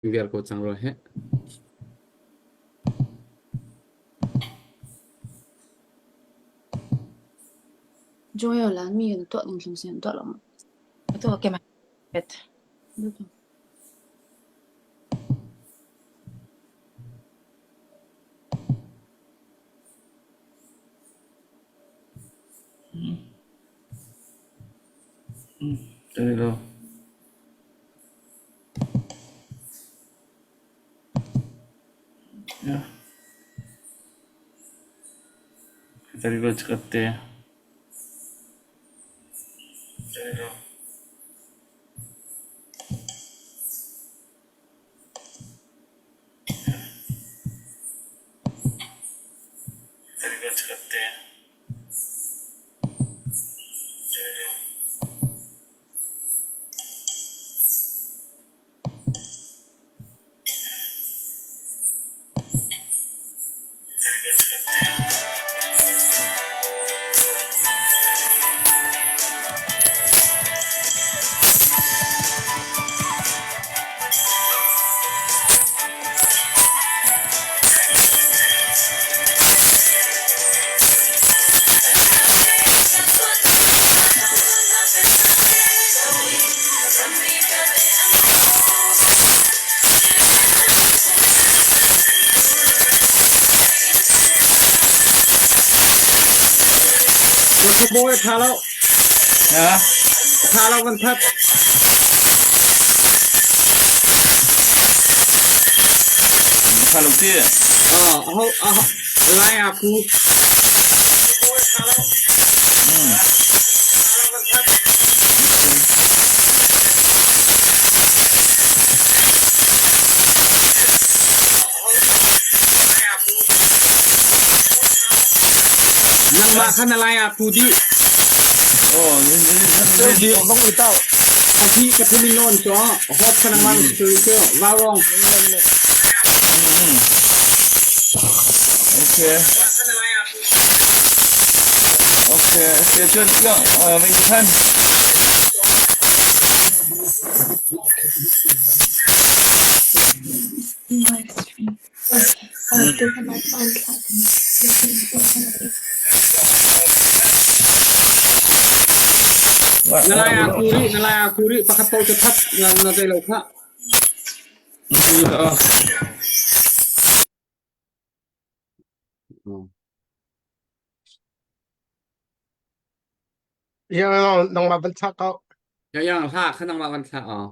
Viar ko cang rua hih. Joel lan mi na tuah ning hrim tuah lo. Atu ke ma pet. There you go. Yeah. There you go, chikat There you go. There you go, chikat There you go. Na khabawi a ṭha lo. Yeah. A ṭha lo kan that. Ṭha lo ti. Aho aho lai a ku. Nangmah kha na lai a ku dih. Oh, Di bang i tau. Pahnih pathum in nawn cu hawt kha nangmah cu cu vaurawng. Okay. Okay, okay, cun tiang vei than. Live stream. Okay. Tu kan an thlah Na lai a ku rih, na lai a ku rih, pakhat paoh cu that na na zei lo khah. Yang nangmah van thlah ko. Yang yang hla kha nangmah van thlah aw.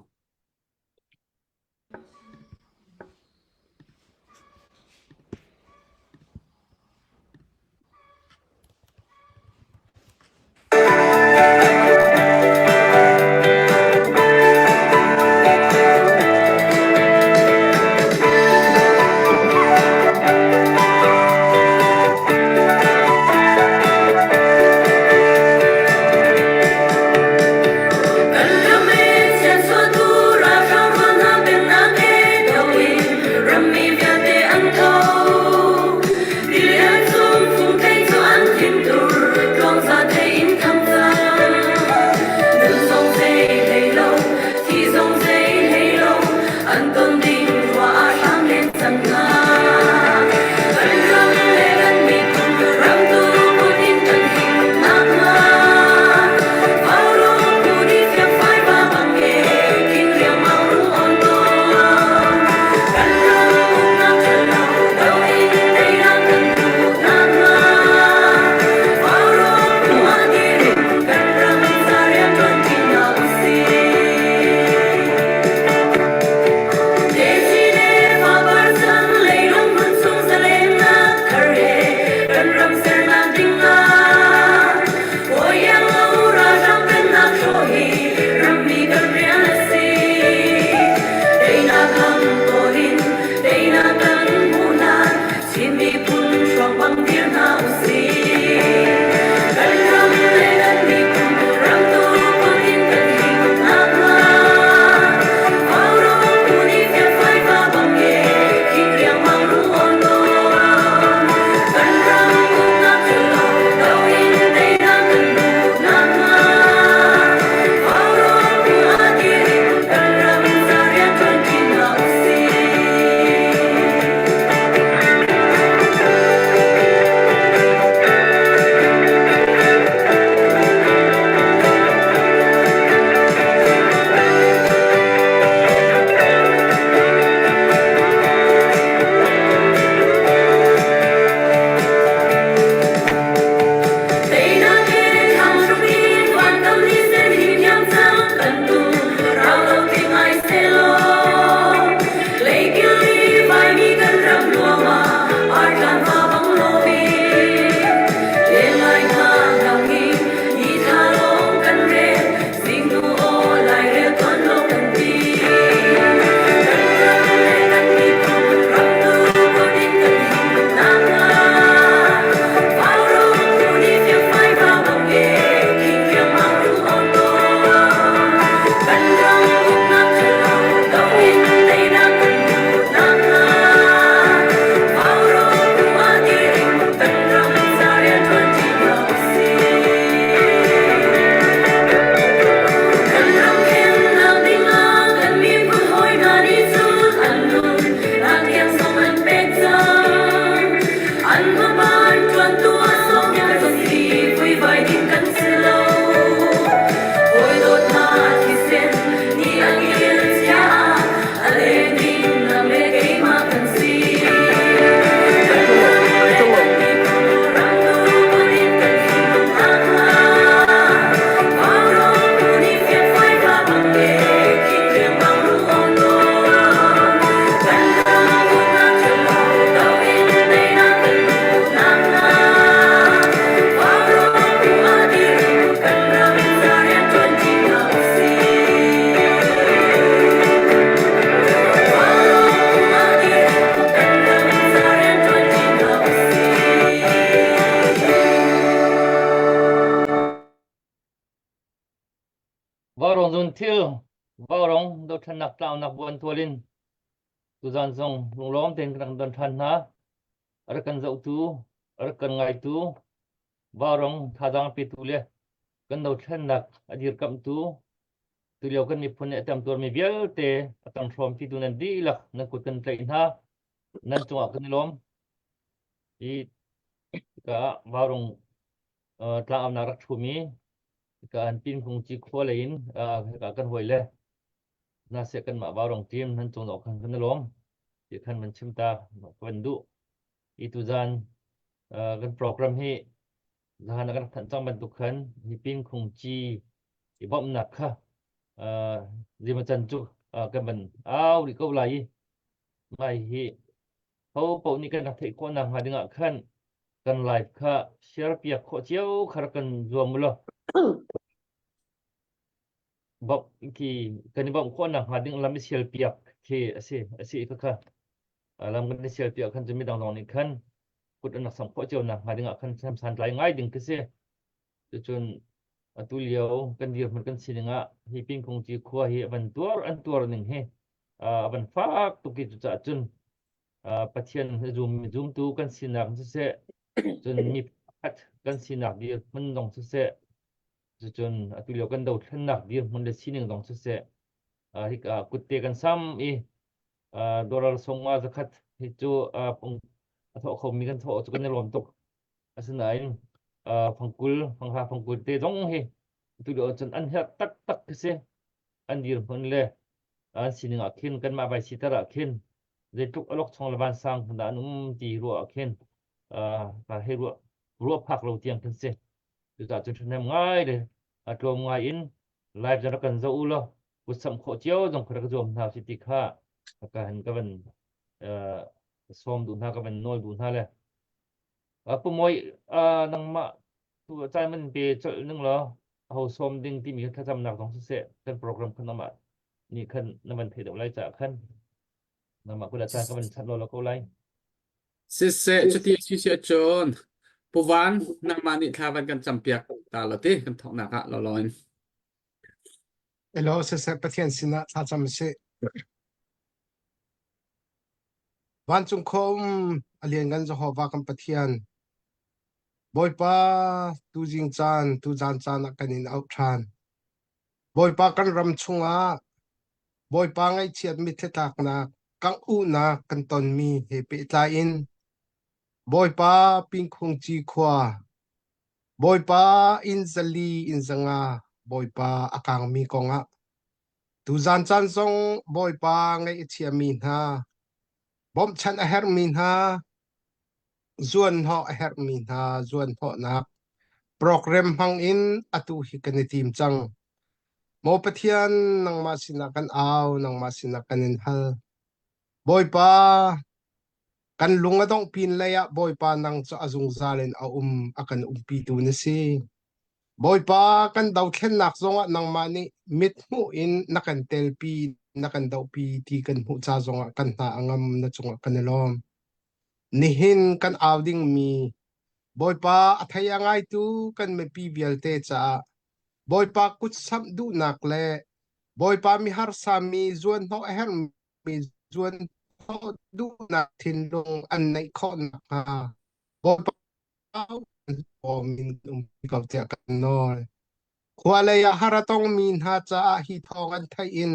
dothlennak tlaunak buantual in tuzan zong lunglawm tein kan rak don ṭhan hna. A rak kan zohtu, a rak kan ngaitu, vaurawng thazaang petu le kan dothlennak a dirkamhtu, tulio kan miphun nih a temtuarmi vialte a kan hrawmpitu nan dihlak nan kut kan tlaih hna. Nan cungah kan i lawm. Hi ka vaurawng tlangaunak rak ṭhumi ka an pin kung ci khua lei in hika kan hawi le na se kan mah vaurong team nan cung dok khan kan lawm ti khan man chim ta kan duh i tu zan kan program hi zahan kan than cang bantuk khan hi pin khung ci i bawmhnak kha zima chan cu kan ban au ri ko lai i mai hi ho paoh nih kan rak theih khawh nakhnga dingah khan kan live kha share piak khawh cio kha rak kan zuam u law bawmh khi kan i bawmh khawh nakhnga ding lam i sial piak khi a si a si kha kha lam kan i sial piak khan cu midang zong nih khan kut an rak samh khawh cio nakhnga dingah khan santlai ngai ding khi si. Cucun atu lio kan dirhmun kan sining ah hi Pingkungci khua hi a van tuar an tuar ning hi a van fak tuk i cucaah cun Pathian zum zumtu kan sinak siseh cun mi pakhat kan sinak dirhmun zong siseh cucun atu lio kan dothlennak dirhmun le sining zong siseh hika kutte kan sam i dollar sawmnga zakhat hi cu a thawh khomi kan thawh cu kan i lawm tuk. Asinain fangkul, fanghra fangkul te zong hi tu lio cun an herh taktak khi si. An dirhmun le an sining ah khin kanmah vai siter ah khin zeitluk alok chong le vansang hmun dah an um ti ruah ah khin ka hei ruah ruah phak lo tiang khin si. Cucaah cun ṭhahnem ngai le a tlawm ngai in live zong rak kan zoh u law kutsamh khawh cio zong kha rak zuam hna si ti kha ka han ka van sawm duh hna ka van nawl duh hna le Pu Mawi, nangmah tu caan man pe colh ning law aho sawm ding timi kha thlacamnak zong siseh kan program khan nangmah nih khan na van theih deuh lai caah khan nangmah kut ah caan ka van chanh law ko lai. Siseh cuti a si si ahcun Pu Van nangmah nih thla van kan campiak ta lo ti kan thawknak ah law law in. Elo siseh Pathian sinah thlacam sih. Vancung khua um a lianngan Jehovah kan Pathian, Bawipa tuzing caan, tuzan caan ah kan in auh ṭhan. Bawipa kan ram chungah Bawipa ngaihchiat mitthli tlaknak, kangh-uhnak kan tonmi he pehtlai in Bawipa Pingkhungci khua, Bawipa inn zali inn zanga Bawipa a kangmi kongah Tuzaan caan zong Bawipa ngaih a chiami hna, bawmhchanh a herhmi hna, zuanhnawh a herhmi hna zuanhnawhnak program hmang in atu hi kan i tim cang. Maw Pathian, nangmah sinah kan au, nangmah sinah kan in hal. Bawipa, kan lung a dongh pin lei ah Bawipa nang cu a zungzal in a um, a kan umpitu na si. Bawipa kan dothlennak zongah nangmah nih mithmuh in na kan telpi, na kan dohpi ti kan hmuh ca zongah kan hna a ngam na cungah kan i lawm. Nihin kan au dingmi Bawipa a thei a ngaitu kan mipi vialte caah Bawipa kutsamh duhnak le Bawipa miharsa mi zuanhnawh a herhmi zuanhnawh duhnak thinlung an neih khawh nakhnga Bawipa min um ko tiah kan nawl. Khua lei ah har a tongmi hna caah hi thawng an theih in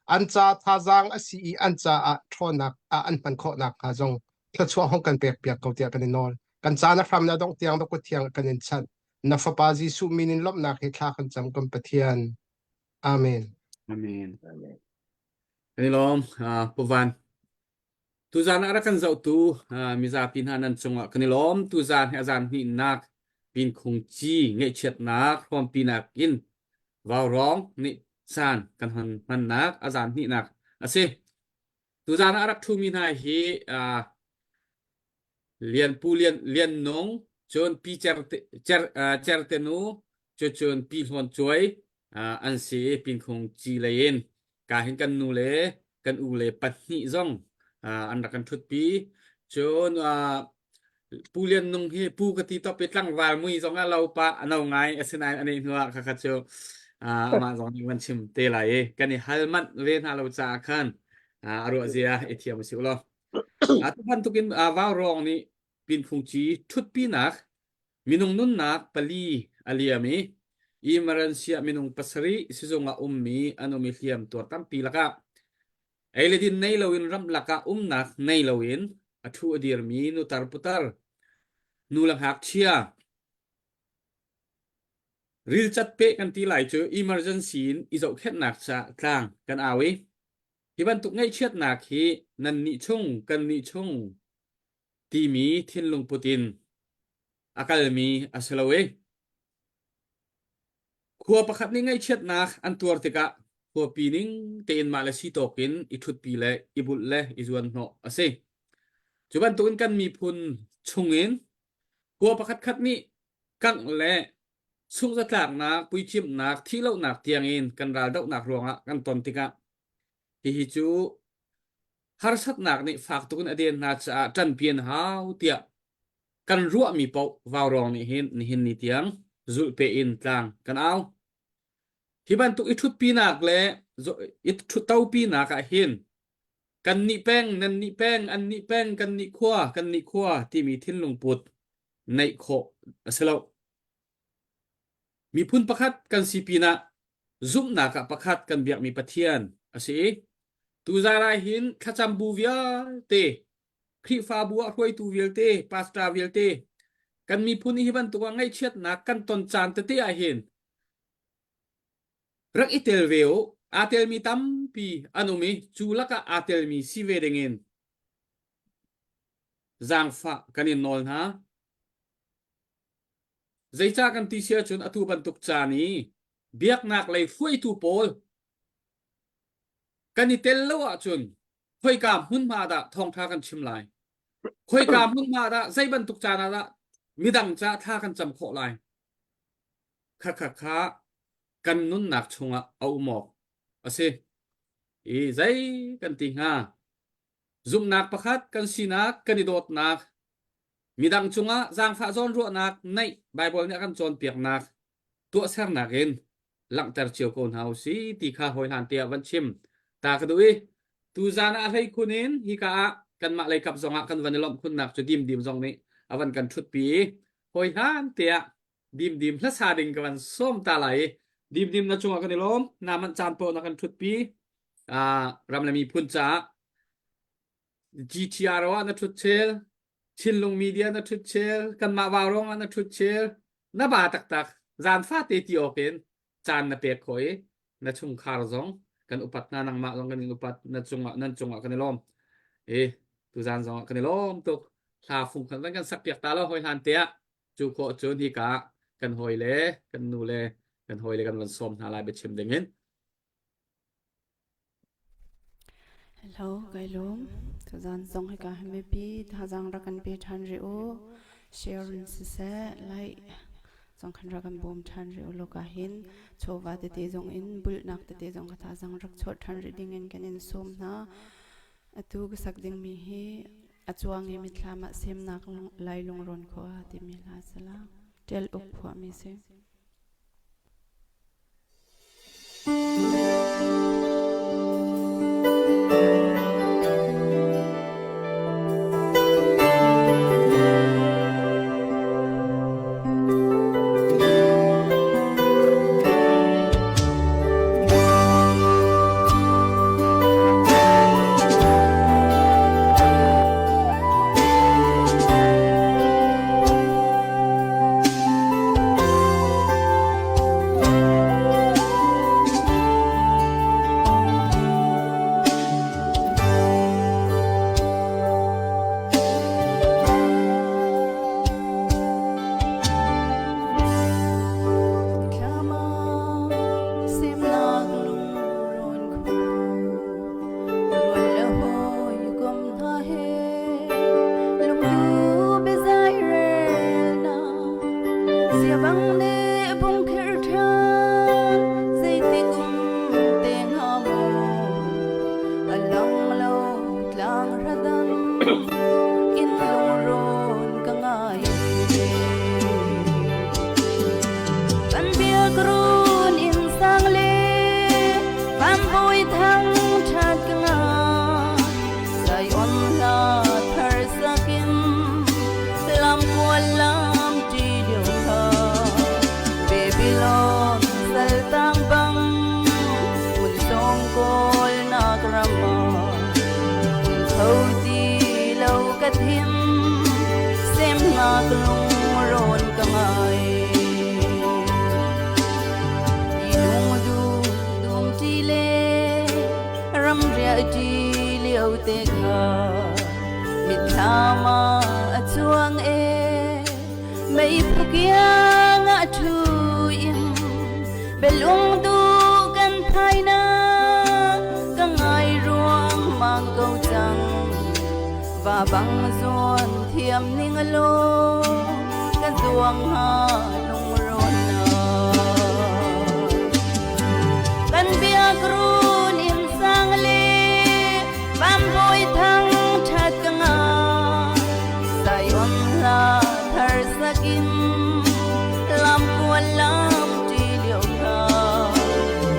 an ca thazaang a si i an caah ṭhawnnak ah an hman khawh nakhnga zong thluachuah hong kan pekpiak ko tiah kan i nawl. Kan caan a hram na dongh tiang na kut thiang kan in chanh. Na Fapa Jesuh min in lawmhnak he thla kan cam kan Pathian. Amen. Amen. Kan i lawm. Uh, Pu Van. Tuzaan ah rak kan zohtu mizapi hna nan cungah kan i lawm. Tuzaan hi a zaan hnihnak Pinkhung ci ngaihchiatnak hrawmpinak in Vaurawng nih caan kan hon hmannak a zaan hnihnak a si. Tuzaan ah a rak ṭhumi hna hi Lian Pu Lian Lian Nung, cun Pi Cer Cer Certe Nu, cucun Pi Hlawn Cuai an si i Pinkhung ci lei in ka hin kan nu le kan u le pahnih zong an rak kan ṭhutpi. Cun Pu Lian Nung hi pu ka ti top i tlangval mui zong a lo pah a no ngai asinain a nih hnuah khakha cu. Amah zong nih van chim te lai i kan i hal manh ve hna lo caah khan a ruah zia i thiam a si u law. Tu bantukin vaurawng nih Pinphungci ṭhutpinak minung nunnak pali a liam i emergency ah minung pasarih sizung ah ummi an um i hliam tuar tampi lakah ei le din nei loin ramlak ah umnak nei loin a ṭhu a dirmi nutar putar nu le ngakchia rilcat peh kan ti lai cu emergency in i zohkhenhnak caah tlang kan au i hi bantuk ngaihchiatnak hi nan nih chung kan nih chung timi thinlung put in a kalmi a si lo i khua pakhat nih ngaihchiatnak an tuar tikah khuapi ning tein mah le si tawk in i ṭhutpi le i bulh le i zuanhnawh a si. Cu bantukin kan miphun chungin khua pakhat khat nih kangh le sungzatlaknak, puicimhnak, thihlohnak tiangin kan raldohnak ruangah kan ton tikah hihi cu harsatnak nih fak tuk in a den hna caah ṭanpi an hau tiah kan ruahmi paoh vaurawng nih hin nihin ni tiang zulhpe in tlang kan au. Hi bantuk i ṭhutpinak le i ṭhuttopinak ah hin kan nih peng, nan nih peng, an nih peng, kan nih khua, kan nih khua timi thinlung put neih khawh a si lo. Miphun pakhat kan si pinah zumhnak ah pakhat kan biakmi Pathian a si i tuzaan ah hin thlacam bu vialte Khrihfabu ah hruaitu vialte pastor vialte kan miphun hi bantuk ah ngaihchiatnak kan ton caan tete ah hin rak i tel ve u. Aa telmi tampi an um i cu lakah aa telmi si ve dingin zaangfah kan in nawl hna. Zeicah kan ti si ahcun atu bantuk caan i biaknak lei hruaitu pawl kan i tel lo ahcun khoika hmunhma dah thawngṭha kan chim lai? Khoika hmunhma dah zei bantuk caan ah dah midang caah thla kan cam khawh lai? Khakha kha kan nunnak chungah a um awk a si. I zei kan ti hnga? Zumhnak pakhat kan sinak, kan i dawtnak, midang cungah zaangfah zawnruahnak neih Baibal nih a kan cawnpiaknak tuahsernak in langhter cio ko hna u si ti kha hawihlan te ah van chim ta ka duh i tuzan ah a hlei khun in hika ah kanmah lei kap zongah kan van i lawmh khunnak cu dimdim zong nih a van kan ṭhutpi i hawihlan te ah dimdim hlasa ding ka van sawm ta lai i dimdim na cungah kan i lawm na manh caan paoh na kan ṭhutpi ram le miphun caah GTR ah na ṭhut chel Chinlung media na ṭhut chel kanmah vaurawng ah na ṭhut chel na ba taktak zan fate ti awk in caan na pek khawh i na chungkhar zong kan upat hna nangmah zong kan in upat na cungah nan cungah kan i lawm i tuzan zong ah kan i lawm tuk hla fung khan kan sak piak ta lo hoi hlan te ah cu khawh cun hika kan hawi le kan nu le kan hawi le kan van sawm hna lai biachim ding in Hello, kai lawm. Tuzaan zong hika hi mipi thazaang rak kan pe ṭhan rih u. Share in siseh, like zong khan rak kan bawm ṭhan rih u law ka hin chawva tete zong in bulhnak tete zong ka thazaang rak chuah ṭhan rih ding in kan in sawm hna. Atu ka sak dingmi hi a cuang i mitthlam ah semnak lai lungrawn khua timi hla a si la. Ṭial uk phuahmi si. Semnak lungrawn khu rual le hawikom hna he lungduh biazai relnak siabang nih bungkhirh ṭhan zeitik um te hnga maw a lang lo tlang hradan in lungrawn ka ngai ve kan biak run in sang. kho ti lo ka thim semnak lungrawn ka ngai. Ti lung du dum ti le ram riah ti lio te kha mitthlam ah a cuang e meiphu kiang ah thu in belung du kan thai na ka ngai ruang mang ko cang va bang zuan thiam ning lo ka zuang ha lungrawn na kan biak run in sang le Bambawi thang ṭhat ka ngah Zion hla thar sakin lam kual lam ṭi lio kha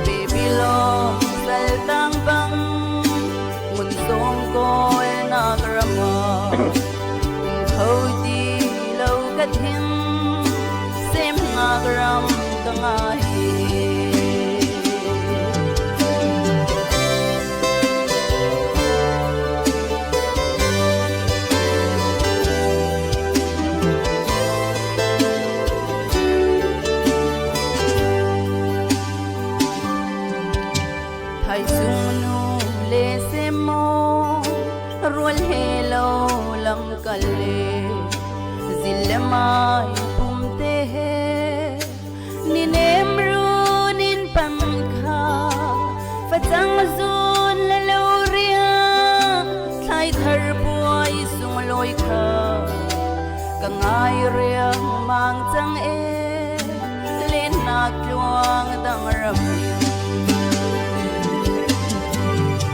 Babylon sal tang bang ngun sawm kawl nak ram ah um kho ti lo ka thim semnak ram ka ngai. Thaizung nu le semaw rual he lo lam kal le zil le mai pum te he Ni nem run in pan kha facang zun le lo ria thlai thar puai sung loi kha ka ngai riang mang cang e len nak tluang dang ram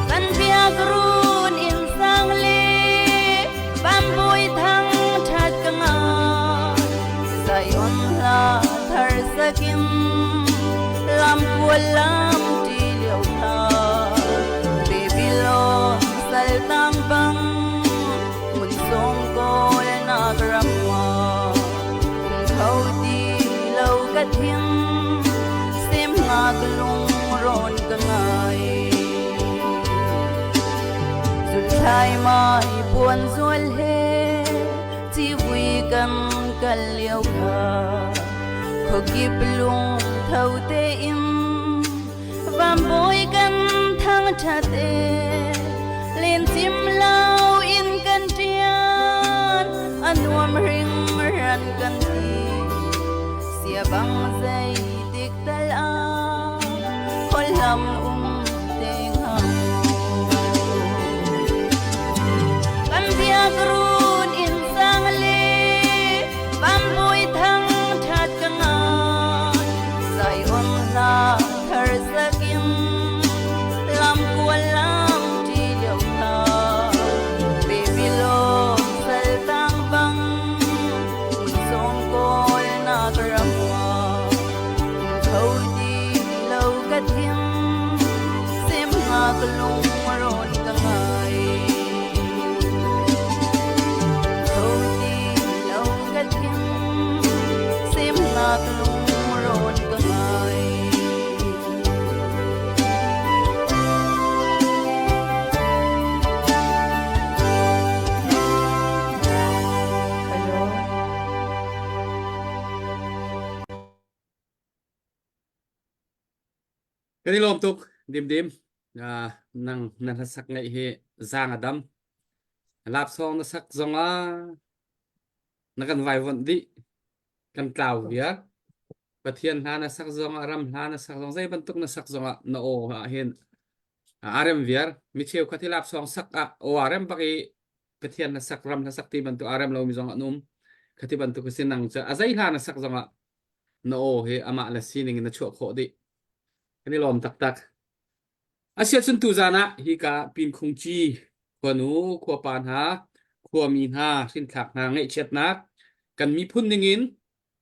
kan biak run in sang le bambui thang that ka ngai Zion hla thar sakin lam kual lam ti lio kha Babylon sal tang bang mun song kawl nak ram wa um kho ti lo ka thim sem ngak lung rawn ka ngai Zul thlai mai puan zual he Civui kan kal lio kha khuakip lung tho tein vambawi kan thangṭhat e len cim lo in kan ṭian a nuam hringhran kan ti sia bang zeitik tal ah khualam um te hnga Kan biak run in sang le Bambui thang that ka ngai Zion hla thar sakin lam kual lam ti lio kha Babylon sal tang bang mun sawm kawl nak ram wa um kho ti lo ka thim Semnak lungrawn ka ngai Tho ti lo ka thim Semnak lungrawn ka ngai Hello. Kan i lawm tuk dimdim. Uh, nang na hlasak ngaih hi zaang a dam. Lapsawng na sak zong ah na kan vaivuanh dih. Kan tlau viar. Pathian hla na sak zong ah ram hla na sak zong zei bantuk na sak zong ah na aw ah hin a rem viar. Mi cheukhat hi lapsawng sak ah aw a rem bak i Pathian na sak ram na sak ti bantuk a rem lomi zong an um. Khati bantuk si nang cu a zei hla na sak zong ah na aw hi amah le sining in na chuah khawh dih. Kan i lawm taktak. Asiahcun tuzan ah hika Pinkhungci khuanu khuapa hna khuami hna hrinthlak hna ngaihchiatnak kan miphun ningin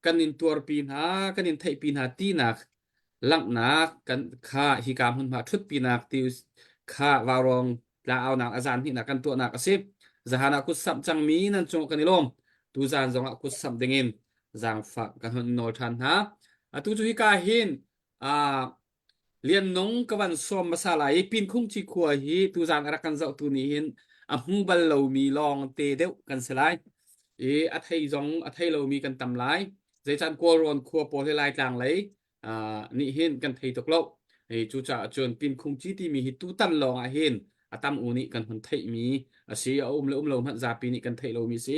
kan in tuarpi hna kan in theihpi hna tinak langhnak kan kha hika hmunhma ṭhutpinak ti kha vaurawng tla-aunak a zan hnihnak kan tuahnak a si. Zahan ah kut samh cangmi nan cung kan i lawm. Tuzan zongah kut samh dingin zaangfah kan hun nawl ṭhan hna. Atu cu hika hin uh, Lian Nung ka van sawm hmasa lai i Pinkhung Cikhua hi tuzan a rak kan zohtu nih hin a hmu bal lomi lawng te deuh kan si lai. I a thei zong a thei lomi kan tam lai. Zeican Kawlrawn khua pawl hi Laitlang lei nih hin kan thei tuk lo. Hei cucaah cun Pinkhung ci timi hi tutan lawng ah hin a tam u nih kan hun theihmi a si. A um le um lo hmanh zapi nih kan theih lomi a si.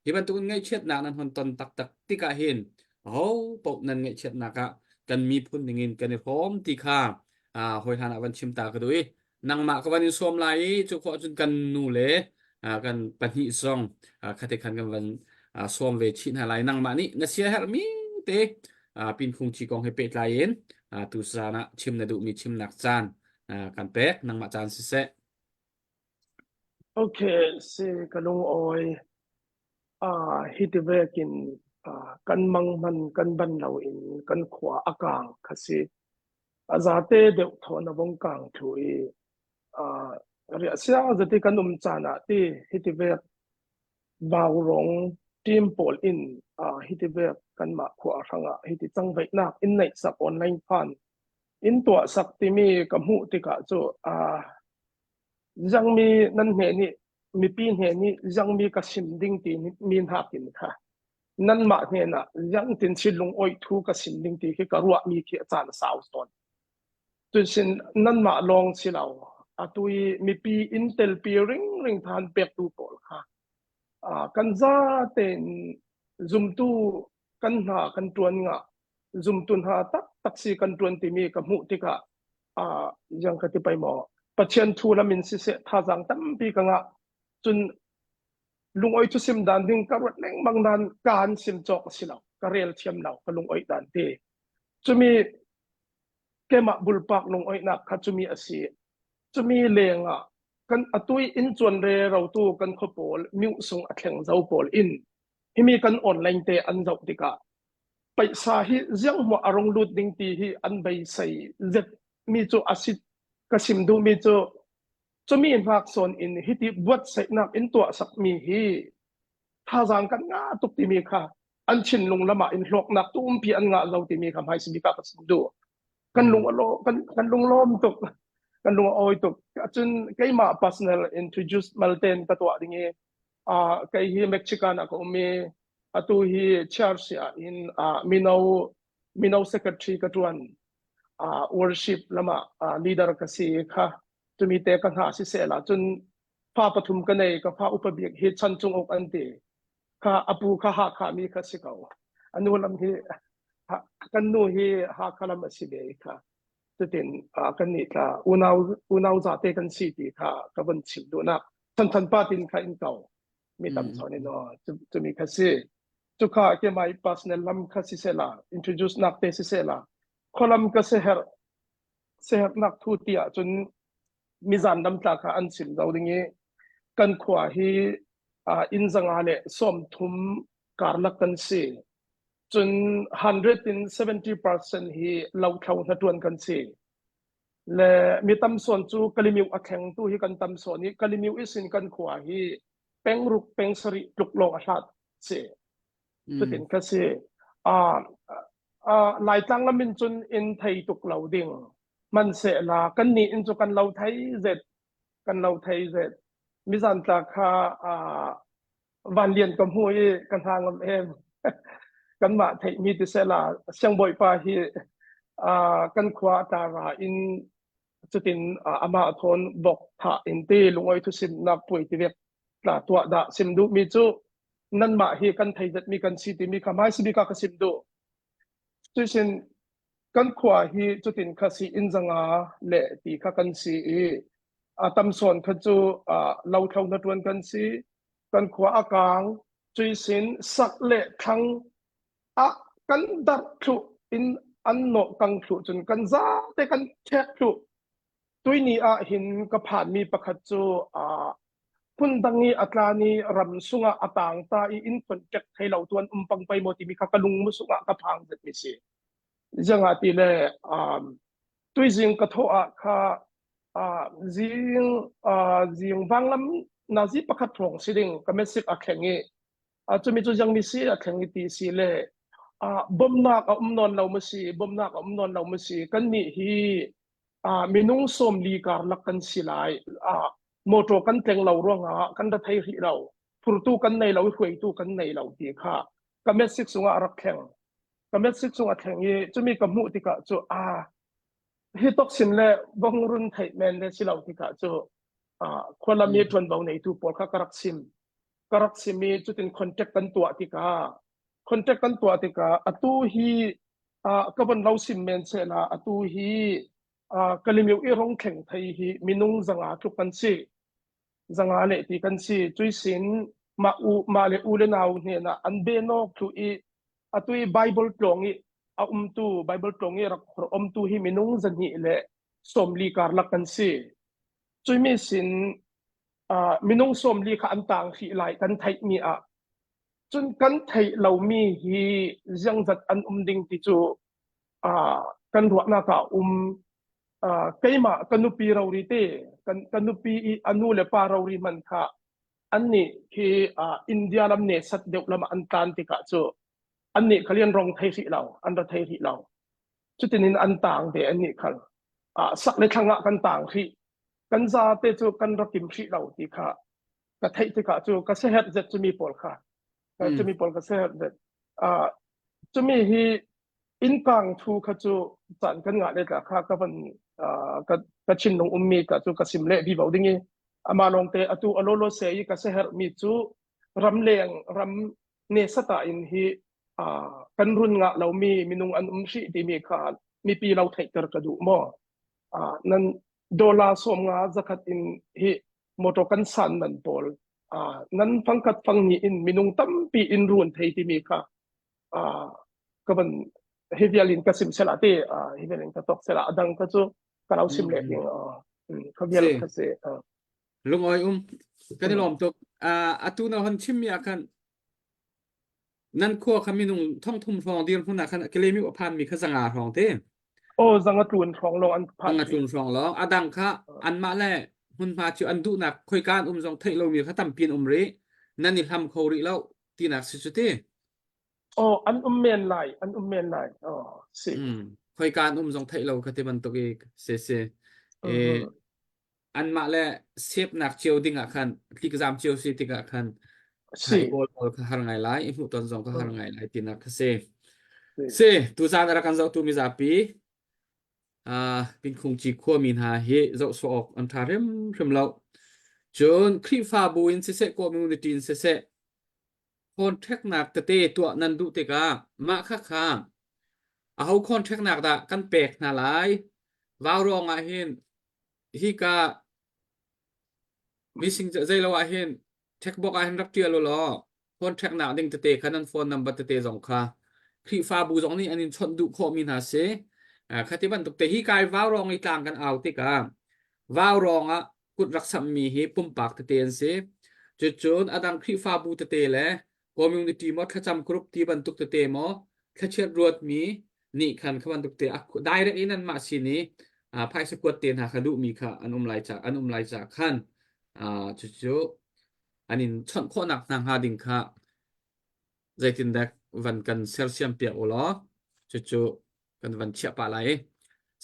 Hi bantuk in ngaihchiatnak nan hun ton taktak tikah hin aho paoh nan ngaihchiatnak ah kan miphun ningin kan i hrawm ti kha hawi hlan ah van chim ta ka duh i nangmah ka van in sawm lai i cu khawh cun kan nu le kan pahnih zong khate khan kan van sawm ve chih hna lai nangmah nih na sia herhmi te pinkhung chi kong he pehtlai in tu zan ah chim na duhmi chimnak caan kan pek nangmah caan siseh Okay, si ka lung awi. Ah, hi ti vekin kan mang man kan ban lo in kan khua a kang kha si. A zate deuh thaw na vong kang thu i riah sia zati kan um caan ah ti hiti vek vaurong team pawl in hiti vek kanmah khua hrangah hiti cangveihnak in neih sak online phan in tuah sak timi ka hmuh tikah cu zangmi nan hne nih mipi hne nih zangmi ka sim ding ti mi nakin kha nanmah hnenah ziangtin thil lungawi thu ka sim ding ti khi ka ruahmi khi a caan a sau tawn. Cun nanmah lawng si lo, atu i mipi inn telpi ringring than pektu pawl kha kan za tein zumtu kan hna kan ṭuan nga zumtu hna taktak si kan ṭuan timi ka hmuh tikah ziang ka ti pai maw Pathian thu lam in siseh thazaang tampi ka ngah cun lungoi cu sim dan ding ka ruat lengmang nan kaan sim cawk a si lo ka rel thiam lo ka lungoi dan te cumi kemah bulpak lungoinak kha cumi a si cumi lengah kan atui in chuan re rotu kan kho pawl miu sung a thleng zo pawl in himi kan online te an zoh tikah paisa hi ziang hmuah a rong lut ding ti hi an beisei zet mi cu a si ka sim duh mi cu Cumi hngaksawn in hiti buatsaihnak in tuah sakmi hi thazaang kan ngah tuk timi kha an thinlung lam ah in hlawknak tumpi an ngah lo timi kha hmaisi bik ah ka chim duh. Kan lung a lo kan kan lunglawm tuk. Kan lung a awi tuk. Cun keimah personal introduce malten ka tuah ding i uh, kei hi Mexican ah ka um i atu hi church ah in uh, mino mino secretary ka tuan uh, worship lama uh, leader ka si kha Cumi te ka hna siseh la cun fa pathum ka nei ka fa upa bik hi chan cung uk an ti kha apu kha Hakha mi kha si ko anu lam hi kan nu hi Hakha lam a si ve kha cutin kan nih tla unau unau zate kan si ti kha ka vun chim duhnak chan than pa tin kha in ko mi tam chawn in cumi kha si cukha ke mai personal lam kha si se la introduce nak te si se la kholam ka se her siaherhnak thu ti ahcun mizan lamtla kha an chim lo ding i kan khua hi inn zanga le 30 karlak kan si. Cun 170% hi lothlo hnaṭuan kan si. Le mi tam sawn cu Kalimiu a thleng tu hi kan tam sawn i Kalimiu isin kan khua hi pengruk pengsarih tluk lawng a hlat si. Cutin ka si. Uh, uh, Laitlang lam in cun in thei tuk lo ding. Hmanhsehla kan nih in cu kan lo thei zet. Kan lo thei zet. Mizan tla kha uh, van lian ka hmu i ka hna ngam em. Kanmah theihmi ti sehla siangbawipa hi uh, kan khua a tara in cutin uh, amah thawn bok tha in te lungoi thusimnak puai ti vek tla tuah dah sim duhmi cu nanmah hi kan thei zetmi kan si timi kha hmaisi bik ah ka sim duh. Cuisin kan khua hi cutin kha si inn zanga le ti kha kan si i a tam sawn kha cu lothlo na ṭuan kan si kan khua a kaang cuisin sak le thlang a kan darh thlu in an nawh kang thlu cun kan zate kan ṭhek thlu Tuini ah hin ka phanmi pakhat cu uh, phundang i a tlan i ram sungah a tang ta i inn contact thei lo tuan um pang pai maw timi kha ka lung mu sungah ka phang zet mi si. Zanga ti le um, tuizing ka tho ah kha uh, zing uh, zing vanglam nazi pakhat thong si ding ka message a thleng i uh, chumi cu jang mi si a thleng i ti si le uh, bomnak a um non lo ma si bomnak a um non lo ma si kan nih hi minung 40 karlak kan si lai. Motor kan tleng lo ruangah kan ra thei rih lo. Phurtu kan nei lo i hruaitu kan nei lo ti kha ka message chungah a rak thleng. Ka message chung a thleng i cumi ka hmuh tikah cu a hi tok sin le vong run theih men le si lo tikah cu khualam i ṭuanvo neitu pawl kha ka rak sim. Ka rak sim i cutin contact kan tuah tikah contact kan tuah tikah atu hi ka von lo sim men sehla atu hi Kalimiu i rong thleng thei hi minung zanga tluk kan si. Zanga le ti kan si. Cuisin mah u mah le u le nau hnenah an be nawk thlu i atu i Bible tlawng i a umtu Bible tlawng i rak khor umtu hi minung zahnih le sawmli karlak kan si. Cuimi sin uh, minung sawmli kha an tang hrih lai kan theih mi ah cun kan theih lomi hi ziangzat an um ding ti cu kan ruahnak ah um keimah ka nupi rori te kan ka nupi i a nu le pa rori man kha an nih khi India lam ne sat deuh lam an tlan tikah cu an nih khal an rong thei hrih lo an ra thei hrih lo cutin in an tang ve an nih khal sak le thlang ah kan tang hrih kan za te cu kan ra kim hrih lo ti kha ka theih tikah cu ka seher zet cumi pawl kha cumi pawl ka seher zet cumi hi innkang thu kha cu caan kan ngah le tla kha ka van ka ka thinlung ummi ka cu ka sim le vivo ding i amah lawngte atu alolo se i ka seher mi cu ramleng ram ne sata in hi kan run ngah lomi minung an um hrih timi kha mipi lo theihter ka duh maw nan dollar som nga zakhat in hi motor kan san man pawl nan fangkhat fang ni in minung tampi in run thei timi kha ka van hi vial in ka sim sela te hi vial in ka tok sela adang ka cu ka lo sim le ding ka vial ka se lungoi um kan i lawm tuk atu na hon chim mi ah khan nan khua kha minung thong thum hrawng dir hmun ah khan kilemi a phan mi kha zanga hrawng te o zanga tlun hrawng lawng an phan zanga tlun hrawng lawng adang kha anmah le hmunhma cu an duhnak khoika an um zong theih lomi kha tampi an um rih nan i hlam kho rih lo tinak si cu ti Oh, an um men lai, an um men lai. Oh, si. Mm. Khoika an um zong theih lo kha ti bantuk i si si. E, anmah le sepnak cio ding ah khan tlikzam cio si tikah khan Si. kawl pawl kha har ngai lai i hmuh ton zong kha har ngai lai tinak kha si. Si, tuzaan a rak kan zohtu mizapi uh, Pinkhungci khuami hna hi zoh sawh awk an ṭha hrimhrim lo. Cun Khrihfabu in siseh community in siseh Contract-nak tete tuah nan duh tikah mah khakha aho contract-nak dah kan pek hna lai? Vaurawng ah hin hika mising zeilo ah hin checkbox ah hin rak ṭial u law contract-nak ding tete kha nan phone number tete zong kha Khrihfabu zong nih an in chawnh duh khawhmi hna si. Khati bantuk te hi kai vaurawng i tlang kan au tikah vaurawng ah kut rak samhmi hi pumpak tete an si. Cucun a dang Khrihfabu tete le community maw thlacam group ti bantuk tete maw thlachiat ruatmi nih khan kha bantuk te direct in anmah sin i phaisa kuat te hna kha duhmi kha an um lai ca an um lai ca khan cucu an in chawnh khawhnak hna hnga ding kha zeitindah van kan sersiam piak u law cucu kan van chiah pah lai.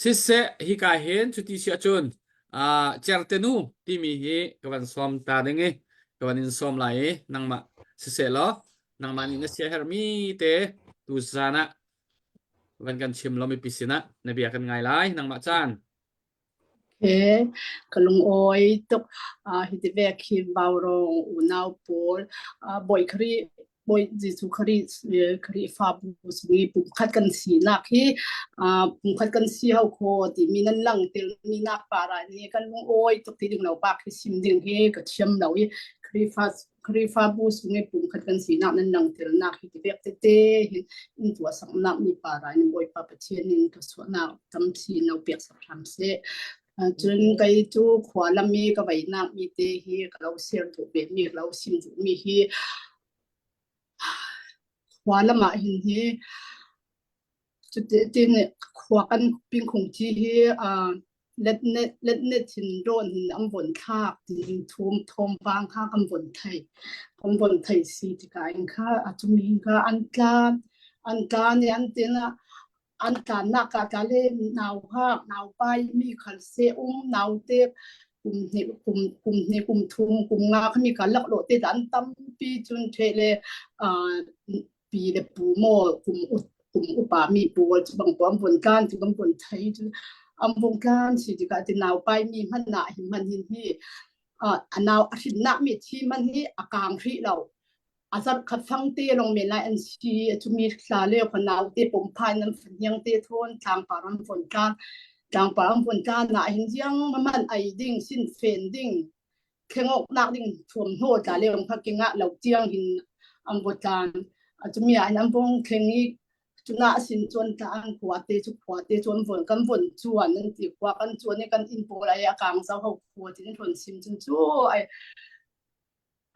Siseh hika hin cuti si ahcun uh, certenu timi hi ka van sawm ta ding i ka van in sawm lai i nangmah siseh law nangmah nih na sia hermi te tu zan ah van kan chim lo mipi sinah na bia kan ngai lai nangmah caan He ka lungawi tuk. Hiti vek hi Vaurawng unau pawl Bawi Khrih Bawi Jesuh Khrih Khrihfabu chung i pumkhat kan sinak hi pumkhat kan si hau kho timi nan langhter mi nak para nih kan lungawi tuk ti ding lo bak hi sim ding hi ka thiam lo i Khrihfa Khrihfabu chung i pumkhat kan sinak nan langhternak hi ti vek tete hin in tuahsaknak mi para in Bawipa Pathian in ka suahnak tampi no pek sak hram seh. Cun kei cu khua lam i ka veinak mi te hi ka lo share duh ve mi ka lo sim duh mi hi khua lam ah hin hi cutin khua kan pingkhung thi hi letnet letnet hin rawn hin an von thlak tiin thum thawngpang kha kan von thei kan von thei si tikah in kha a cumi hin kha an tlan an tlan i an tin ah an tlannak ah tla le nau hak nau pai mi khal se um nau te. Kum hnih kum kum hnih kum thum kum nga khami ka laklawh te dan tampi cun the le pi le pu maw kum kum upa mi pawl cu bang an vun tlan cu kan vun thei cu an vung tlan si tikah ti nau pai mi hman nah hi hman hin hi a nau a hrinnak mi thi man hi a kang hrih lo a zarh khat fang te long men lai an si chumi thla le kho nau te pom phai nan fanyang te thon tlangpar an von tlan tlangpar an von tlan na hin jiang man ai ding sin fen ding thlengok nak ding thuam hno tla le ong phakinga lo tiang hin an vo tlan chumi ah an vong thleng i chuna sin chuan tla an khua te chu khua te chuan von kan von chuan an ti khua kan chuan i kan in pawl ai a kang zo ho khua tin thon sim chun chu ai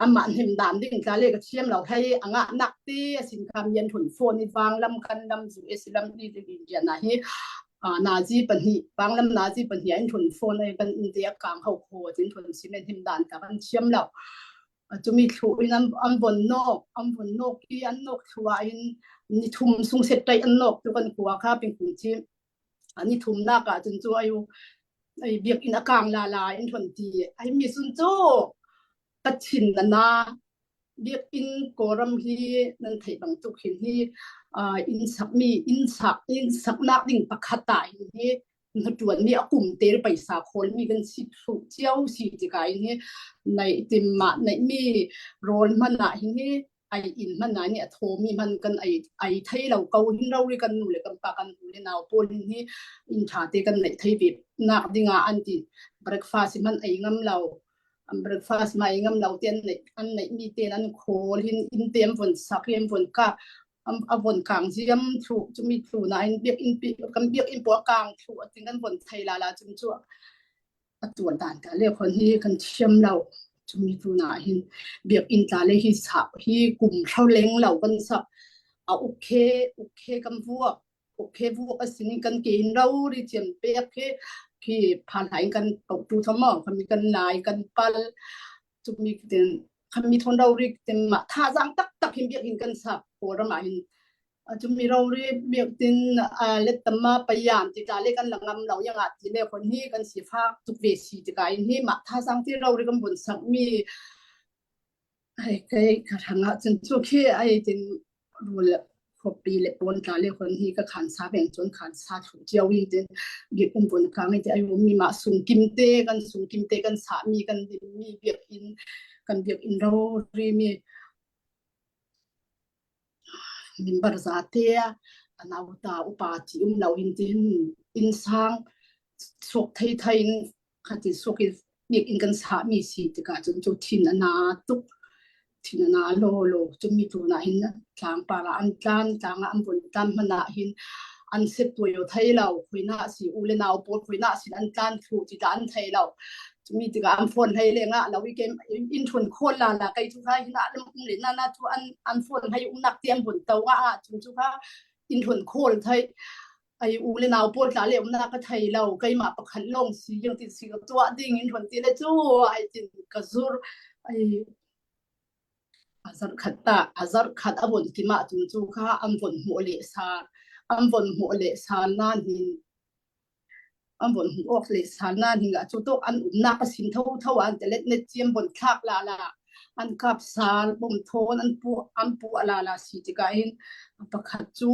amah hnim dan ding tla le ka thiam lo hei anga nak te asin kham yan thun phone i wang lam kan lam zu es lam ni te in na hi nazi pahnih wang lam nazi pahnih in thun phone ai kan in te kang ho kho tin thun simen him dan ta kan thiam lo chumi thlu in an an von nok an von nok i an nok thluwa in ni thum sung set tai an nok tu kan kuwa kha ping kung chi ani thum nak ah cun chu ayu ai biak in akang la la in thon ti ai mi sun chu Kachin na na biakinn Kawlram hi nan theih bantuk hin hi inn sakmi inn sak inn saknak ding pakhat ah hin hi hnaṭuanmi a kum te paisa khawlmi kan si thlu cio si tikah hin hi neih tim ah neihmi rawl hman ah hin hi ai inn hman ah nih a thawmi hman kan ei ai thei lo ko hin ro ri kan nu le kan pa kan u le nau pawl hin hi inn ṭha te kan neih thei ve nak ding ah an ti breakfast hman ei ngam lo an breakfast ma ei ngam lo te an neih an neih mi ten an khawl hin inn te an von sak hi an von ka a von kang ziam thlu chumi thlu na in biak in kan biak in pawl kang thlu atin kan von thei la la chung chu a tuan dan ta le khon hi kan thiam lo chumi tu na hin biak in tla le hi sa hi kum thau leng lo kan sa a ukhe ukhe kam vuak ukhe vuak asini kan ke in ro ri chiam pek khi khi phan hain kan to tu thamo khami kan lai kan pal chumi tin khami thon ro ri tin ma tha jang tak tak hin biak in kan sa ko ma hin Cumi rori biaktin lettama payan ti ta le kan langam lo yang ah ti le kon hi kan sifak tuk ve si tikah in hi mah thazang ti rori kan bun sak mi ai kai ka ranga cun chu khi ai tin rul khopi le pon tla le kon hi ka khan sa beng chon khan sa thu chiao in tin biak um bun kang te ai mi ma sung kim te kan sung kim te kan sa mi kan dim mi biak in kan biak in ro ri mi Member zate a nauta upa ti um lo in tin innsang suak theithei in khati suak in biakinn kan sahmi si tikah cun cu thin a na tuk. Thin a na lawlaw. Cumi tu na hin tlangpar ah an tlan, tlang ah an vun tlan hmanh ah hin an set tuai thei lo. Khuina si u le nau pawl khuina sin an tlan thlu ti ta an thei lo. Cumi tikah an phone hlei le nga lo i kem in thun khawl la la kai chu kha hina lam um le na na chu an an phone hlei um nak tiam bun to nga a chung chu kha in thun khawl thai ai u le nau pawl tla le um na ka thei lo keimah pakhat long si yang ti si ka tuah ding in thun ti le chu ai tin ka zur ai azar khat ta azar khat abon ti ma chung chu kha an von hmuh le sa an von hmuh le sa na hin An von hmuh awk le salnak ning ah cu tawk an umnak a sin thotho an telet net ciam von thlak la la an kap sal bom thawn an pu an pu ala la si tikah hin pakhat cu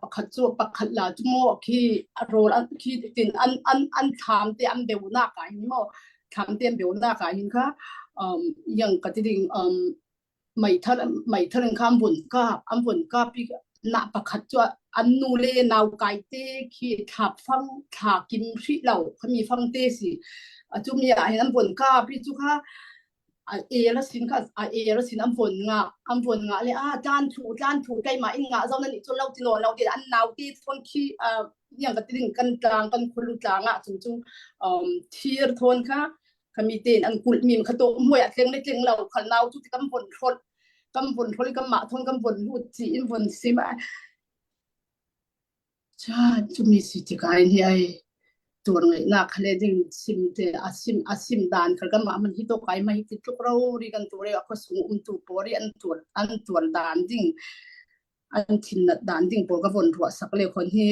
pakhat cu pakhat la cu maw khi a rawl an khi tin an an an thlam te an beu nak ah hin maw thlam te an beu nak ah hin kha um yang ka ti ding um meithal meithal in kha an vun kap an vun kap i nah pakhat cu an nu le nau kai te khi thla fang thla kim hrih lo khami fang te si cu mi ah hin an vun kap i cu kha a el a sin kha a el a sin an vun nga an vun nga le a tlan thu tlan thu keimah in nga zo nan i chun lo ti lo lo ti an nau te thon khi yang ka tiling kan tlang kan khulu tlang ah chung chung um thir thon kha khami tein an kulh mi kha to muai a tleng le tleng lo khal nau cu ti kan von thlot kan von thlol kan mah thon kan von lut chi in von sim a cha chumi si ti kai ni ai tuar ngai na khale ding sim te asim asim dan khal kan ma man hi to kai ma hi ti tluk ro ri kan tu re a sung um tu pori an tuar an tuar dan ding an thin nat dan ding por ka von ruwa sak le khon hi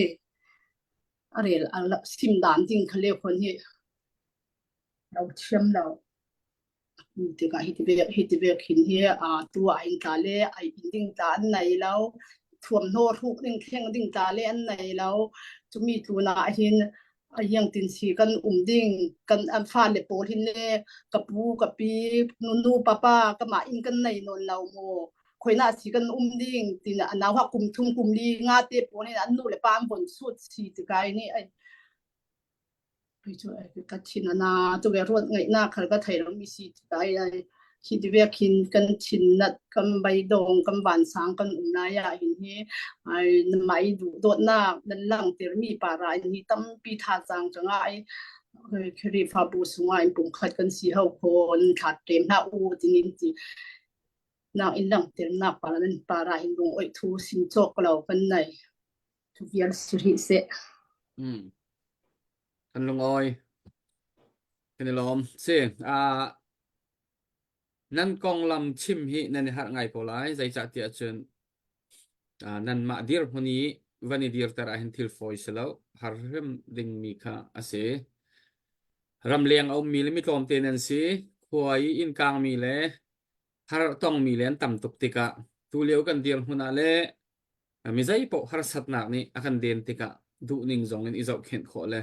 arel sim dan ding khale khon hi. Lo thiam lo. Tikah hi ti vek hi ti vek hin hi a tu ah in tla le ai in ding tla an nei lo. Thuamhnaw hruk ding thleng ding tla le an nei lo. Cumi tlun ah hin a iang tin si kan um ding kan an fale pawl hin le ka pu ka pi nu papa ka mah in kan nei nawn lo mu khoina si kan um ding tin anau ha kum thum kum li nga te pawl hin an nu le pa an bon sut si tikai ni ai ka thin ana tu ve ruat ngai na khal ka thei lo mi si tikai ai khi ti ve khin kan thin nat kan bai dong kan van sang kan um lai ah hin hi ai mai du dawt nak nan lang tir mi para in hi tampi tha chang ka ngai Khrihfabu sungah in pumkhat kan si ho khon thlat tem hna u tinin ti nak in lang tir nak para nan para hin lung oi thu sim chok lo kan nei thu vial si ri se Mm. Kan lung oi. Kan i lawm. Si, ah nan konglam chim hi nan i harh ngai ko lai. Zeicahtiah cun ah, nanmah dirhmun i van i dirter ahhin thil fawi si lo. Har hrim dingmi kha a si. Ramleng a ummi le mi tlawmte nan si. Khua i inn kangmi le har tongmi le an tam tuk tikah tulio kan dirhmun ah le Mi zeipaoh harsatnak nih a kan den tikah duhning zong in i zohkhenh khawh le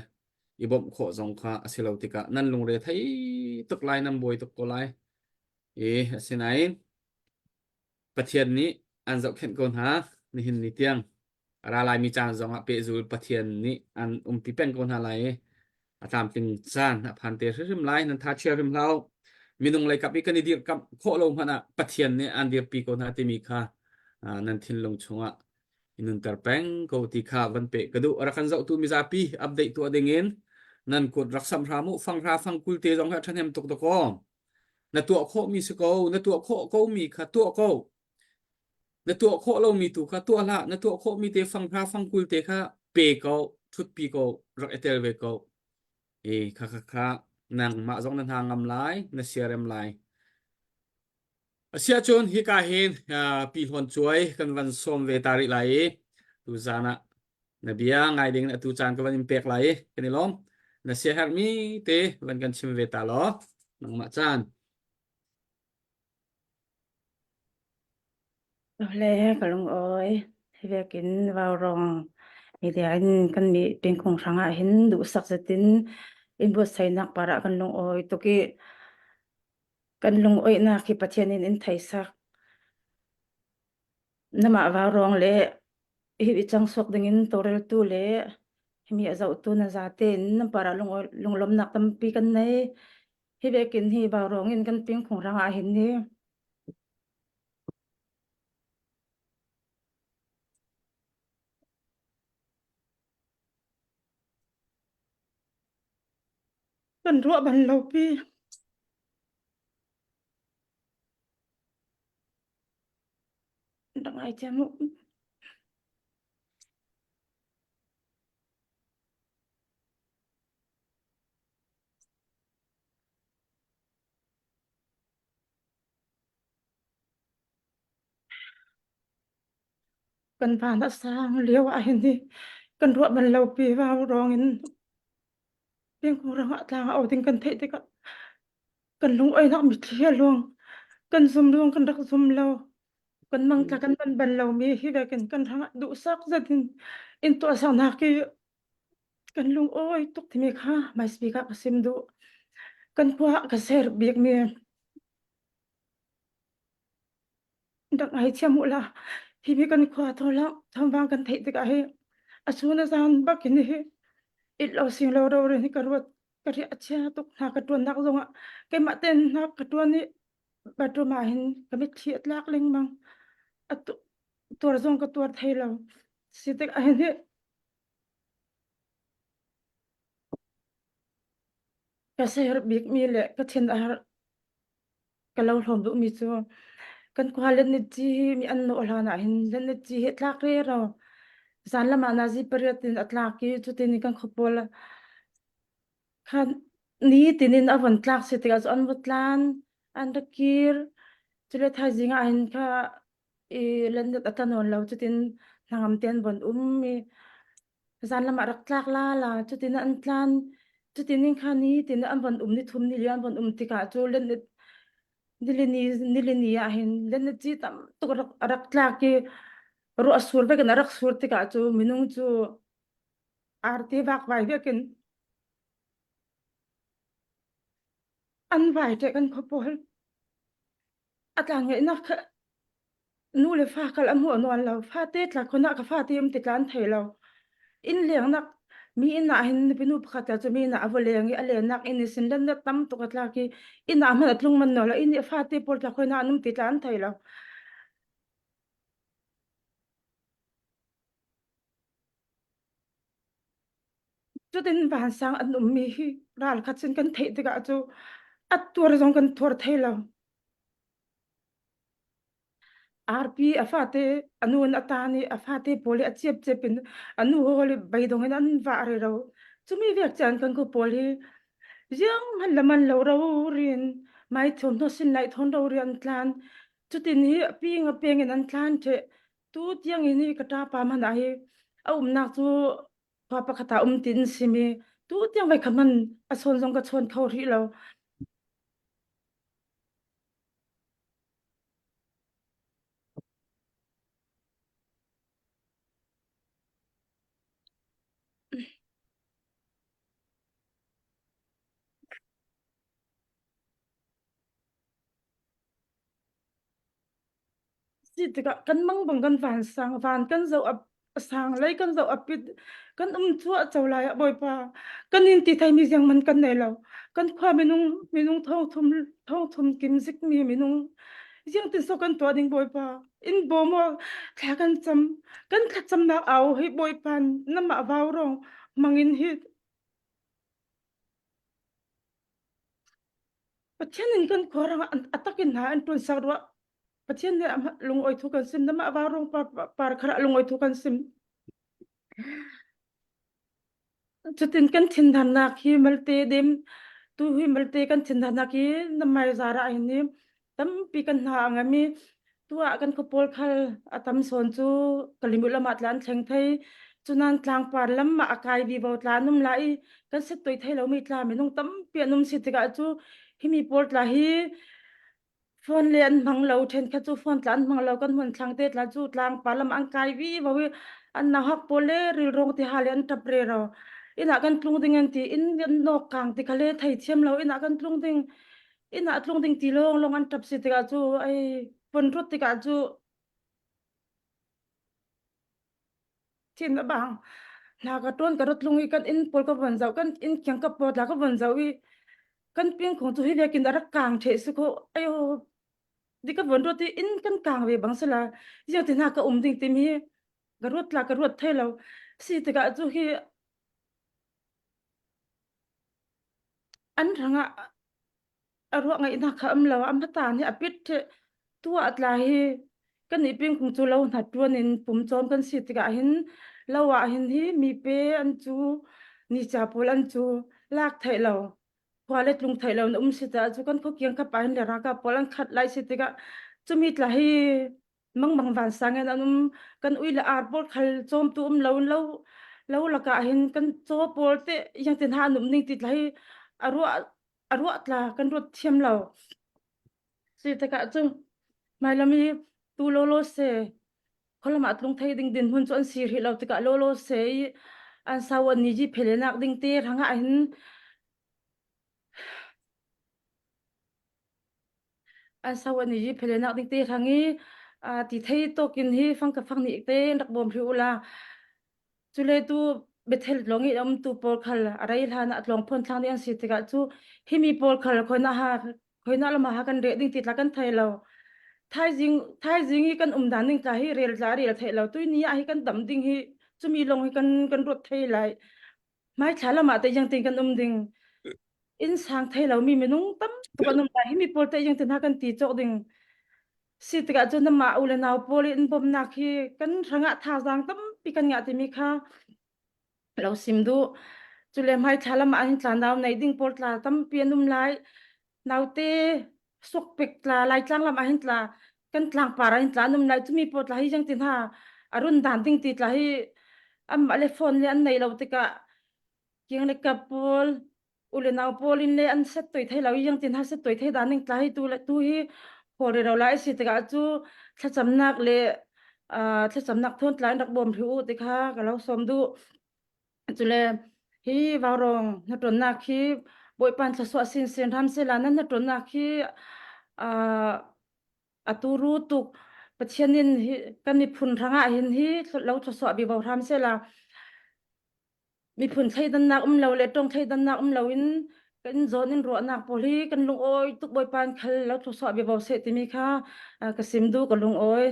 i bawmh khawh zong kha a si lo tikah nan lungre thei tuk lai, nan buai tuk ko lai. I asinain Pathian nih an zohkhenh ko hna nihin ni tiang. A ra laimi caan zongah pehzul Pathian nih an umpi peng ko hna lai i a tlamtling caan a phan te hrimhrim lai nan tha chia hrim hlah u. Minung lei kap i kan i dirkamh khawh lo hmanh ah Pathian nih an dirpi ko hna timi kha nan thinlung chungah i nunter peng ko ti kha van pe ka duh. Rak kan zohtu mizapi update tuah dingin nan kut rak sam hram u fanghra fangkul te zong hi a ṭhahnem tuk dakaw. Na tuah khawhmi si ko, na tuah khawh ko mi kha tuah ko. Na tuah khawh lomi tu kha tuah hlah. Na tuah khawhmi te fanghra fangkul te kha pe ko, ṭhutpi ko, rak i tel ve ko. E kha kha kha nangmah zong na hna ngam lai, na siarem lai. Asiahcun hika hin uh, Pi Hlawn Cuai kan van sawm ve ta rih lai i tuzaan ah na bia ngai ding in atu caan ka van in pek lai i kan i lawm. Na siaherhmi te van kan chim ve ta law nangmah caan. Le ka lungawi hi vekin vaurawng media in kan mi pengkhung hrangah hin duhsak zetin in buatsaihnak parah kan lungawi tuk i kan lungawinak hi Pathian in in theisak. Namah vaurawng le hi cang suak dingin tawlreltu le himi a zohtu na zate in nan parah lunglawmnak tampi kan nei. Hi vekin hi vaurawng in kan pengkhung hrangah hin ni Kan ruah bal lo pi. Rak ngaithiam u. Kan van a sang lio ah hin hi kan ruah bal lo pi vau rong in pengkung rang ah tlang a ding kan theih tikah kan lung oinak mitthli a luang kan zum luang kan rak zum lo kan mang tla kan man bal lo mi hi vekin kan rang ah duhsak zet in in tuah nak hi Kan lung awi tuk timi kha hmaisbik ah ka sim duh. Kan khua ah ka ser bikmi rak ngaithiam u la. Hi mi kan khua thawlang thawngvang kan theih tikah hi a chun a zan bak in hi it lo sing lo ro rin hi ka ruat ka riah a chia tuk hna ka tuannak zongah keimah ten hna ka tuan i bathroom ah hin ka mitthli a tlak lengmang a tuar zong ka tuar thei lo si tik ah hin hi Ka siaherh bikmi le ka thin a har ka lo hlawm duhmi cu kan khua Letnitci hi mi an nawh hlan ah hin Letnitci hi a tlak rero. Zan lam ah nazi pariat in a tlak i cutin kan khuapawl khan ni tinin a von tlak si tikah cu an va tlan an ra kir cule thaizing ah hin kha i Letnit a tla nawn lo cutin hnangam te an von um i zan lam ah rak tlak la la cutin an tlan. Cutin in khan ni tin an von um ni thum ni li an von um tikah cu len nilini nilini ah hin len ci tam tuk rak rak tlak i ruah sur vekin a rak sur tikah cu minung cu arti vakvai vekin an vai ṭe kan khua pawl a tlang ngeihnak kha nu le fa kal a hmuh nual lo fate tla khon ah ka fate um ti tla an thei lo inn lengnak mi inn ah hin nupi nu pakhat cu mi inn ah a va leng i a lennak inn i sin len tam tuk a tlak i inn ah hmanh a tlung man no lo inn i fate pawl tla khon ah an um ti tla an thei lo Cutin vansang an ummi hi ralkhat sin kan theih tikah cu a tuar zong kan tuar thei lo. Arpi a fate a nu in a tan i a fate pawl hi a ciapciap in a nu hawl i beidong in an vah rero. Cumi vek caan kan ku pawl hi ziang hmanh le man lo ro rin mai thom hno sin lai thon ro ri an tlan. Cutin hi a ping a peng in an tlan the. Tu tiang in hi ka ṭapa hmanh ah hi a umnak cu khua pakhat ah um tin simi tu tiang vai khat hmanh a chawn zong ka chawn kho rih lo. Si tikah kan mang bang kan van sang van kan zoh a sang lei kan zoh a pit kan um cuah co lai ah Bawipa kan in ti thei mi ziang man kan nei lo kan khua minung minung thong thum thong thum kim zik mi minung ziang tin so kan tuah ding Bawipa in bawm aw thla kan cam kan thlacamnak au hi Bawipa namah vau rong mangin hi Pathian in kan khua rang a takin hna an ṭuan sak rua. Pathian nih lungawi thu kan sim, namah varung par par khara lungawi thu kan sim. Cutin kan thinhannak hi malte dem tu hi malte kan thinhannak hi namai zara hin ni tampi kan hna a ngam i tu ah kan khuapawl khal a tam sawn cu Kalimu lam ah tla an thleng thei. Cunan tlangpar lam ah a kai vivo tla an um la i kan set toi thei lomi tla minung tampi an um si tikah cu himi pawl tla hi phone le an hmang lo ṭhenkhat cu phone tla an hmang lo kan hmun thlang te tla cu tlangpar lam an kai vivo i an nauhak pawl le rilrong ti ha le an ṭap rero. Inn ah kan tlung ding an ti inn an nawk kang ti kha le thei thiam lo inn ah kan tlung ding inn ah tlung ding ti lawng lawng an ṭap si tikah cu ai pon rut tikah cu thin a bang hna ka ṭawn ka rat lung i kan inn pawl ka von zoh kan inn kiang ka pawt la ka von zoh i kan ping khong cu hi vekin a rak kang ṭhe si kho ayo di ka von ruat i inn kan kang ve bang sila ziang ti hna ka um ding timi ka ruat la ka ruat thei lo si tikah cu hi An hrangah a ruah ngaihnak kha um lo. A hmata nih a pit ṭheh. Tu ah tla hi kan nih pingkung cu lo hna ṭuan in pumcawm kan si tikah hin lo ah hin hi mipe an cu nica pawl an cu lak theih lo khua le tlung theih lo na um si caah cu kan khuakiang kap ah hin le ralkap pawl an khat lai si tikah cumi tla hi mangmang vansang in an um kan ui le ar pawl khal cawmtu um lo in lo lo lakah hin kan caw pawl te yang tin ha an um ning ti tla hi a ruah a ruah tla kan ruat thiam lo si takah cu mailam hi tu lo lo se kholam ah tlung thei ding din hun cu an si rih lo tikah lo lo se i an sau an ni ji phelenak ding te rangah hin An so an i phelenak ding te hrang i ti thei tawkin hi fang ka fang nih te rak bawm hri ula. Cule tu Bethel tlawng i um tu pawl khal a rei hlan ah tlawng phon thlang ding an si tikah cu himi pawl khal khoina ha khoina lama ha kan reh ding ti tla kan thei lo. Thaizing thaizing i kan um dan ding tla hi rel tla rel thei lo. Tui ni ah hi kan dam ding hi cumi long hi kan kan ruat thei lai. Hmaithla lam ah te yang tin kan um ding. Inn sang thei lomi minung tam tuk an um lai. Hi mi pawl te yang tin ha kan ti cawk ding. Si tikah cun namah u le nau pawl i in bawmnak hi kan hrangah thazaang tampi kan ngah timi kha lo sim duh. Cule hmaithla lam ah hin tla nau nei ding pawl tla tampi an um lai. Naute sukpik tla Laitlang lam ah hin tla kan tlangpar ah hin tla an um lai. Cumi pawl tla hi yang tin ha a run dan ding ti tla hi anmah le phone le an nei lo tikah kiang le kap pawl. U le nau pawl in le an set toi thei lo i yang tin ha set toi thei dan ning tla hi tu le tu hi hawl re ro lai si tikah cu thlacamnak le thlacamnak thawn tla in rak bawm hri u ti kha ka lo sawm duh. Cule hi vaurawng hnaṭuannak hi Bawipa thluachuah sinsin hram sehla nan hnaṭuannak hi a turu tuk Pathian in hi kan miphun hrangah hin hi lo thluachuah bivo hram sehla miphun thleidannak um lo le tong thleidannak um lo in kan zawn in ruahnak pawl hi kan lungawi tuk Bawipa in khal lo thluachuah bivo seh timi kha ka sim duh ka lungawi.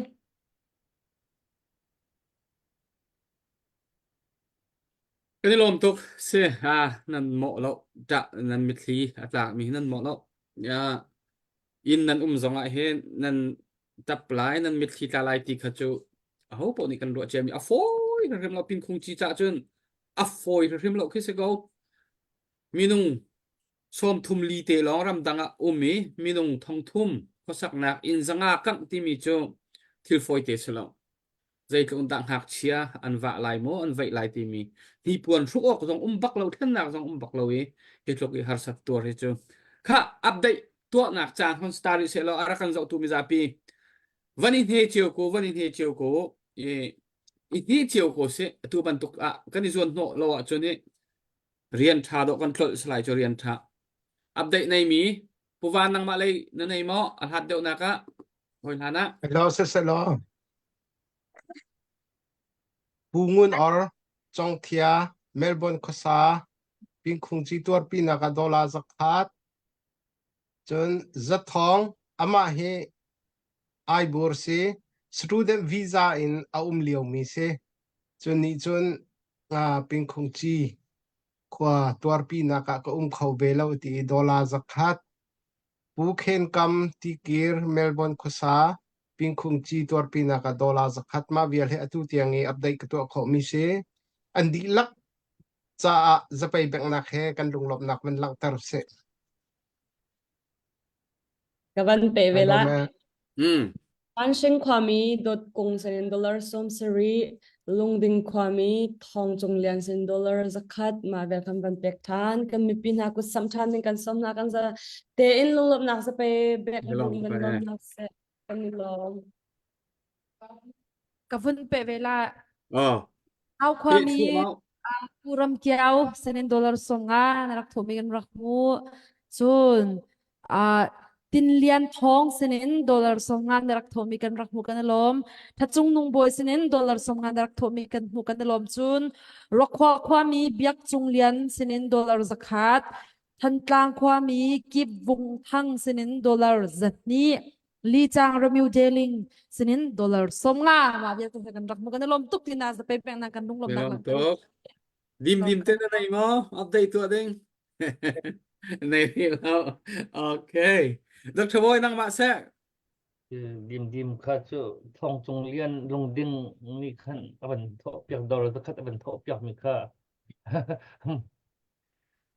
Kan i lawm tuk. Si, ah, nan mawh lo. Ṭah nan mitthli a tlakmi hi nan mawh lo. Ah, inn nan um zong ah hin nan ṭap lai, nan mitthli tla lai ti kha cu aho paoh nih kan ruah ciami a fawi hrimhrim lo. Pinkhung ci cah cun a fawi hrimhrim lo khi si ko. Minung 30 li te lawng ramdang ah um i minung 3000 khuasaknak inn zanga kangh timi cu thil fawi te si lo. Zeitluk dah ngakchia an vah lai maw an vaih lai timi hnipuan hruk awk zong um bak lo thlennak zong um bak lo i hi tluk i harsat tuar hi cu kha update tuahnak caan hon star rih seh law a rak kan zohtu mizapi van i hne cio ko van i hne cio ko i i hne cio ko si atu bantuk ah kan i zuan hnawh lo ahcun i rian ṭha dawh kan tlolh salai cu rian ṭha update nei mi puvan nangmah lei na nei maw a hlat deuhnak ah hoi hlan ah Hello, siselaw. Pu Ngun Or, Congthia, Melbourne khuasa, Pingkhung ci tuarpinak ah dollar zakhat. Cun Zathawng, amah hi Aibur si, student visa in a um liomi si. Cun nih cun Pingkhung ci khua tuarpinak ah ka um kho ve lo ti i dollar zakhat. Pu Khen Kam, Tikir, Melbourne khuasa, Pingkhung ci tuarpinak ah dollar zakhat mah vial hi atu tiang i update ka tuah khawhmi si. An dihlak caah zapei benghnak he kan lunglawmhnak van langhter sih. Ka van pe ve la. Mm. Pansheng khuami dot kung sen dollar som sari lungding khuami thong cung lian sen dollar zakhat ma vel kan van pek than kan mipi hna kut sam than ding kan som na kan za te in lunglawmnak sa pe bek Lawm kan pe. lawm nak se kan i lawm Ka vun pe ve la. Oh. Au Pe khuami thluahmah. Pu Ram Kiao senin dollar songa na rak thumi kan rak hmu. Cun uh, Tin Lian Thong sinin dollar songa na rak thumi kan rak hmu kan i lawm. Thacung Nung Bawi sinin dollar songa na rak thumi kan hmu kan i lawm. Cun Rokhua khuami Biak Cung Lian sinin dollar zakhat. Thantlang khuami Kip Vung Thang sinin dollar zahnih. Li Chang Ramiu Deling sinin dollar 50 mah vialte kan rak mu kan lom tuk tina za pe peng na kan lung lom nak Lom tuk. Dim dim te na nei maw? Update tuah ding. Nei rih lo. Okay. Dr. Boy nangmah seh. Dim dim kha cu thong cung lian lungding nih khan a van thawh piak dollar zakhat a van thawh piak mi kha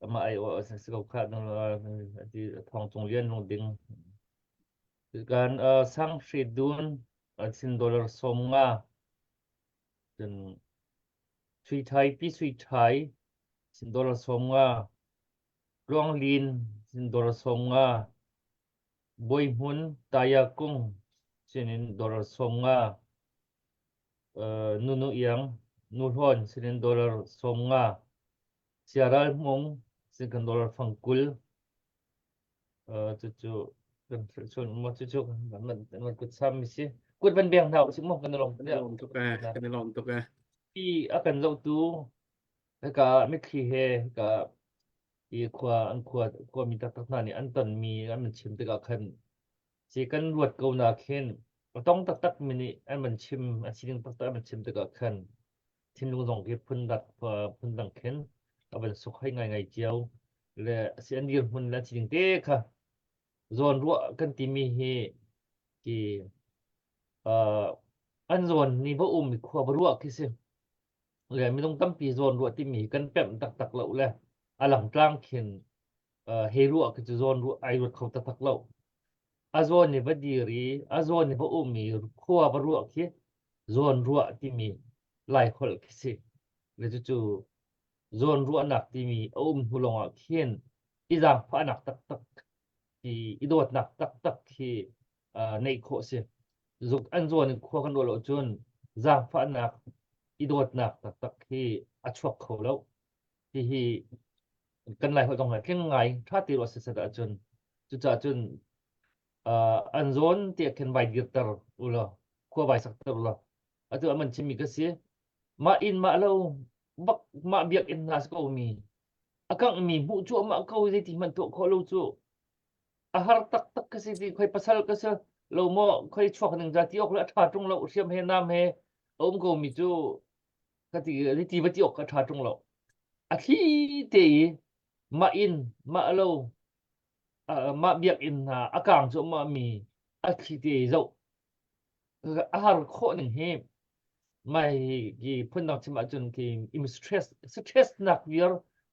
Amah ai awh a si ko kha ti thong cung lian lung ding. Kan sang hri dun sin dollar 50 cun sui thai pi sui thai sin dollar 50 Tluang Lin sin dollar 50 Bawi Hmun Taya Kung sinin dollar 50 Nunu Iang Nu Hlawn sinin dollar 50 Siaral Hmung singkan dollar fang 20 cucu kan chun mo cucu man kut sam mi si kut van beng hna usih mu kan lawm Kan i lawm tuk eh kan i lawm tuk eh hi a kan zohtu hika mitthli he hika i khua an khua khua mi taktak hna nih an ton mi an man chim tikah khan si kan ruat ko na khin a tong taktak mi nih an man chim an sining taktak an man chim tikah khan thinlung zong khi phundak phundang khin a van suk hoi ngaingai cio le si an dirhmun le an sining te kha zawn ruah kan timi hi ki uh, an zawn ni va um mi khua va ruah khi si le minung tampi zawn ruah timi kan pemh taktak lo le a langtlang khin uh, he ruah khi cu zawn ruah ai ruat kho taktak lo a zawn i va dir i a zawn i va um i khua va ruah khi zawn ruah timi Lai holh khi si. Le cucu zawn ruahnak timi a um hnu lawngah khin. I zaangfahnak taktak hi i dawtnak taktak hi uh, neih khawh si. Zuk an zawn in khua kan ruah lo cun zaangfahnak i dawtnak taktak hi a chuak kho lo. Hihi kan lai holh zong tling ngai tha ti ruah sisat ahcun cucaah cun uh, an zawn tiah khin vai dirter ulaw khua vai sakter ulaw atu aman chimmi ka si mah inn mah lo bak mah biakinn hna si ko mi a kangh hmuh cuahmah ko zeiti hmanh tuah khawh lo cu a har taktak ka si ti khoi pasal ka si lo maw khoi chuak ning za ti awk le a ṭha ṭung lo hriam he nam he a um ko mi cu ka ti ti va ti awk ka ṭha ṭung lo a thli te i mah inn mah lo mah biakinn hna a kang cuahmah mi a thli te i zoh a har khawh ning hi mai hi phundang chim ahcun khi im stress stress nak viar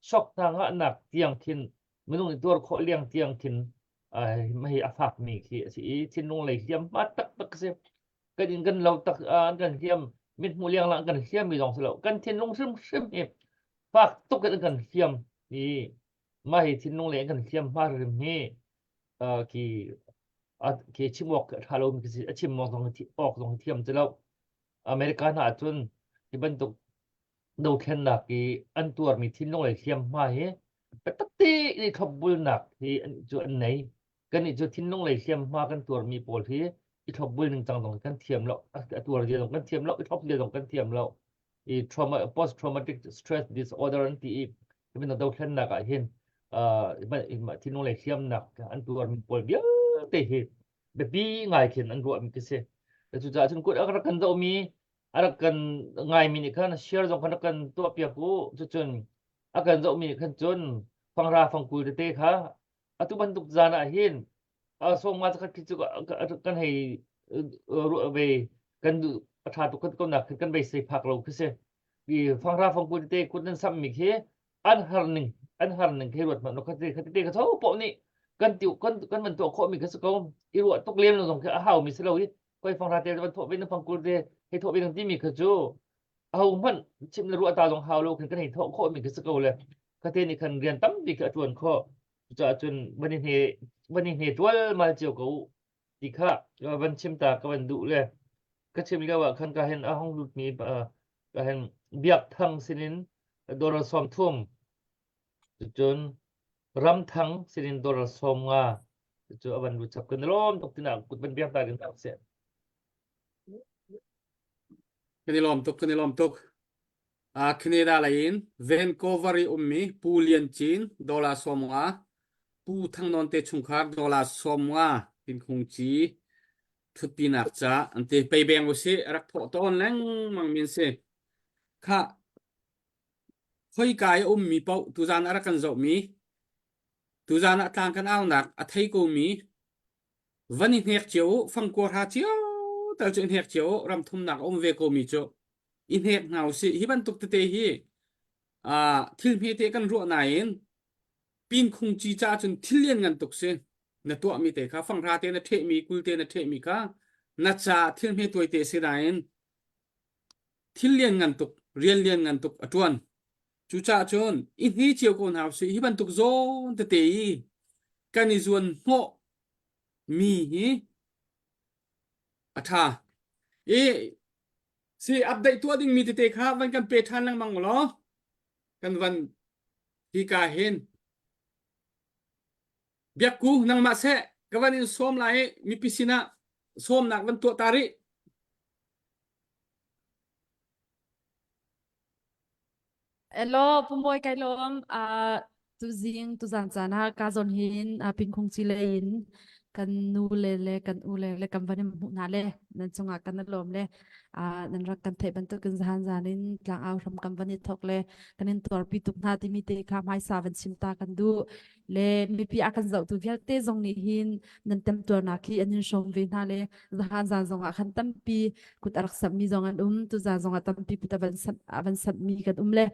shock hna ngah nak tiang khin minung nih tuar khawh liang tiang khin hi a fak mi khi a si i thinlung lei hliam hma taktak si kan in kan lo tak an kan hliam mit hmuh liang lang kan hliam mi zong si lo kan thinlung hrimhrim hi fak tuk in kan hliam i mah hi thinlung lei kan hliam hma hrim hi khi khi chim awk ṭha lo mi khi si a chim awk zong awk zong thiam ti lo America hna ahcun hi bantuk dothlennak i an tuarmi thinlung lei hliamhma hi biatak tein i thlopbulnak hi an cu an nei kannih cu thinlung lei hliamhma kan tuarmi pawl hi i thlopbul ningcang zong kan thiam lo a tuar zia zong kan thiam lo i thlop zia zong kan thiam lo i trauma post traumatic stress disorder an ti i hi bantuk dothlennak ah hin thinlung lei hliamnak an tuarmi pawl vialte hi biapi ngai khin an ruahmi khi si cucaah cun kut a rak kan zohmi a rak kan ngaimi nih khan share zong khan rak kan tuahpiak u cucun a kan zohmi nih khan cun fangra fangkul tete kha atu bantuk zan ah hin sawma zakhat khi cu kan hei ruah ve kan duh a ṭha tuk kan ko nak kan beisei phak lo khi si i fangra fangkul tete kut nan sammi khi an har ning an har ning khi ruat hmanh kha te kha te kha tho poh nih kan tiu kan kan van tuah khawh mi kha si ko i ruah tuk lem lo zong khi a hau mi si lo i koi fangra te van thawh ve na fangkul te hei thawh ve nang timi kha cu aho hmanh chim le ruah ta zong hau lo khin kan hei thawh khawh mi kha si ko le kha te nih khan rian tampi kha a ṭuan khawh cucaah cun van i hne van i hne tual mal cio ko ti kha van chim ta ka van duh le ka chim lio ah khan ka hen a hong lut mi ka hen biak thang sinin dollar 30 cun ramthang sinin dollar 50 cu a van lut chap kan lawm tuk tina kut van biak ta kan tak se Kan i lawm tuk kan i lawm tuk Uh, Canada lei in Vancouver i ummi Pu Lian Cin dollar 50, Pu Thang Nawn te chungkhar dollar 50 Tinkhung Ci thutpinak ca an ti pei beng usih rak thawh tawn lengmang min si. Kha khoika i ummi paoh tuzan a rak kan zohmi tuzan ah tlang kan aunak a thei komi van i hnek cio u fangkua hra cio tal cu i hnek cio u ram thumnak a um ve komi cu i hnek hna usih hi bantuk tete hi uh, thil hmete kan ruah nain pin khung ci ca cun thil lian ngan tuk si na tuahmi te kha fanghra te na ṭhehmi kul te na ṭhehmi kha na ca thil hme tuai te si nain thil lian ngan tuk rian lian ngan tuk a ṭuan cucaah cun i hni cio ko hna usih hi bantuk zawn tete i kan i zuan hnawh mi hi a ṭha i si update tuah dingmi tete kha van kan pe ṭhan lengmang law kan van hika hin biakku nangmah seh ka van in sawm lai i mipi sinah sawmnak van tuah ta rih Hello, Pumawi kai lawm. Uh, tuzing tuzan caan ah ka zawn hin uh, pingkhung ci lei in kan nu le le kan u le le kan van in hmuh hna le nan cungah kan lawm le uh, nan rak kan theih bantukin zahan zan in tlang au hram kan van i thok le kan in tuarpi tuk hna timi te kha hmaisa van chim ta kan duh le mipi a kan zohtu vialte zong nih hin nan temtuarnak hi an in hrawm ve hna le zahan zan zong ah khan tampi kut a rak sammi zong an um tuzan zong ah tampi kut a van samh a van samhmi kan um le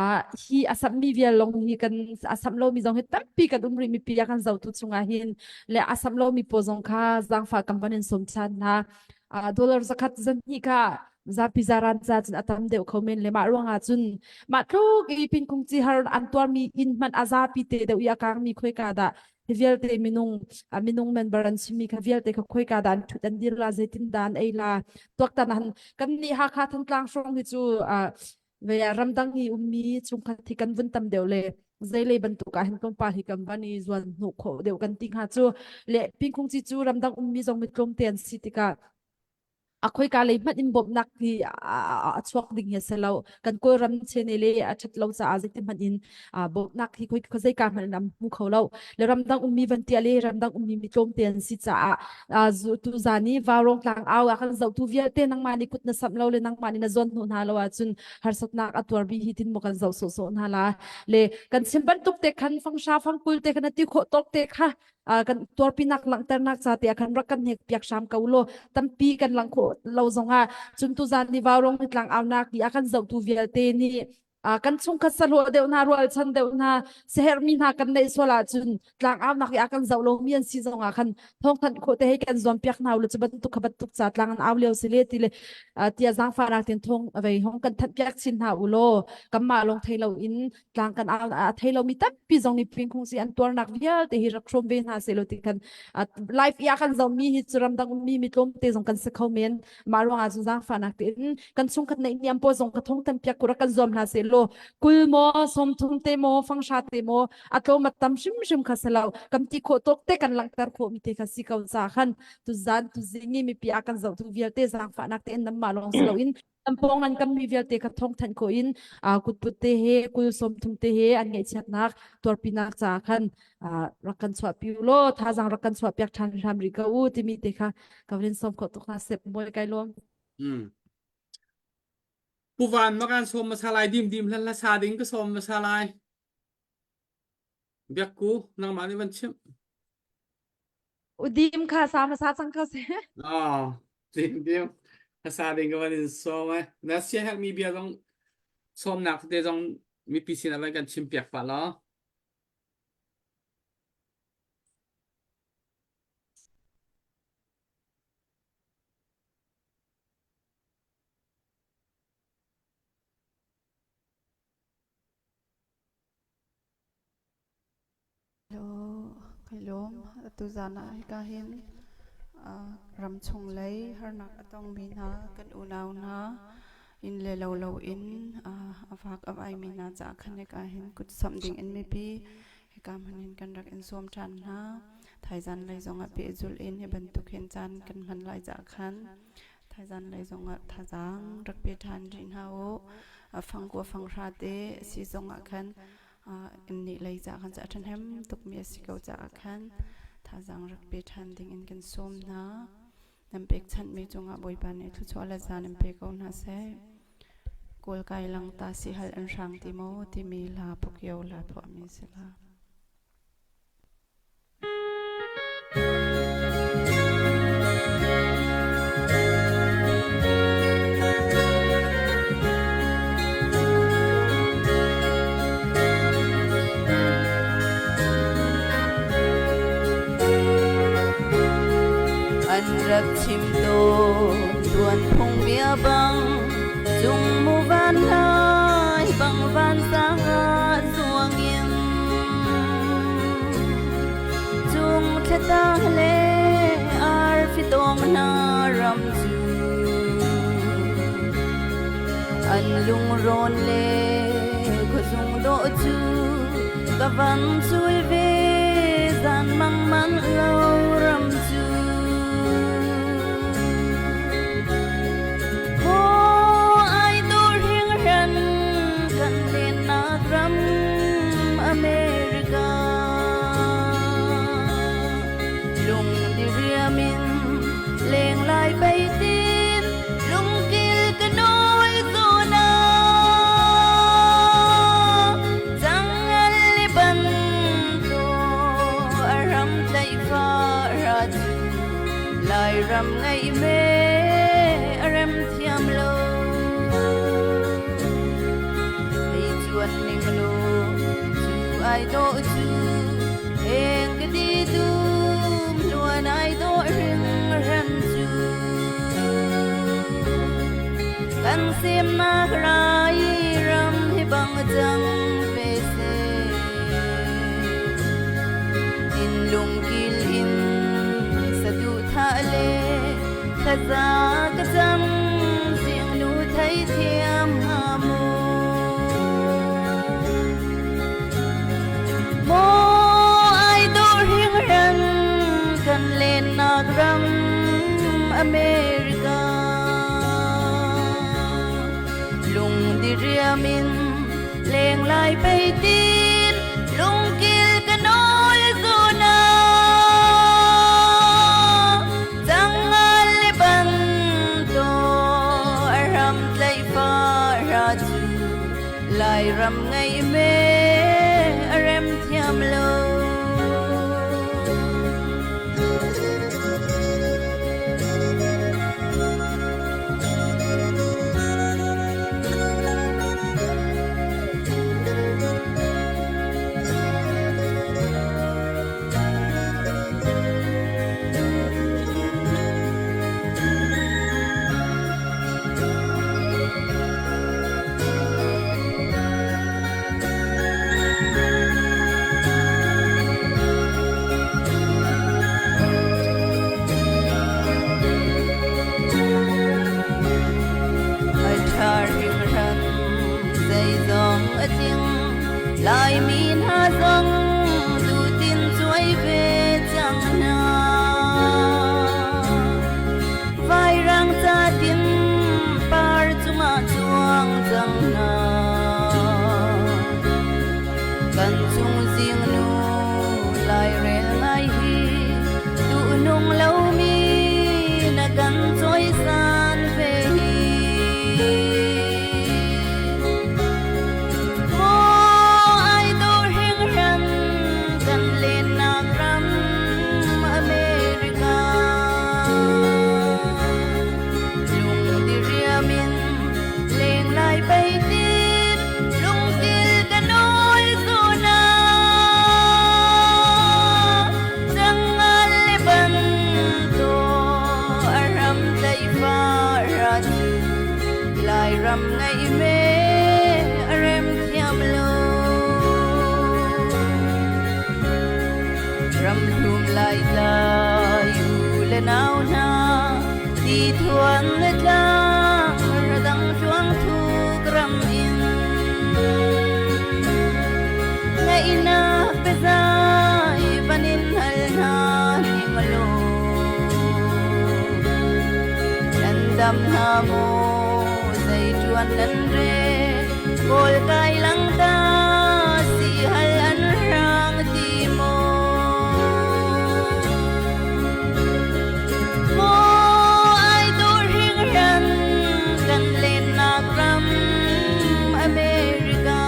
a hi a samhmi vial long hi kan a samh lomi zong hi tampi kan um rih mipi a kan zohtu chungah hin le a samh lomi pawl zong kha zaangfah kan van in sawm than hna a dollar zakhat zan hnih kha. Zapi zaran ca cun a tam deuh kho men le mah ruangah cun mah tluk i pinkung ci har an tuarmi inn hmanh a zapi te deuh i a kangmi khoika dah hi vialte minung minung member an simi kha vialte kha khoika dah an thut an dir la zeitin dah an ei la tuaktan han kan nih Hakha Thantlang hrawng hi cu ve ramdang i ummi chungkhat hi kan vun tam deuh le zeilei bantuk ah hin tlawmpal hi kan van i zuan hnuh khawh deuh kan ti hnga cu le pingkhung ci cu ramdang ummi zong mi tlawmte an si tikah a khoika lei hmanh in bawmhnak hi a chuak ding hi a si lo kan kawlram chene le a ṭhat lo caah zeiti hmanh in bawmhnak hi khoi zeika hmanh in an hmu kho lo le ramdang ummi van tia le ramdang ummi mi tlawmte an si caah tu zan i vaurawng tlang au ah kan zohtu vialte nangmah nih kut na samh lo le nangmah nih na zuan hnu hna lo ahcun harsatnak a tuarmi hi tin maw kan zoh sawhsawh hna la le kan chim bantuk te khan fangsha fangkul te khan ti khawh tawk te kha kan tuarpinak langhternak ca te ah khan rak kan hnek piak hram ko law tampi kan lang khawh lo zongah cun tuzan ni vaurong ni tlang aunak i a kan zohtu vialte nih kan chungkhat sahlawh deuh hna rualchan deuh hna siherhmi hna kan neih sual ahcun tlang aunak i a kan zoh lomi an si zongah khan thawngthanh khawh te hei kan zuam piak hna u cu bantuk kha bantuk ca tlang an au lio si le ti le tia zaangfahnak tin thong vei hong kan thanh piak chin hna u law kanmah lawng thei lo in tlang kan au a thei lomi tampi zong nih pingkhung si an tuarnak vialte hi rak hrawm ve hna seh ti kan live i a kan zohmi hi cu ramdang ummi mi tlawmte zong kan si kho men mah ruangah cun zaangfahnak tein kan chungkhat neih niam pawl zong ka thong tam piak ku rak kan zuam hna seh law kul maw 30 te maw fangsha te maw a tlawm a tam hrimhrim kha si lo kan ti khawh tawk te kan langhter khawh mi te kha si ko ca khan tuzan tuzing i mipi a kan zohtu vialte zaangfahnak tein nanmah lawng si loin Tampawng an kam mi vialte kha thawng thanh khawh in kutput te he kul 30 te he an ngaihchiatnak tuarpinak caah khan rak kan chuahpi u law thazaang rak kan chuahpiak ṭhan hram rih ko u timi te kha ka van sawm khawh tuk hna sep mawi kai lawm. Hmm. Pu Van ma kan sawm hmasa lai dim dim hlan hla sa ding ka sawm hmasa lai. Biakku nangmah nih van chimh. Udim kha sa hmasa cang ko seh. Ah, dim dim. Hmasa ding ka van in sawm eh. Na sia herhmi bia zong sawmnak te zong mipi sinah van kan chim piak pah law. Hello, kai lawm. Tuzaan ah hika hin ramchung lei harnak a tongmi hna kan unau hna inn le lo loin a vak a vaimi hna caah khan hika hin kut samh ding in mipi hika hmun hin kan rak in sawm ṭhan hna. Thaizan lei zongah pehzulh in hi bantuk hin caan kan hman lai caah khan thaizan lei zongah thazaang rak pe ṭhan rih hna u. Fangkua fanghra te si zongah khan nih lei caah khan a ṭhahnem tukmi a si ko caah khan thazaang rak pe ṭhan ding in kan sawm hna. Nan pekchanhmi cungah Bawipa nih thluachuah le zan in pe ko hna seh. Kawl kai lang ta si hal an hrang ti maw timi hla pukio hla phuahmi si la. An rak chim tawn tuanphung bia bang cung mu van lai bang van sang ah zuang in Cung thlatang le arfi tawng hna ram cu an lungrawn le khuazung dawh cu ka van cul ve zan mang man lo ram cu. Maw ai dawh hringhran kan lennak ram America lung diriam in leng lai peitin lungkil ka nawl zona changal ban to aram tlaih fa. Kan semnak rai ram hi bang cang ve seh. Thinlung kil in saduhthah le thlaza ka cam zingnu theithiam hnga mu. Maw ai dawh hringhran kan lennak ram America. Lung diriam in leng lai pei tin lungkil ka nawl zuna. Cangal le banto a ram tlaih fa ra cu Lairam ngei me a rem thiam lo. A ṭha hringhran zeizong a tling Laimi hna zong tutin cuai ve cang hna. Vairang catin par cungah cuang cang hna. Kan cung zingnu lairel ngai hi duhnung lomi na kan cawisan ve hi. Maw ai dawh hringhran kan lennak ram America. Lung diriam in leng lai pei tin lungkil ka nawl zuna. Cangal le banto a ram tlaih fa ra cu Lairam ngaih me a rem thiam lo. Ram hlum lai tlai u le nau hna ti thuan le tlang radang tluang thuk ram in ngaihnak biazai vanin hal hna ning law nan dam hna maw zei ṭuan nan re kawl kai lang ta si hal an hrang ti maw Maw ai dawh hringhran kan lennak ram America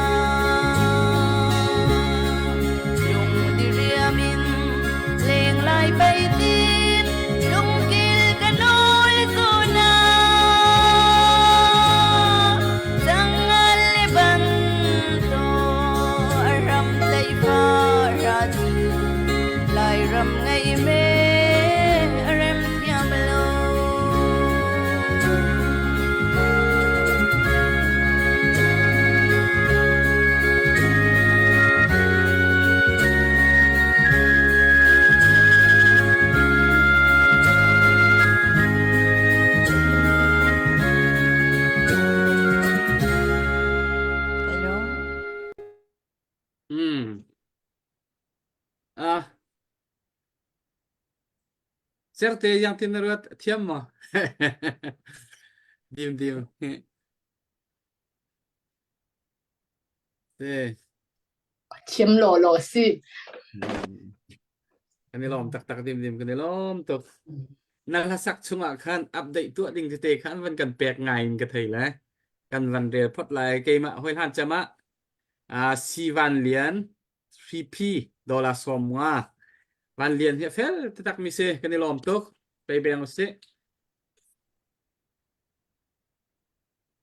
lung diriam in leng lai pei tin lungkil ka nawl zuna Cangal le banto a ram tleifa ra cu Lairam ngei me a rem thiam lo. Hello. Hmm. Ah, Certe yang tin na ruat thiam maw? Dim dim. Te. Thiam law law si. Kan i lawm taktak dim dim kan i lawm tuk. Na hlasak chungah khan update tuah ding tete khan van kan pek ngai in ka thei le. Kan van rel phot lai keimah hoi hlan cem ah ah Si Van Lian Hripi dollar 50 Van Lian hi a fel taktak mi si kan i lawm tuk. Pei beng usih.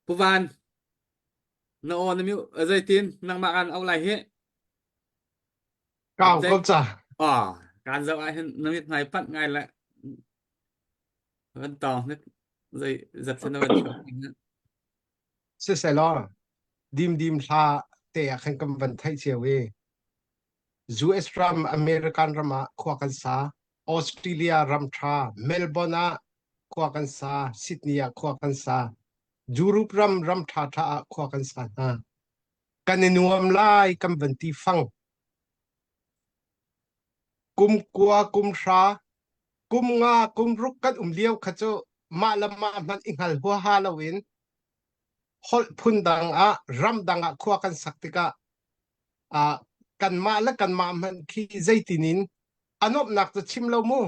Pu Van na aw na mute zeitin nangmah kan auh lai hi. Kau ko ca. Ah, kan zoh ah hin na mit hmai panh ngai le van tawng hnik zei zat na van chuak. Siselaw dimdim hla te ah khan kan van theih cio i US ram American ram ah khua kan sa Australia ram tha Melbourne ah khua kan sa Sydney ah khua kan sa Europe ram ram tha tha ah khua kan sa hna kan i nuam lai kan van ti fang kum kua kum hra kum nga kum ruk kan um lio kha cu mah le mah hmanh i hngal huaha loin holh phun dang ah ram dang ah khua kan sak tikah ah kanmah le kanmah hmanh khi zeitin in a nuamhnak cu chim lo mu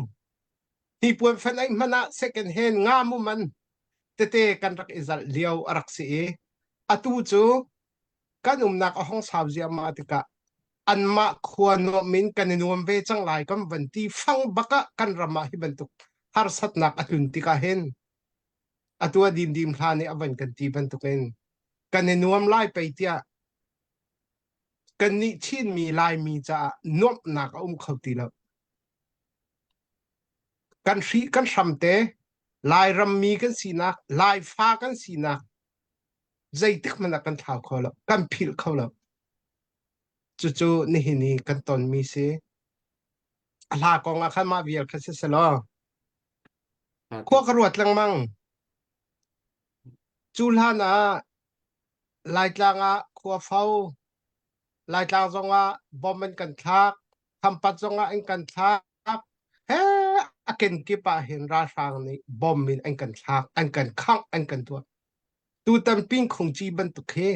hnipuan fan ai hmanh ah second hand nga mu man tete kan rak i zalh lio a rak si i atu cu kan umnak a hong sau ziahmah tikah anmah khua nuam in kan i nuam ve cang lai kan van ti fang bak ah kan ram ah hi bantuk harsatnak a tlun tikah hin atu a dimdim hla nih a van kan ti bantukin kan i nuam lai pei tiah kannih Chinmi Laimi caah nuamhnak a um kho ti lo. Kan hri kan hramte Lairam mi kan sinak Laifa kan sinak zeitik hmanh ah kan thlau kho lo kan philh kho lo cucu nihin i kan tonmi si a hla kong ah khan mah vial kha si selaw khua ka ruat lengmang cu hlan ah Laitlang ah khua fo Laitlang zong ah bom an kan thlak Khampat zong ah an kan thlak he a kenkip ah hin ralhrang nih bom in an kan thlak an kan khangh an kan tuah tutan ping khungci bantuk hi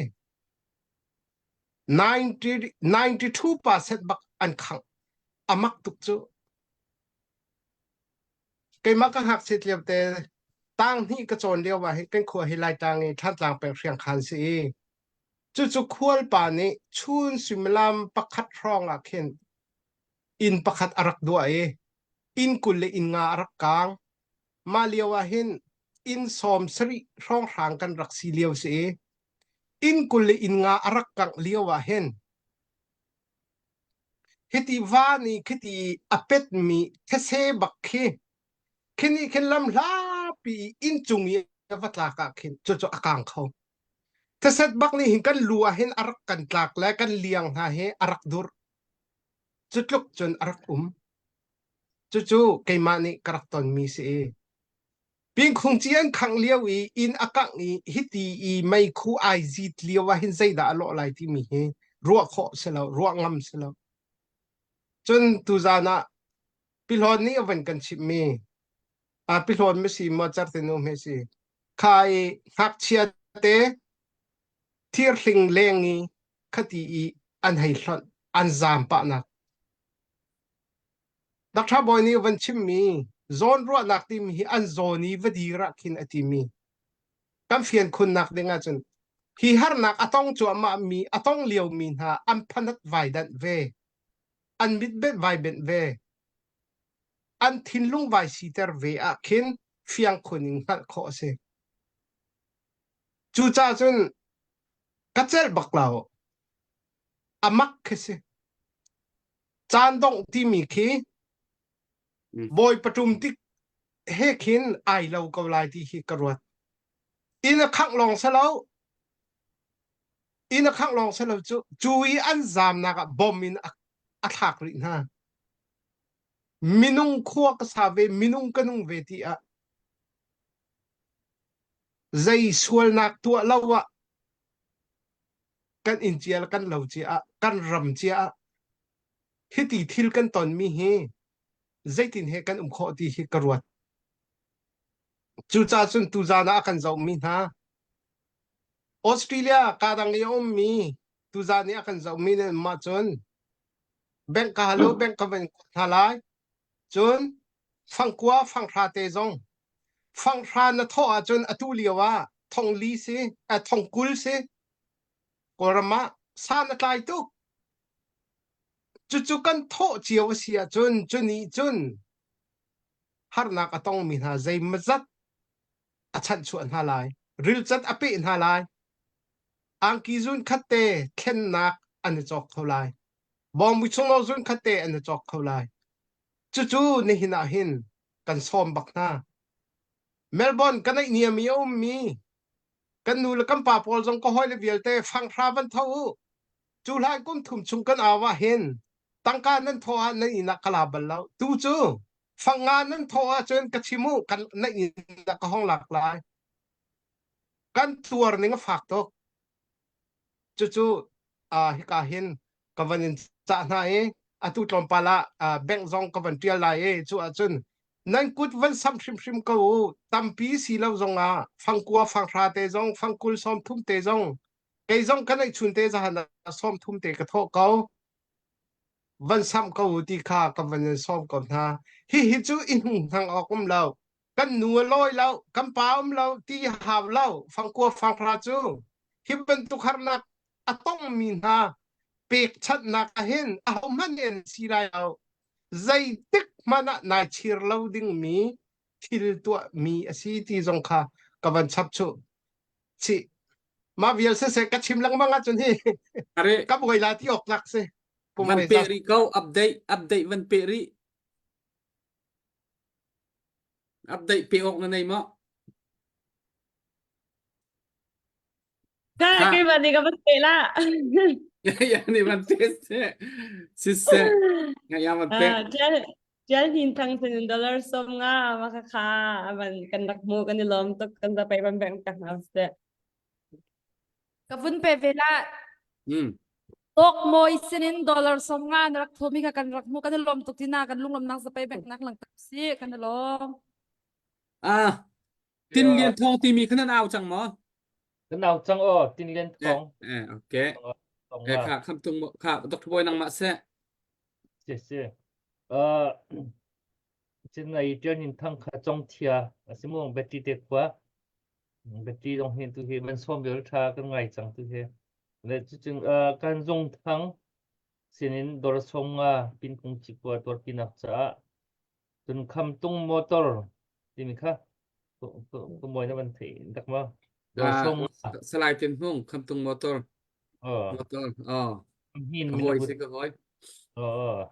90 92% bak an khangh amak tuk cu keimah ka ngakchiat lio te tang hnih ka cawn lio ah hin kan khua hi Laitlang i Thlantlang peng Hriangkhan si i cucu khualpa nih chun suimilam pakhat hrawng ah khin inn pakhat a rak duah i inn 20 le inn nga a rak kaang. Mah lio ah hin inn 70 hrawnghrang kan rak si lio si i inn 20 le inn nga a rak kangh lio ah hin hiti va nih khiti a petmi these bak khi khini khin lam hlapi i inn cung i a va tlak ah khin cucu a kaang kho. Theset bak nih hin kan lu ah hin a rak kan tlak le kan liang hna hi a rak dur. Cu tluk cun a rak um. Cucu keimah nih ka rak tonmi si i Pingkhung ci an khangh lio i inn a kangh i hiti i meikhu ai zit lio ah hin zeidah a lawh lai timi hi ruah khawh si lo, ruah ngam si lo. Cun tuzaan ah Pihlawn nih a van kan chimhmi a Pihlawn ma si maw Certinu hme si kha i ngakchia te thirhling leng i khati i an hei hlonh an zaam pahnak Doctor Bawi nih van chimmi zawnruahnak timi hi an zawn i va dir ah khin a timi kan fian khunnak ding ahcun hi harnak a tong cuahmah mi a tong lio mi hna an phanat vai danh ve an mitbenh vai benh ve an thinlung vai siter ve ah khin fiang khun in hngalh khawh a si cucaah cun ka celh bak lo a mak khi si caan dongh timi khi bawi paṭum tik he khin ai lo ko lai ti hi ka ruat inn a khangh lawng si lo inn a khangh lawng si lo cu cu i an zamnak ah bom in a thlak rih hna minung khua ka sa ve minung ka nung ve ti ah zei sualnak tuah lo ah kan inn cia le kan lo cia ah kan ram cia ah hiti thil kan tonmi hi zeitin he kan um khawh ti hi ka ruat. Cucaah cun tuzaan ah a kan zohmi hna Australia kadang i a ummi tuzaan i a kan zohmi nan mah cun bank ka halo bank ka van kuat hna lai cun fangkua fanghra te zong fanghra na thawh ahcun atu lio ah thongli si eh, thongkul si Kawlram ah san a tlai tuk. Cucu kan thawh cio a si ahcun cunih cun harnak a tongmi hna zeimazat a chanhchuah hna lai. Rilcat a peh hna lai. Angki zun khat te thlennak an i cawk kho lai. Bawngbu chungno zun khat te an i cawk kho lai. Cucu nihin ah hin kan sawm bak hna. Melbourne ka naihniam i a ummi. Kan nu le kan pa pawl zong ka hawile vialte fanghra van tho u. Cu hlan kum thum chung kan au ah hin tangka nan thawh ah nan inn ah ka la bal lo. Tu cu fangnga nan thawh ahcun ka chim u kan na inn ah ka hong lak lai. Kan tuar ning a fak tuk. Cucu uh, hika hin ka van in cah hna i atu tlawmpal ah uh, bank zong ka van ṭial lai i cu ahcun nan kut van sam hrimhrim ko u tampi si lo zong ah fangkua fanghra te zong fangkul 30 te zong kei zong ka neih chun te zahan ah 30 te ka thawh ko van sam ko u ti kha ka van in sawm ko hna hihi cu i hnung hnang awk um lo kan nu a lawi lo kan pa um lo ti hau lo fangkua fanghra cu hi bantuk harnak a tongmi hna pekchanhnak ahhin ahohmanh nih an si lai lo zeitik hmanh ah nai chir lo dingmi thil tuahmi a si ti zong kha ka van chap chuh chih mah vial siseh ka chim lengmang ahcun hi Are ka buai la ti awk tlak si van pe rih ko update update van pe rih update pe awk na nei maw Ka keimah nih ka van pe la. Ya nih van pe se. Siseh. Nga ya van pe. Tial tial hin thang sin dollar som nga ma kha kha van kan rak mu kan i lawm tuk kan za pe van beng tak na se. Ka vun pe ve la. Mm. Tok moi sinin dollar som nga na rak thomi kha kan rak mu kan i lawm tuk tina kan lunglawm nak zapei bek nak lang tak si kan i lawm. Ah, Tin Lian Thawng timi kha nan au cang maw? Kan au cang aw, Tin Lian Thawng. Eh, eh okay. Eh, kha kham tung kha Dr. Boy nangmah seh. Si si. Uh, chin nai tian in thang kha chong thia asimu betty te khua betty dong hin tu hi man som bel tha kan ngai chang tu hi le chu chung kan zung thang sinin dor som nga pin kung chi kwa tor pinak cha Cun khamtung motor timi kha ka mawi na van theih dak ma? Ah, Salai Tin Hmung khamtung motor. Oh. Motor. Oh. Hin Ka hawi si ka hawi. Oh.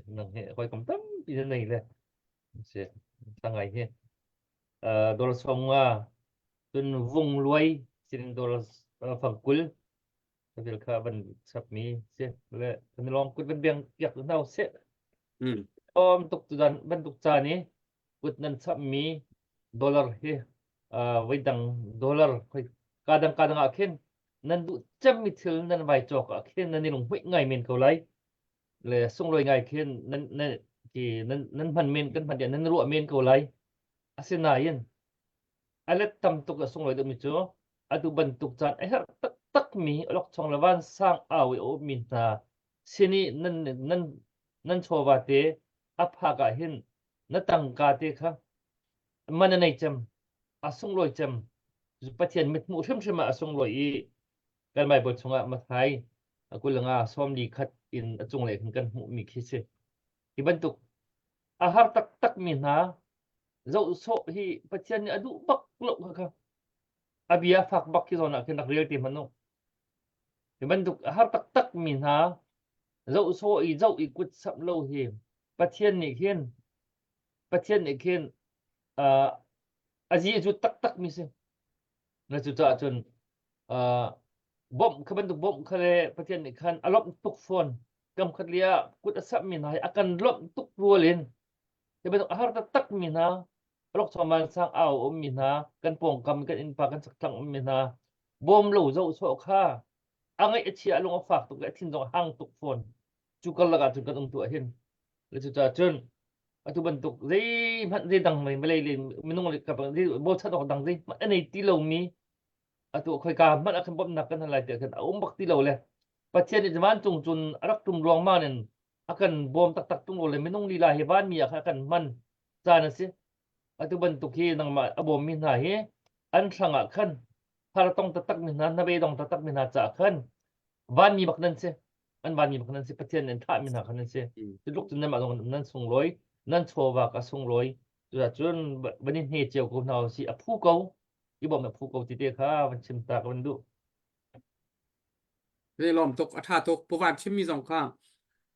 Nang he hawi kam tampi na nei le. Si tangai hi. Uh, dol song nga cun vung luai sin dol fangkul Ka kha van chapmi si le kan lawng kut van biang piak hna seh. Mm. Om tuk tu dan bantuk caan i kut nan chapmi dollar hi uh, voi dang dollar khoi ka dang ka dang ah khin nan duh cemmi thil nan vai cawk ah khin nan i lunghmuih ngai men ko lai le sunglawi ngai khin nan nan ki nan nan hman men kan hman nan ruah men ko lai asinain a let tam tuk a sunglawi deuhmi cu atu bantuk caan a herh taktakmi awlokchong le vansang au i a ummi hna sin i nan nan nan chawva te a phak ah hin na tangka te kha man a nei cem a sunglawi cem Pathian mithmuh hrimhrim ah a sunglawi i kan Bible chungah Matthai a kul nga sawmli khat in a cunglei khan kan hmuhmi khi si hi bantuk a har taktakmi hna zoh sawh hi Pathian nih a duh bak lo kha kha a bia fak bak khi zawn ah khin rak rel te hmanh u hi bantuk a har taktak mi hna zoh sawh i zoh i kut samh lo hi Pathian nih khin Pathian nih khin uh, a zi a zut taktak mi si na cu caah cun uh, bawmh kha bantuk bawmh kha le Pathian nih khan a lawmh tuk fawn kam khat lia kut a samh mi hna hi a kan lawmh tuk rual in Hi bantuk a har taktak mi hna, awlokchong vansang au ummi hna, kan pawngkam kan innpa kan chakthlang ummi hna, bawm lo zoh sawh kha a ngaih a chia a lung a fak tuk le a thin zong a hang tuk fawn. Cu karlak ah cun kan um tu ah hin. Le cucaah cun atu bantuk zeihmanh zeidang mei vawlei le minung le kap bochan awk dang zeihmanh a nei ti lomi atu khoika hmanh ah khan bawmhnak kan hal lai tiah khan a um bak ti lo le Pathian nih vancung cun a rak tum ruangmang in a kan bawm taktak tung lo le minung lila hi vanmi ah khan a kan hman caan a si. Atu bantuk hi nangmah a bawmmi hna hi an hrang ah khan har tong taktak mi hna hnabeidong taktak mi hna caah khan vanmi bak nan si. An vanmi bak nan si. Pathian nih an thahmi hna khan nan si. Cu tluk cun nanmah zong nan sunglawi, nan chawva ka sunglawi. Cucun van i hne cio ko hna usih. A phu ko. I bawmh a phu ko ti te kha van chim ta ka van duh. Ni lawm tuk a ṭha tuk puvan chimmi zong kha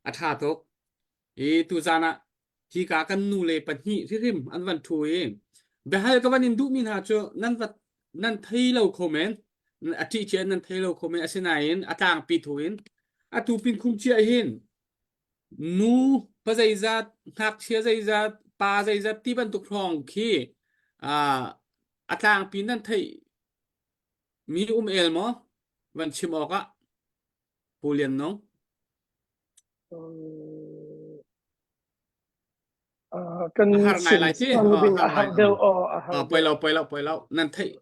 a ṭha tuk i tuzan ah hika kan nu le pahnih hrimhrim an van ṭhu i biahal ka van in duhmi hna cu nan va Nan thei lo kho men. A ṭih cia nan thei lo kho men. Asinain a tlangpi thu in atu pin khung cia hin nu pa zeizat, ngakchia zeizat, pa zeizat ti bantuk hrawng khi a tlangpi nan theih mi um el maw? Van chim awk ah Pu Lian Nung. Kan a har ngai lai ti a har deuh aw a har poi lo poi lo poi lo nan theih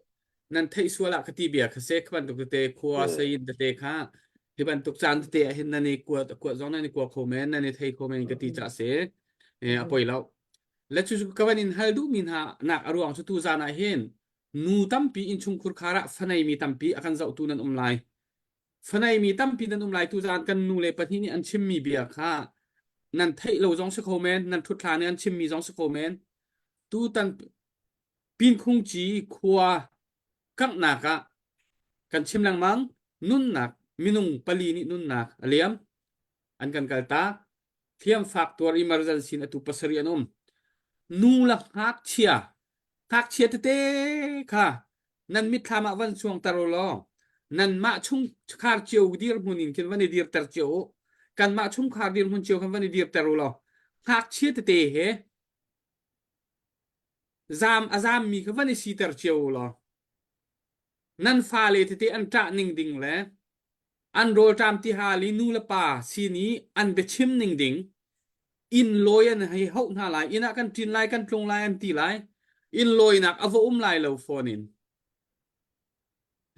nan theih sual ah ka ti bia kha se bantuk tete khua sayin tete kha hi bantuk caan tete ah hin nan i kua kua zong nan i kua kho men nan i thei kho men ka ti cha se a poi lo le cu ka van in hal duh mi hna nak a ruang cu tu zan ah hin nu tampi innchungkhur khar ah fanei mi tampi a kan zohtu nan um lai Fanei mi tampi nan um lai tuzaan kan nu le pahnih nih an chimmi bia kha nan theih lo zong si kho men, nan ṭhut hlan i an chimmi zong si kho men. Tutan Pinkhungci khua kanghnak ah kan chim lengmang nunnak minung pali nih nunnak a liam an kan kaltak hliamfak tuar emergency in atu pasarih an um. Nu le ngakchia, ngakchia tete kha nan mitthlam ah van chuangter u law nanmah chungkhar cio dirhmun in khin van i dirter cio u. Kanmah chungkhar dirhmun cio khan van i dirter u law ngakchia tete he zam a zammi kha van i siter cio u law nan fale tete an ṭah ning ding le an rawlṭam tihal i nu le pa sin i an biachim ning ding inn lawi an hei hauh hna lai inn ah kan ṭin lai kan tlung lai an ti lai inn lawinak a va um lai lo fawn in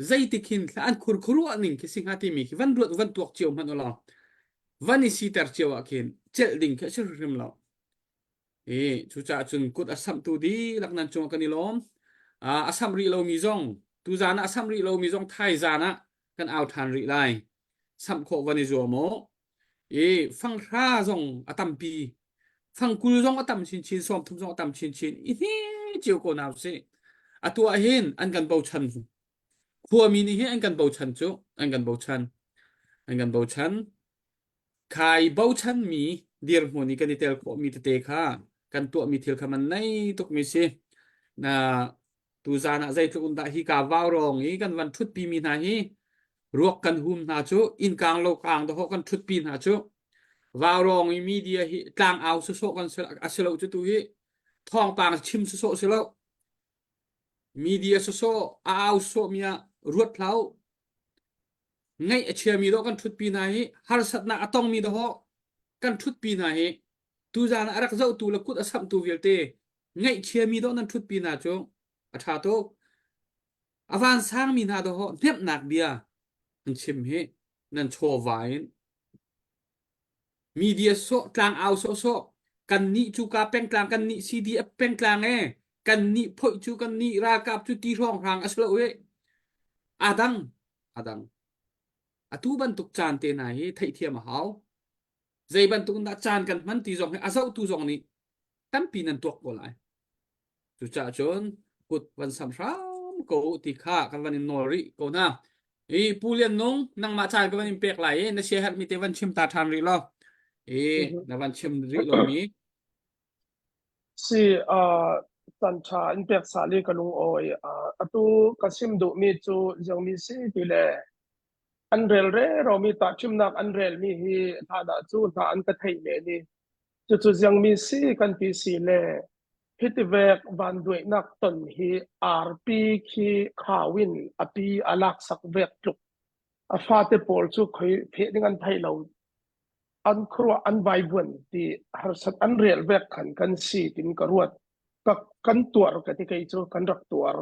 zeitik hin an khurkhuruah ning khi si hnga timi khi van ruat van tuak cio hmanh ulaw van i siter cio ah khin celh ding khi a si hrimhrim lo I cucaah cun kut a samhtu dihlak nan cungah kan i lawm. A samh rih lomi zong tuzaan ah a samh rih lomi zong thaizaan ah kan au ṭhan rih lai. Samh khawh van i zuam u. I fanghra zong a tampi. Fangkul zong a tam chinchin, sawmthum zong a tam chinchin. I hne cio ko hna usih. Atu ah hin an kan bochan. Khuami nih hin an kan bochan cu. An kan bochan. An kan bochan. Khai bochanmi dirhmun i kan i tel khawhmi tete kha kan tuahmi thil kha man nei tukmi si. Na tuzaan ah zeitluk in dah hi ka vaurawng i kan van ṭhutpi mi hna hi ruak kan hum hna cu innkang lo kaang dahawh kan ṭhutpi hna cu vaurawng i media hi tlang au sawsawh kan a si lo cu tu hi thawngpang chim sawsawh si lo media sawsawh a au sawh mi ah ruat hlah u ngaih a chiami dawh kan ṭhutpi hna hi harsatnak a tongmi dawh kan ṭhutpi hna hi tuzaan ah a rak zohtu le kut a samhtu vialte ngaihchiami dawh nan ṭhutpi hna cu a ṭha tuk. A vansangmi hna dawh hnemhnak bia an chim hi nan chawva in media sawh tlangau sawhsawh kan nih cu ka pengtlang kan nih CDF pengtlang e kan nih phoih cu kan nih ralkap cu ti hrawnghrang a si lo e adang adang atu bantuk caan te hna hi theihthiam a hau zei bantuk in dah caan kan hman ti zong hi a zohtu zong nih tampi nan tuak ko lai Cucaah cun kut van sam hram ko u ti kha kan van in nawl rih ko hna. I Pu Lian Nung, nangmah caan ka van in pek lai i na siaherhmi te van chim ta ṭhan rih law. I na van chim rih lomi. Si, uh, caan ṭha in pek sal i ka lung awi. Uh, atu ka sim duhmi cu ziangmi si ti le an rel reromi tahchimnak an relmi hi hna dah cu hna an ka theih men i cucu ziangmi si kan ti si le Hiti vek vanduainak ton hi arpi khi khau in a pi a laksak vek tluk. A fate pawl cu khoi pheh ding an thei lo. An khuaruah an vaivuan ti harsat an rel vek khan kan si tin ka ruat. Ka kan tuar ka ti kei cu kan rak tuar.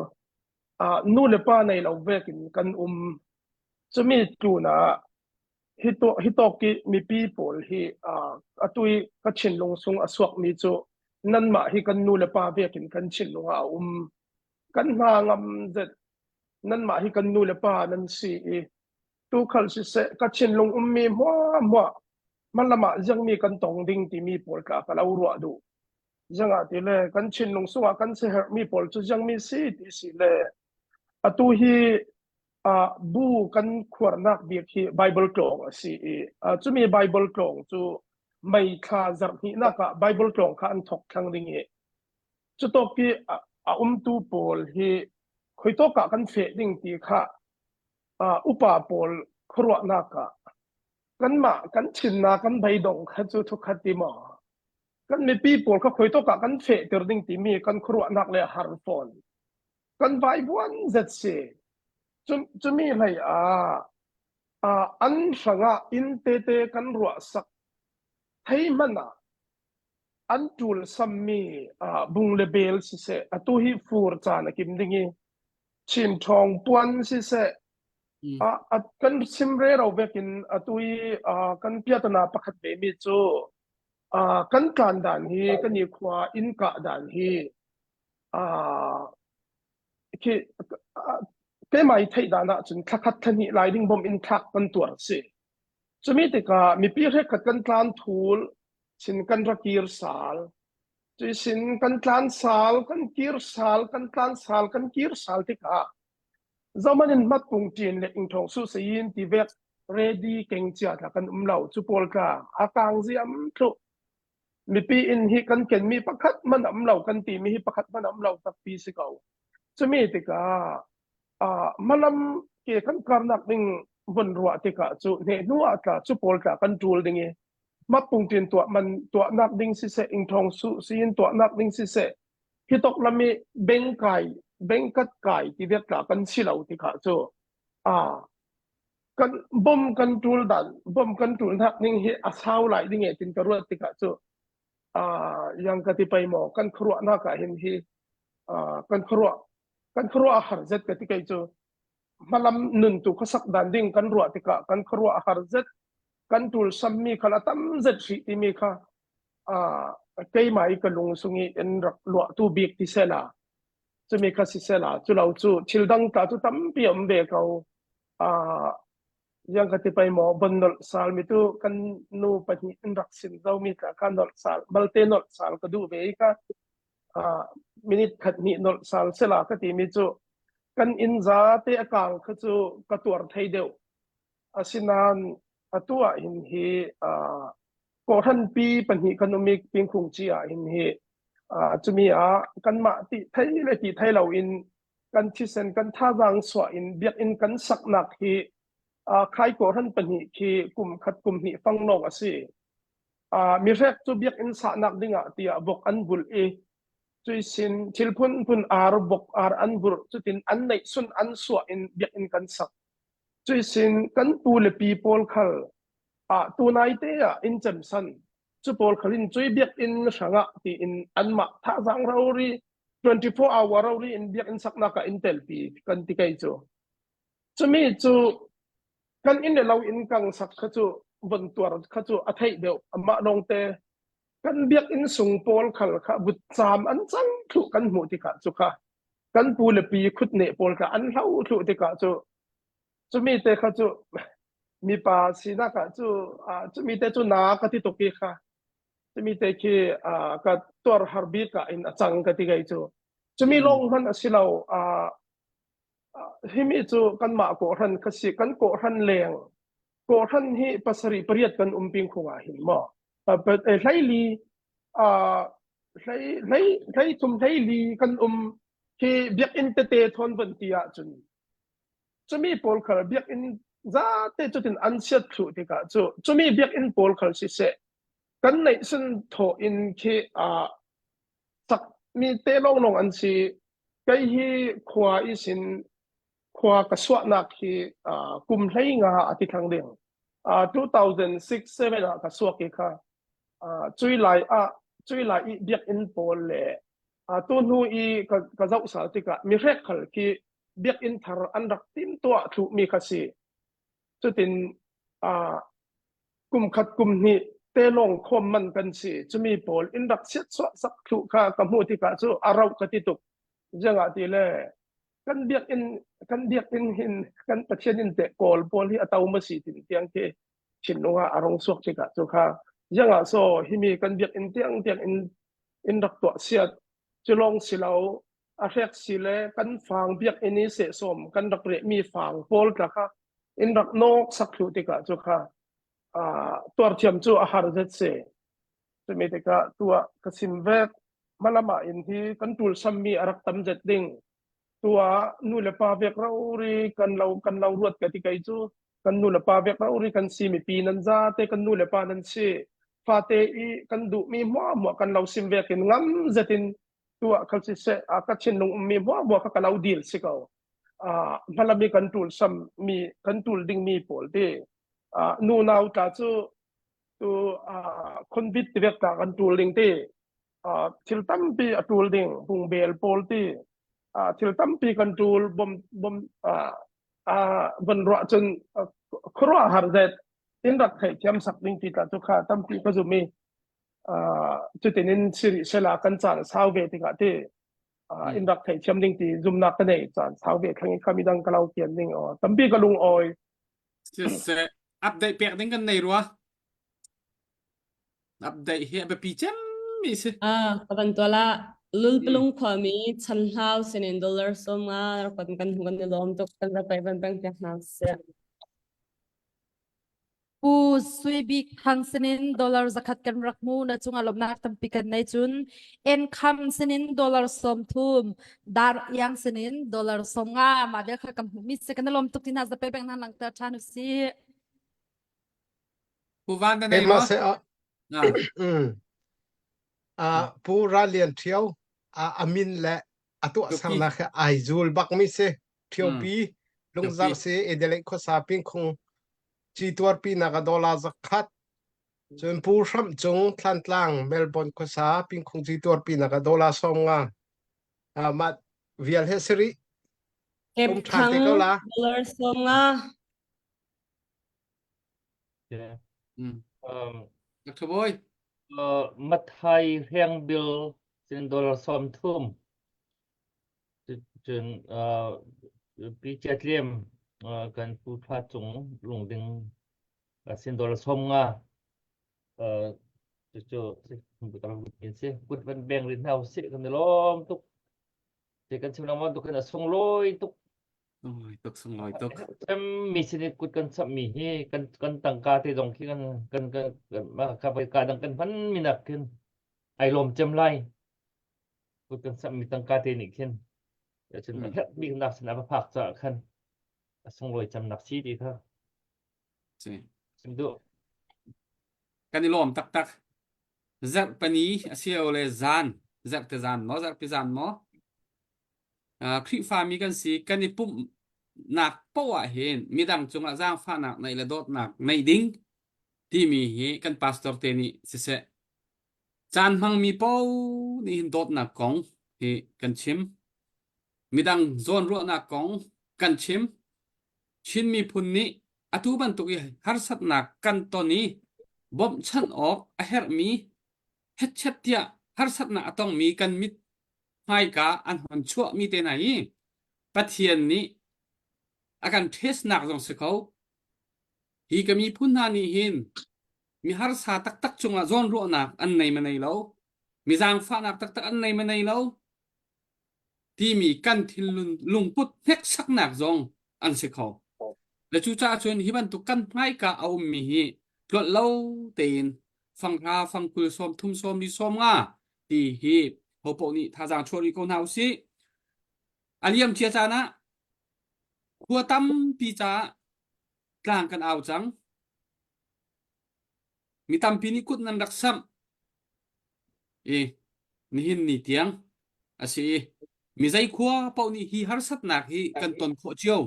Uh, nu le pa nei lo vek in kan um. Cumi tlun ah Hi tawk i mipi pawl hi atu i ka thinlung sung a suakmi cu nanmah hi kan nu le pa vekin kan thinlung ah a um. Kan hna ngam zet nanmah hi kan nu le pa nan si i tuukhal siseh ka thinlung ummi hmuahhmuah hmalam ah ziangmi kan tong ding timi pawl kha ka lo ruah duh. Ziangah ti le kan thinlung sungah kan siaherhmi pawl cu ziangmi si ti si le atu hi uh, bu kan khuarnak bik hi Bible tlawng a si i uh, cumi Bible tlawng cu mei thla zarh hnihnak ah Bible tlawng kha an thok thlang ding i cutawk i a umtu pawl hi Khoi tawk ah kan feh ding ti kha upa pawl khuaruahnak ah kanmah kan thinnak kan beidong kha cu thukhat ti maw kan mipi pawl kha khoi tawk ah kan fehter ding timi kan khuaruahnak le har fawn kan vaivuan zet si cumi hlei ah an hrangah inn tete kan ruah sak thei hmanh ah an ṭul sammi bung le bel siseh atu hi fur caan a kim ding i chin ṭhawng puan siseh kan sim rero vekin atu i kan piatana pakhat ve mi cu kan tlan dan hi kan i khua inn kah dan hi khi keimah i theih dan ahcun thlakhat thlahnih lai ding bom in thlak kan tuar si. Cumi tikah mipi hrek kan tlan thul sin kan ra kir sal. Cui sin kan tlan sal, kan kir sal, kan tlan sal, kan kir sal tikah zaman in mat kung ṭin le ingthong su sayin ti vek ready keng chia tla kan um lo cu pawl tla a kang ziam thlu mipi in hi kan kenmi pakhat man am lo kan timi hi pakhat man am lo takpi si ko cumi tikah malam ke kan karnak ding vun ruah tikah cu hne hnu ah tla cu pawl tla kan ṭul ding i mapung tin tuah man tuahnak ding siseh ingthong su siin tuahnak ding siseh hi tok lam i beng kai bengkat kai ti vek tla kan si lo tikah cu a kan bom kan ṭul dan bom kan ṭul nak ning hi a sau lai ding e tin ka ruat tikah cu a yang ka ti pai maw kan khuaruahnak ah hin hi kan khuaruah kan khuaruah a har zet ka ti kei cu hmalam nun tu khuasak dan ding kan ruah tikah kan khuaruah a har zet kan tul sammi khal a tam zet hrih timi kha keimah i ka lung sung i in rak luah tu bik ti sela cumi kha si sela cu lo cu thil dang ta cu tampi um ve ko yang ka ti pai maw bon nolh sal mi tu kan nu pahnih in rak sim zo mi ka ka nolh sal balte nolh sal ka duh ve i ka minute khat hnih nolh sal sela ka ti mi cu kan inn za te a kang kha cu ka tuar thei deuh asinain atu ah hin hi kawhhran pi pahnih kan um i pingkhung ci ah hin hi cumi ah kanmah ti thei le ti thei lo in kan thisen kan thazaang suah in biakinn kan saknak hi khai kawhhran pahnih khi kum khat kum hnih fang lawng a si. Mihrek cu biakinn sahnak dingah tiah vok an vulh i cuisin thil phunphun ar vok ar an vurh cutin an neihsun an suah in biakinn kan sak. Cuisin kan pu le pi pawl khal ah tunai te ah inn cemsan cu pawl khal in cui biakinn hrangah tiin anmah thazaang rori 24 hour rori in biakinn saknak ah in telpi kan ti kei cu. Cumi cu kan inn le lo in kang sak kha cu von tuar kha cu a theih deuh amah lawng te kan biakinn sung pawl khal kha vutcaam an cang thluh kan hmuh tikah cu kha kan pu le pi khutne pawl kha an hlo thluh tikah cu cumi te kha cu mipa sinak ah cu cumi te cu na ka ti tuk i kha cumi te khi ka tuar har bik ah in a cang ka ti kei cu cumi lawng hman a si lo Himi cu kanmah kawhhran kha si. Kan kawhhran leng kawhhran hi pasarih pariat kan um ping khung ah hin maw hleili hlei hlei hlei thum hleili kan um hi biakinn tete thawn van ti ahcun cumi pawl khal biakinn zate cutin an chiat thlu tikah cu cumi biakinn pawl khal siseh kan neih sun thaw in khi sak mi te lawnglawng an si. Kei hi khua i sin khua ka suahnak hi uh, kum hlei nga a ti thang ding. Uh, 2006-7 ah ka suak i kha uh, cui lai ah cui lai i biakinn pawl le uh, tu hnu i ka, ka zoh sal tikah mi hrek khal khi biakinn thar an rak tim tuah thlu mi kha si. Cutin uh, kum khat kum hnih te lawng khawm man kan si cumi pawl in rak chiat chuah sak thlu kha ka hmuh tikah cu a rauh ka ti tuk ziangah ti le kan biakinn kan biakinn hin kan pathian in te kawl pawl hi a to ma si tin tiang khi thinlung ah a rong suak tikah cu kha ziangah so himi kan biakinn tiang tiang in in rak tuah siat cu lawng si lo a hrek si le kan fang biakinn i sehsawm kan rak reh mi fang pawl tla kha in rak nok sak thlu tikah cu kha tuarthiam cu a har zet si cumi tikah tuah ka sim vek malama in hi kan tul sammi a rak tam zet ding. Tua nu le pa vek ro ri kan lo kan lo ruat ka ti kai cu kan nu le pa vek ro ri kan si mipi nan za te kan nu le pa nan si fate i kan duh mi hmuah hmuah kan lo sim vek in ngam zetin tua khal si se a ka thinlung ummi hmuah hmuah kha ka lo dil si ko a hmalami kan tul sam mi kan tul ding mi pawl te nu nau tla cu tu khonbit ti vek ta kan tul ding te thil tampi a tul ding bungbel pawl ti thil tampi kan tul bom bom von ruah cun khuaruah har zet in rak theih thiam sak ding ti tla cu kha tampi ka zum i cutin in siri sela kan caan sau ve tikah ti in rak theih thiam ding ti zumnak ka nei caan sau ve thlang i kha midang ka lo kian ding o tampi ka lung awi Siseh, update pek ding kan nei rua. Update hi a biapi cem mi si. Ah, ka van tuala lulpalung khuami chanhlau sinin dollar som nga rak kan kan kan i lawm tuk kan rak kai van peng piak hna seh. Pu Sui Bik Thang sinin dollar zakhat kan rak hmu na cungah lawmhnak tampi kan nei cun income sinin dollar 30 dar yang sinin dollar 50 mah bel kha kan hmuh mi se kan lawm tuk ti hna zape beng nan langter than u si Pu Van na nei Keimah maw? se ah Ah, mm, ah, Pu Ral Lian Ṭhio a a min le a tuahsernak he ai zul bak mi si. Ṭhiopi lungzar si Adelaide khuasa pingkhung ci tuarpi nak a dollar zakhat cun Pu Hramh Cung Thlantlang Melbourne khuasa pingkhung ci tuarpi nak a dollar 50 ah mah vial he siri Kep um ṭhan thang te ko la dollar 50. Yeah. Mm. Um, Dr. Boy. uh, Mathai Hreng Bil sin dollar 30 cun uh, Pi Chia Tlem uh, kan Pu Thla Cung Lungding uh, sin dollar 50 uh, cu cu si kut van beng rin hna usih kan i lawm tuk ti kan chim lengmang tuk hin a sunglawi tuk Sunglawi tuk, sunglawi tuk. Mi sin i kut kan samh mi hi kan kan tangka te zong khi kan kan kan ka ka dang kan hman mi nak khin ai lawm cem lai. Kut kan samh mi tangka te nih khin cun a herh bik nak sin a va phak caah khan a sunglawi cem nak si ti kha. Si. Sim duh. Kan i lawm taktak. Zarh pani a si le zan, zarh te zan maw, zarh pi zan maw? Khrihfami kan si kan i pumhnak poah ah hin midang cungah zaangfahnak neih le dawtnak neih ding timi hi kan pastor te nih siseh caan hmangmi paoh nih hin dawtnak kong hi kan chim midang zawnruahnak kong kan chim Chin miphun nih atu bantuk i harsatnak kan ton i bawmhchanh awk a herhmi hetchet tiah harsatnak a tongmi kan mit hmaika an hon chuahmi te hna hi Pathian nih a kan ṭhesnak zong si ko. Hi ka miphun hna nih hin mi harsa taktak cungah zawnruahnak an nei ma nei lo, mi zaangfahnak taktak an nei ma nei lo, timi kan thinlung lungput hneksaknak zong an si kho. Le cucaah cun hi bantuk kan hmaika a ummi hi tlolh lo tein fanghra fangkul 30 sawmli 50 ti hi hopoh nih thazaang chuah rih ko hna usih. A liam cia caan ah khua tampi caah tlang kan au cang. Mi tampi nih kut nan rak samh i nihin ni tiang a si i mi zei khua paoh nih hi harsatnak hi kan ton khawh cio.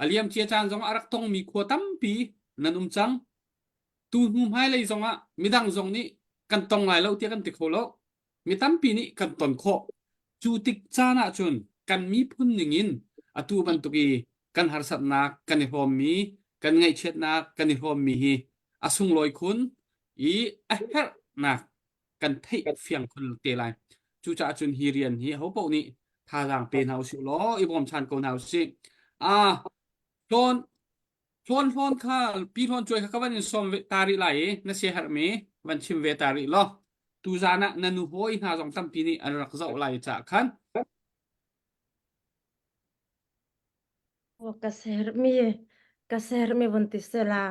A liam cia caan zong a rak tongmi khua tampi nan um cang. Tu hnu hmailei zongah midang zong nih kan tong lai lo tiah kan ti kho lo. Mi tampi nih kan ton khawh. Cu tik caan ahcun kan miphun ningin atu bantuk i kan harsatnak kan i hrawmmi, kan ngaihchiatnak kan i hrawmmi hi a sunglawi khun i a herhnak kan theih fiang khun te lai. Cucaah cun hi rian hi hopaoh nih thazaang pe hna usih law i bawmchan ko hna usih. Ah, hlawn hlawn hlawn kha pi hlawn cuai kha ka van in sawm ve ta rih lai i na siaherhmi van chim ve ta rih law tuzaan ah na nu hawi hna zong tampi nih an rak zoh lai caah khan Ka sermi ka sermi vun ti sela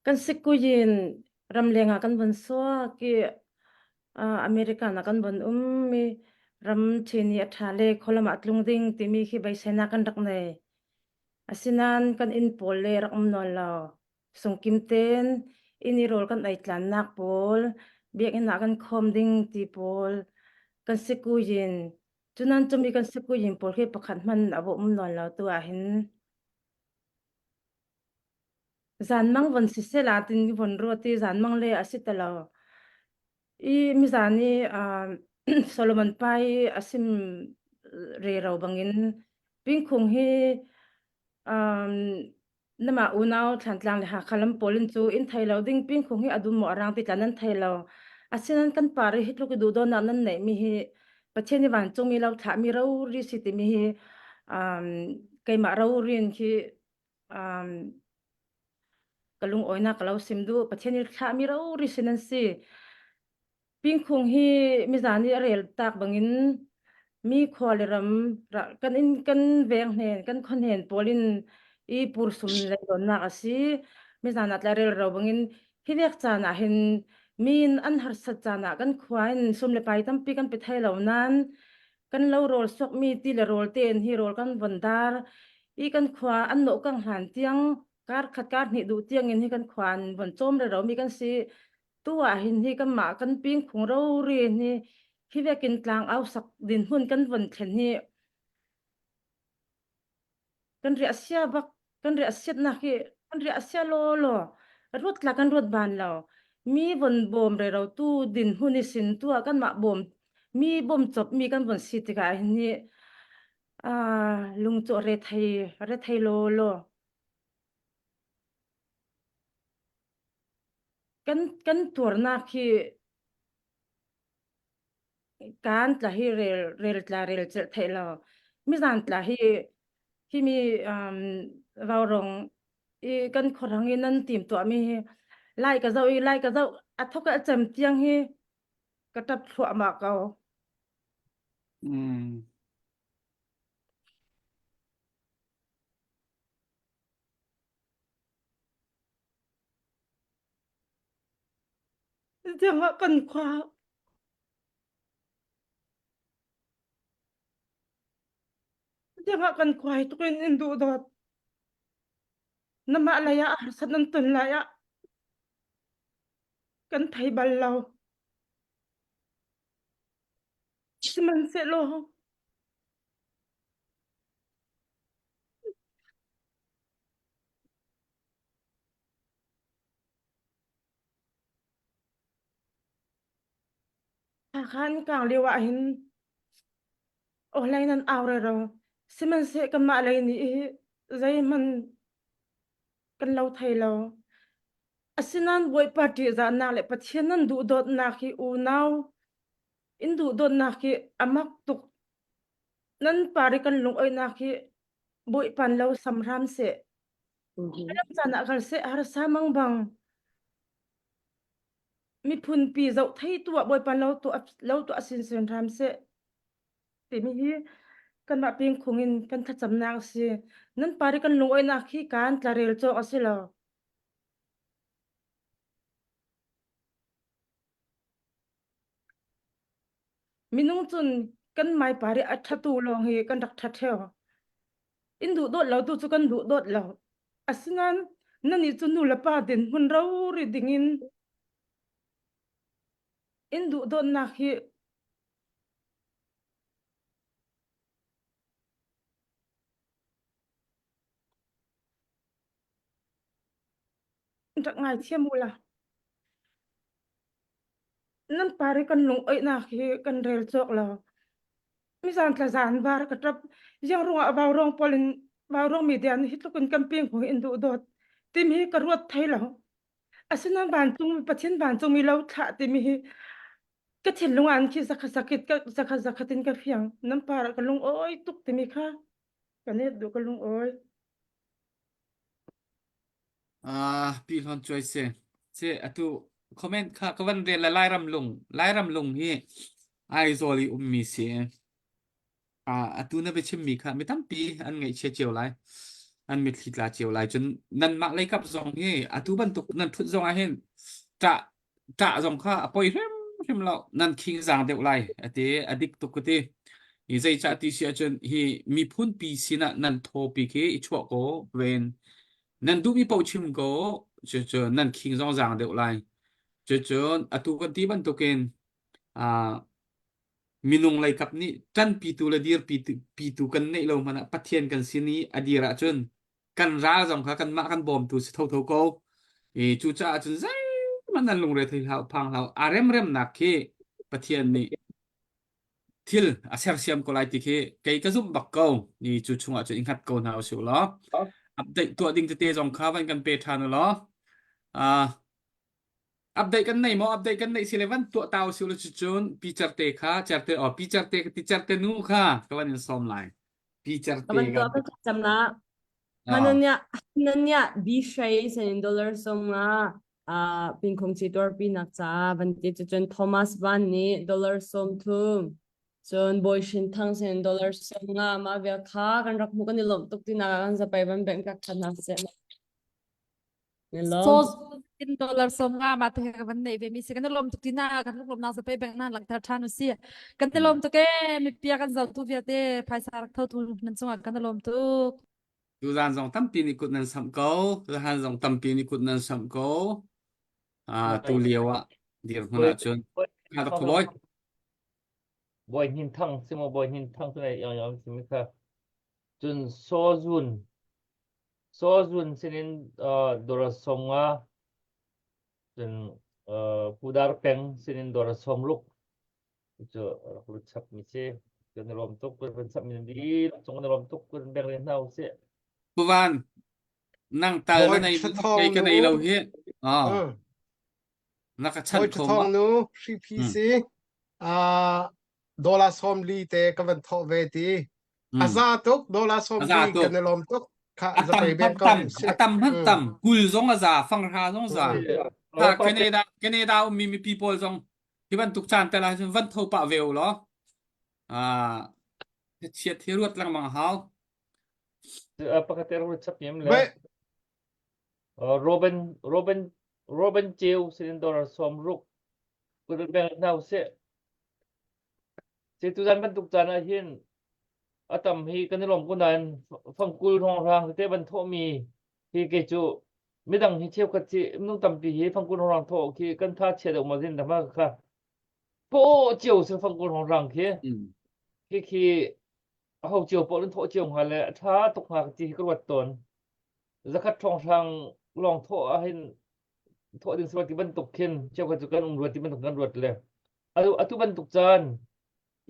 Kan sikuyin ramleng ah kan von suak i American ah kan von um i. Ram ṭhen i a ṭha le khualam ah tlung ding timi khi beiseinak kan rak nei. Asinain kan inn pawl le rak um nawn lo. Sungkim tein inn i rawl kan ei tlannak pawl, biakinn ah kan khawm ding ti pawl, kan sikuyin, cunan cumi kan sikuyin pawl khi pakhat hmanh a va um nawn lo tu ah hin. Zanmang von siseh la tin von ruat i zanmang le a si ti lo. I mizan i uh, Solomon pa i a sim rero bangin pingkhung hi um, nama unau Thlantlang le Hakha lam pawl in cu in thei lo ding pingkhung hi a dum maw a rang ti tla nan thei lo. Asinain kan par i hi tluk i duhdaw nan neih mi hi Pathian i vancung i lo thlah mi rori si timi hi um, keimah rorin khi um, ka lungawinak ka lo sim duh Pathian i thlahmi rori sin an si pingkhung hi mizan i a rel tak bangin mi khua le ram kan in kan veng hnen kan khon hen pawl in i pursum le donnak a si mizan ah tla rel ro bangin hi vek caan ah hin min an harsat caan ah kan khua in sum le pai tampi kan pe thai lo nan kan lo rawl suakmi ti le rawl tein hi rawl kan von dar i kan khua an nawh kang hlan tiang kar khat kar hnih duh tiang in hi kan khua an von cawm re ro mi kan si tu ah hin hi kan mah kan ping khung ro ri hi hi vekin tlang au sak din hmun kan von thlen hi Kan riah sia bak kan riah siatnak hi kan riah sia law law ruat tla kan ruat ban lo. Mi von bawm rero tu din hun i sin tu ah kanmah bawm mi bawm cop mi kan von si tikah hin hi ah lung cu re thei re thei law law. Kan kan tuarnak hi Kaan tla hi rel rel tla rel celh theih lo. Mizan tla hi hi mi um, vaurong i kan khuarang i nan tim tuah mi hi lai ka zoh i lai ka zoh a thok a cem tiang hi ka tap thluahmah ko. Mm. Tiang ah kan khua tiang ah kan khua hi tuk in in duh dawt. Namah lei ah harsat nan ton lai ah kan thei bal lo. Sihmanhsehlaw Hakha an kang lio ah hin awlei nan au rero. Sihmanhseh kanmah lei nih hi zeihmanh kan lo thei lo. Asinain Bawipa ṭihzahnak le Pathian nan duhdawtnak hi unau in duhdawtnak hi a mak tuk. Nan par i kan lungoihnak hi Bawipa lo sam hram seh. Ram caan ah kal seh harsa mang bang miphun pi zoh thei tu ah Bawipa lo tu lo tu asin sin hram seh timi hi kanmah pingkhung in kan thlacamnak a si. Nan pari kan lungoihnak hi kan tlarel cawk a si lo. Minung cun kan mai pari a ṭhatu lawng hi kan rak ṭha ṭheo. In duh dawt lo tu cu kan duh dawt lo. Asinain nannih cu nu le pa dinhmun rori dingin in duh dawtnak hi rak ngaithiam u la. Nan pari kan lung oihnak hi kan rel cawk lo. Mizan tla zan var ka ṭap. Ziang ruangah vaurong pawl in vaurong media nih hi tluk in campaign hung in duh dawt timi hi ka ruat thai lo. Asinain vancung Pathian vancungmi lo thlah timi hi ka thinlung ah khi zakhat zakhat ka zakhat zakhat in ka fiang. Nan par ah ka lung awi tuk timi kha ka net duh ka lung awi. Ah, pi hlon chuai se. Se atu comment kha ka van rel la Lairam lung. Lairam lung hi Aizawl i ummi si. Ah, atu na biachim mi kha mi tampi an ngaihchia cio lai. An mitthli tla cio lai. Cun nanmah leikap zong hi atu bantuk nan thut zong ah hin ṭah ṭah zong kha a poi hrim hrimhrim lo. Nan khing zaang deuh lai a ti. A dik tuk ka ti. Hi zeicah ti si ahcun hi miphun pi sinah nan thawpi khi i chuah ko ven. Nan duhmi paoh chim ko cucu nan khing zong zaang deuh lai. Cucun atu kan ti bantukin ah minung lei kap nih ṭanpitu le dirpitu kan neih lo hmanh ah Pathian kan sin i a dir ahcun kan ral zong kha kanmah kan bawmtu si thotho ko. I cucaah cun zeihmanh nan lungre thei hlah phang hlah a remremnak khi Pathian nih thil a sersiam ko lai ti khi kei ka zumh bak ko. Ni cu chungah cun i hngat ko hna usih law update tuah ding tete zong kha van kan pe ṭhan u law uh, update kan nei maw update kan neih si le van tuah ta usih law cucun pi certe kha certe o pi certe ti certe nu kha ka van in sawm lai pi certe Ka van ka tuah ka cam na. Ah. Hananya Hananya bi shrei sen dollar som nga ah pingkhong chi tuar pi nak cha van ti cu cun Thomas Van nih dollar som thum cun Bawi Shin Thang sen dollar som nga ma vel kha kan rak hmu kan i lawmh tuk ti nak ah kan zapai van bank kak than hna seh So in dollar som nga ma te ka van nei ve mi si kan lom tuk tina kan luk lom na sa pe bank na langter than u si kan te lom tuk e mi pia kan zau tu vialte phaisa rak tho tu nan chungah kan lom tuk Tuzaan zong tampi nih kut nan samh ko. Tuzaan zong tampi nih kut nan samh ko. Ah, tu lio ah dirhmun ahcun. Ah, Dr. Bawi. Bawi Hnin Thang si maw Bawi Hnin Thang cu nei yang yang simi kha. Cun Saw Zun Saw Zun sinin uh, dora som nga cun uh, Pudar Peng sinin dora som ruk cu rak lut chap mi si kan i lawm tuk kan van chap mi dihlak cung kan i lawm tuk kan beng len hna usih Pu Van, nang tal na Bawi nei Ṭha Thawng kei ka nei lo nu. hi. Ah, Mm. na ka chanh Bawi kho Ṭha ma? Thawng nu hripi Mm. si ah dollar sawm li te ka van thawh ve ti. Mm. A za tuk dollar sawm A za li tuk. kan i lawm tuk. Kha A tam zapei hmanh beng ko tam, sih. a tam hmanh Mm. tam. Kul zong a za, fanghra zong za. Mm. Ta Canada Canada ummi mipi pawl zong hi bantuk caan tel ahcun van tho pah ve u law ah chiat hi ruat lengmang a hau. Pakhat te ruat chap yem le Be Robin Robin Robin Cheu sinin dollar som ruk kut beng hna usih. Se tuzan bantuk caan ah hin a tam hi kan i lawm ko nain fangkul hrawnghrang tete van thawhmi hi kei cu midang hi cheukhat hi minung tampi hi fangkul hrawnghrang thawh khi kan tha chia deuh maw zin dama kha paw cio si fangkul hrawnghrang khi khi khi ho cio pawl an thawh cio hnga le a tha tuk hnga ti hi ka ruat tawn zakhat hrawnghrang lawng thawh ah hin thawh ding si ti bantuk khin cheukhat cu kan um ruat ti bantuk kan ruat le atu atu bantuk caan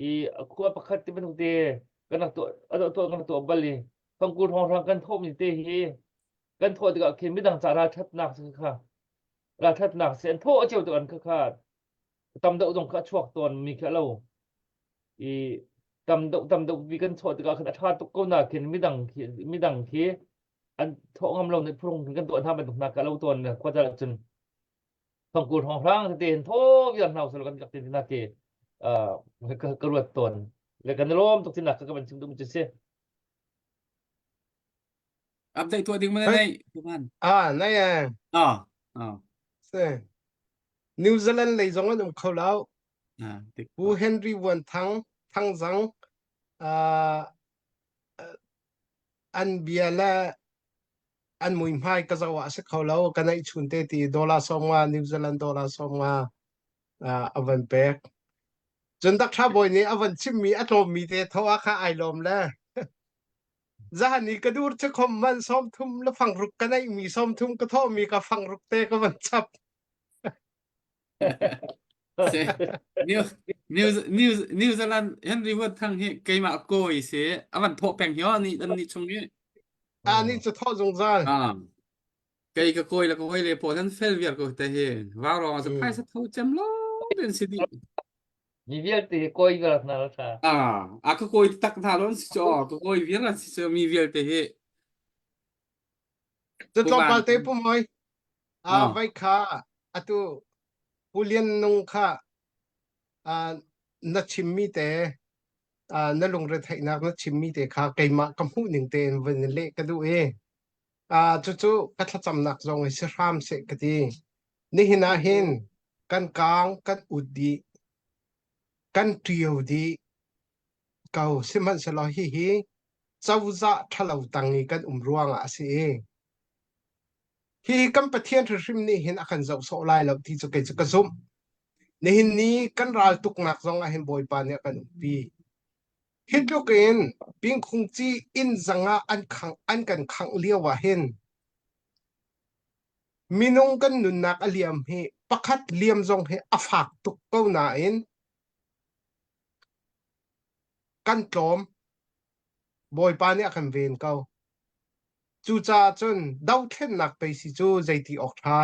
i khua pakhat ti bantuk te kan rak tuah a tuah kan rak tuah bal i fangkul hrawnghrang kan thawhmi te hi kan thawh tikah khin midang ca ralṭhatnak si kha ralṭhatnak si an thawh cio tuk an kha kha tam deuh zong kha a chuak tawn mi khi a lo i tam deuh tam deuh bi kan thawh tikah khin a ṭha tuk ko na khin midang khi midang khi an thawh ngam lo nih phurung kan tuah hna bantuk hna ka lo tawn khua cun cun fangkul hrawnghrang tete hin thaw viar hna usal kan rak ti na ti ka ka ruat tawn le kan lawm tuk tinak ka ka van chim duh mi cu si Update tuah ding mana nei Tuhan. Ah, nei eh. Ah, ah. Se. New Zealand lei zong an um kho lo. Ah, dik. Pu Henry Vuan Thang, Thang Zang, uh, an bia le an muihmai ka zoh ah a si kho lo ka neih chun te ti dollar sawmnga New Zealand dollar sawmnga a van pek cun Dr. Bawi nih a van chimmi a tlawmmi te tho ah kha ai lawm le zahan i ka dur cu khom man 30 le fangruk ka neih mi 30 ka thawh mi ka fangruk te ka van chap Se New New New New Zealand Henry Wood thang hi keimah kawi si a van thawh peng hi ni an ni chung hi a ni cu thawh zungzal ah kei ka kawi le ka hoi le pawl an fel viar ko te hi vau rong sa phaisa tho cem lo den si di mi vialte hi kawi viar hna la tha ah a ka kawi tak hna lon si cho ka kawi viar an si cho mi vialte hi Cu tlawmpal te pu moi. A Ah. vai kha atu Pu Lian Nung kha ah, na chimmi te ah, na lungretheihnak na chimmi te kha keimah ka hmuh ning tein vun in leh ka duh i ah, cucu ka thlacamnak zong hi si hram seh ka ti. Nihin ah hin kan kaang kan ut dih. Kan ṭio dih ko. Sihmanhsehlaw hihi cozah ṭhalo tang i kan um ruangah a si i hihi kan Pathian hrimhrim nih hin a kan zoh sawh lai lo ti cu kei cu ka zumh. Nihin ni kan ral tuknak zong ah hin Bawipa nih a kan umpi. Hi tluk in Pingkhungci inn zang ah an khangh an kan khangh lio ah hin minung kan nunnak a liam hi pakhat liam zong hi a fak tuk ko nain kan tlawm. Bawipa nih a kan ven ko. Cucaah cun dothlennak pei si cu zeiti awk ṭha.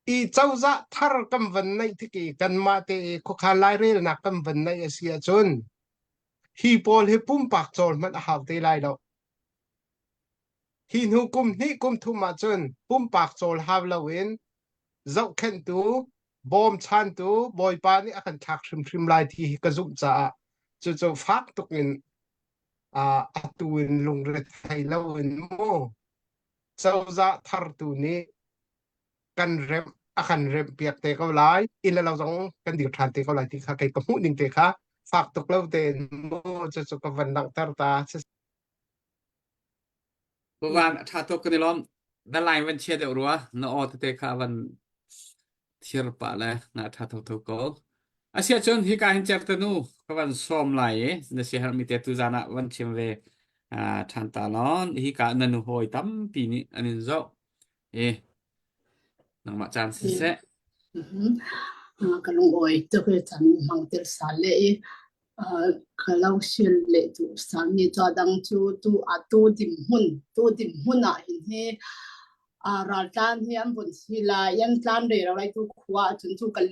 I cozah thar kan van neih tik i kanmah te i khuakhan lairelnak kan van neih a si ahcun hi pawl hi pumpak cawl hmanh a hau te lai lo. Hi hnu kum hnih kum thum ahcun pumpak cawl hau loin zohkhenhtu, bawmchantu Bawipa nih a kan thlak hrimhrim lai ti hi ka zumh caah cucu fak tuk in atu in lungrethei loin mu cozah thartu nih kan remh a kan remh piak te ko lai inn le lo zong kan dir ṭhan te ko lai ti kha kei ka hmuh ning te kha fak tuk lo tein mu cucu ka van langhter ta. Van a ṭha tuk kan i lawm. Na line van chia deuh rua. Na aw tete kha van thir pah le na ṭha thotho ko. Asiah cun hika hin certanu ka van sawm lai i na siaherhmi te tu zan ah van chim ve ṭhan ta lawn. Hika na nu hawi tampi nih an in zoh. I nangmah caan siseh. Ka lungawi tuk i chan hmang tir sal le i Ka lo sil le duh sami ca dang cu tu atu dinhmun tu dinhmun ah hin hi raltlan hi an vun si lai an tlan re lo lai tu khua ahcun cu kan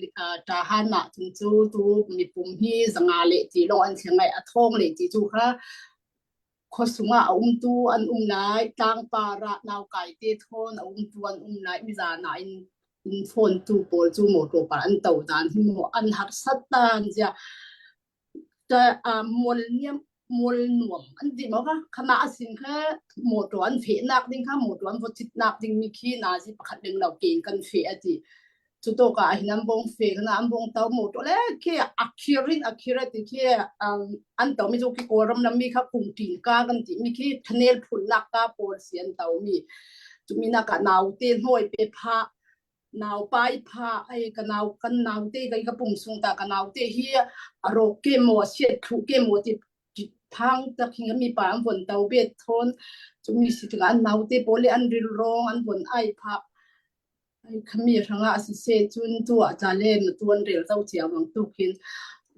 ṭahan ahcun cu tu mipum hi zanga le ti lawng an thleng lai a thawng le ti cu kha khuasung ah a umtu an um lai tlangpar ah naukai te thawn a umtu an um lai mizan ah in in fawntu pawl cu motor par an to dan hi mu an harsat dan zia ta mual niam mual nuam an ti mo ka khama asin kha motor an fe nak ding kha motor an vochit nak ding mi khi nazi pakhat leng lo ke kan fe ati Cu tawk ah hin an bong fe kana an bong to mo to le khi akhirin akhira ti khi an to mi chu khi kawlram lam mi kha kum tin ka kan ti mi khi thanel phul nak ka pawl si an to mi chu mi nak ah nau te hnoi pe pha nau pai pha ai ka nau kan nau te kai ka pum sung ta ka nau te hi arok ke mo siat thu ke mo ti thang tak hin mi pa an von to bet thon chu mi si tikah an nau te pawl le an ril rong an von ai pha Khami hrangah siseh cun tu ah ca le na tuan rel zo cia bang tuk hin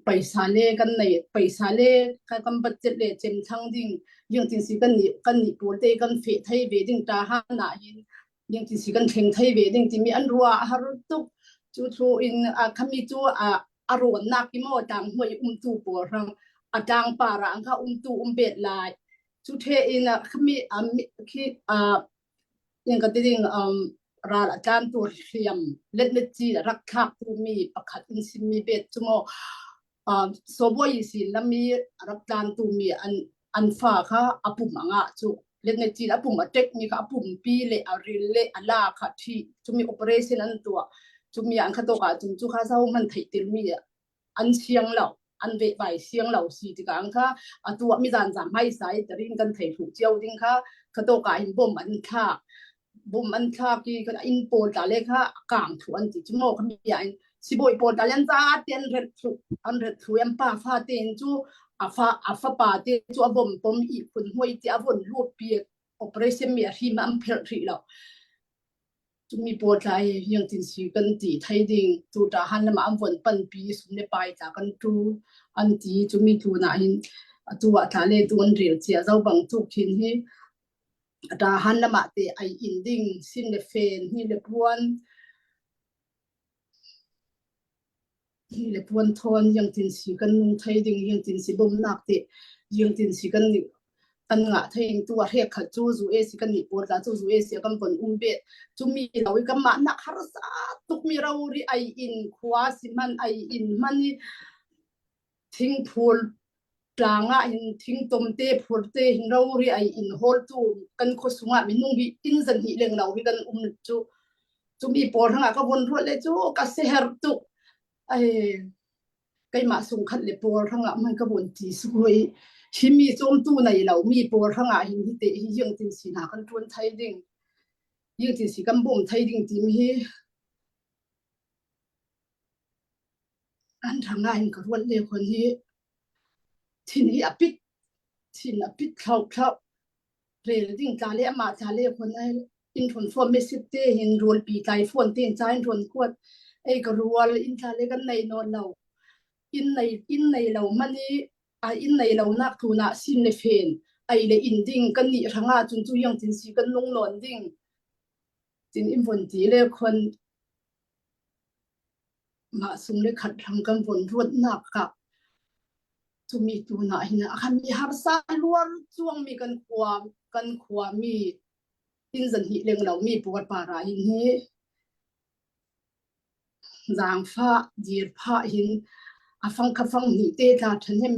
paisa le kan nei paisa le kan budget le cem thang ding yang tin si kan ni kan ni pawl te kan fe thei ve ding ta ha na hin yang tin si kan thleng thei ve ding timi an rua har tuk chu thu in khami chu a aron nak ki mo tang hoi um tu pawl rang atang para ang kha um tu um bet lai chu the in khami khi Ing ka ti ding um, ral a tlantu hliam letmet ci rak thlaktu mi pakhat in simmi bet cu maw um, sobawi si lami rak tlantu mi an an fa kha a pum anga cu letmet ci a pum a tek mi kha a pum pi le a ril le a la kha thi cumi operation an tuah cumi an kha to ka cung cu kha zo man theih til mi an siang lo an vehvai siang lo si tikah an kha atu ah mizan zam hmai sai tarin kan thei thlu cio ding kha khato ka in bom an thlak bom an thlak i kan in pawl ta le kha kang thu an ti chu mo khami in sibawi pawl ta len za te an ret thlu an ret thlu an pa fa te in chu a fa a fa pa te chu a bom pom i khun hoi ti a von lut pi operation mi a hrim am phelh ri lo Cumi pawl tla hi hiangtin si kan ti thei ding tu ta han lama an von pan pi sum le pai tla kan tu an ti cumi tu na hin atu ah tla le tu an rel chia zo bang tu khin hi ta han lama te ai in ding sin le fen hi le puan Hi le puan thawn yangtin si kan nung thei ding yangtin si bawmnak ti yangtin si kan nih kan ngah thei tu a hrek khat cu zu e si kan nih pawl ta cu zu e si kan von um be cu mi lo i kan mah nak harsa tuk mi ro ri ai in khua si man ai in man i thingphul tlang ah hin thingtom te phur te hin ro ri ai in hawl tu kan khuasung ah minung hi inn zan hnih leng lo hi kan um cu cumi pawl hrangah ka von ruat le cu ka seher tuk ai. Keimah sungkhat le pawl hrangah man ka von ti su i hi mi cawmtu nei lo mi pawl hrangah hin hi te hi yung tin si hna kan ṭuan thai ding yung tin si kan bawm thai ding timi hi an hrangah hin ka ruat le khon hi thin hi a pit thin a pit thlau thlau rel ding tla le amah tla le khon ai in thon fo message te hin rual pi tlai phone te in cha in thon kuat ei ka rual in tla le kan nei non lo in nei in nei lo mani a in nei lo nak thu na sin le fen ai le in ding kan ni ranga chun chu yang tin si kan nung non ding tin in von ti le khon mah sung le khat rang kan von ruat nak ka chumi tu na hin a khan mi harsa luar chuang mi kan khua kan khua mi inn zan hnih leng lo mi puar para hin hi zaangfah dir phah hin a fang kha fang hnih te tla ṭhahnem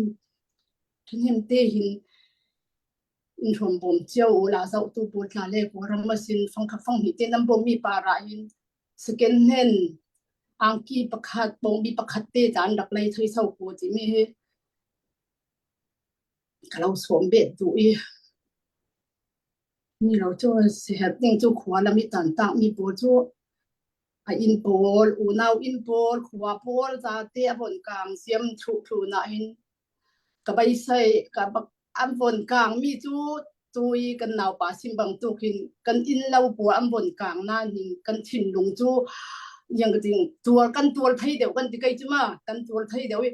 ṭhahnem te hin in hrom bawm cio u la zohtu pawl tla le kawlram asin fang kha fang hnih te nan bawm mi para hin second hand angki pakhat bawngbi pakhat te tla an rak lei thei so ko timi hi ka lo sawm bet duh i Mi lo cu siherh ding cu khua lam i tantak mi pawl cu a inn pawl, unau inn pawl, khua pawl zate a von kaang siam thluh thlu nain ka beisei ka an von kaang mi cu tui kan naupa sim bantuk hin kan inn lo pawl an von kaang nain hin kan thinlung cu yang ding tuar kan tuar thei deuh kan ti kai cu ma kan tuar thei deuh i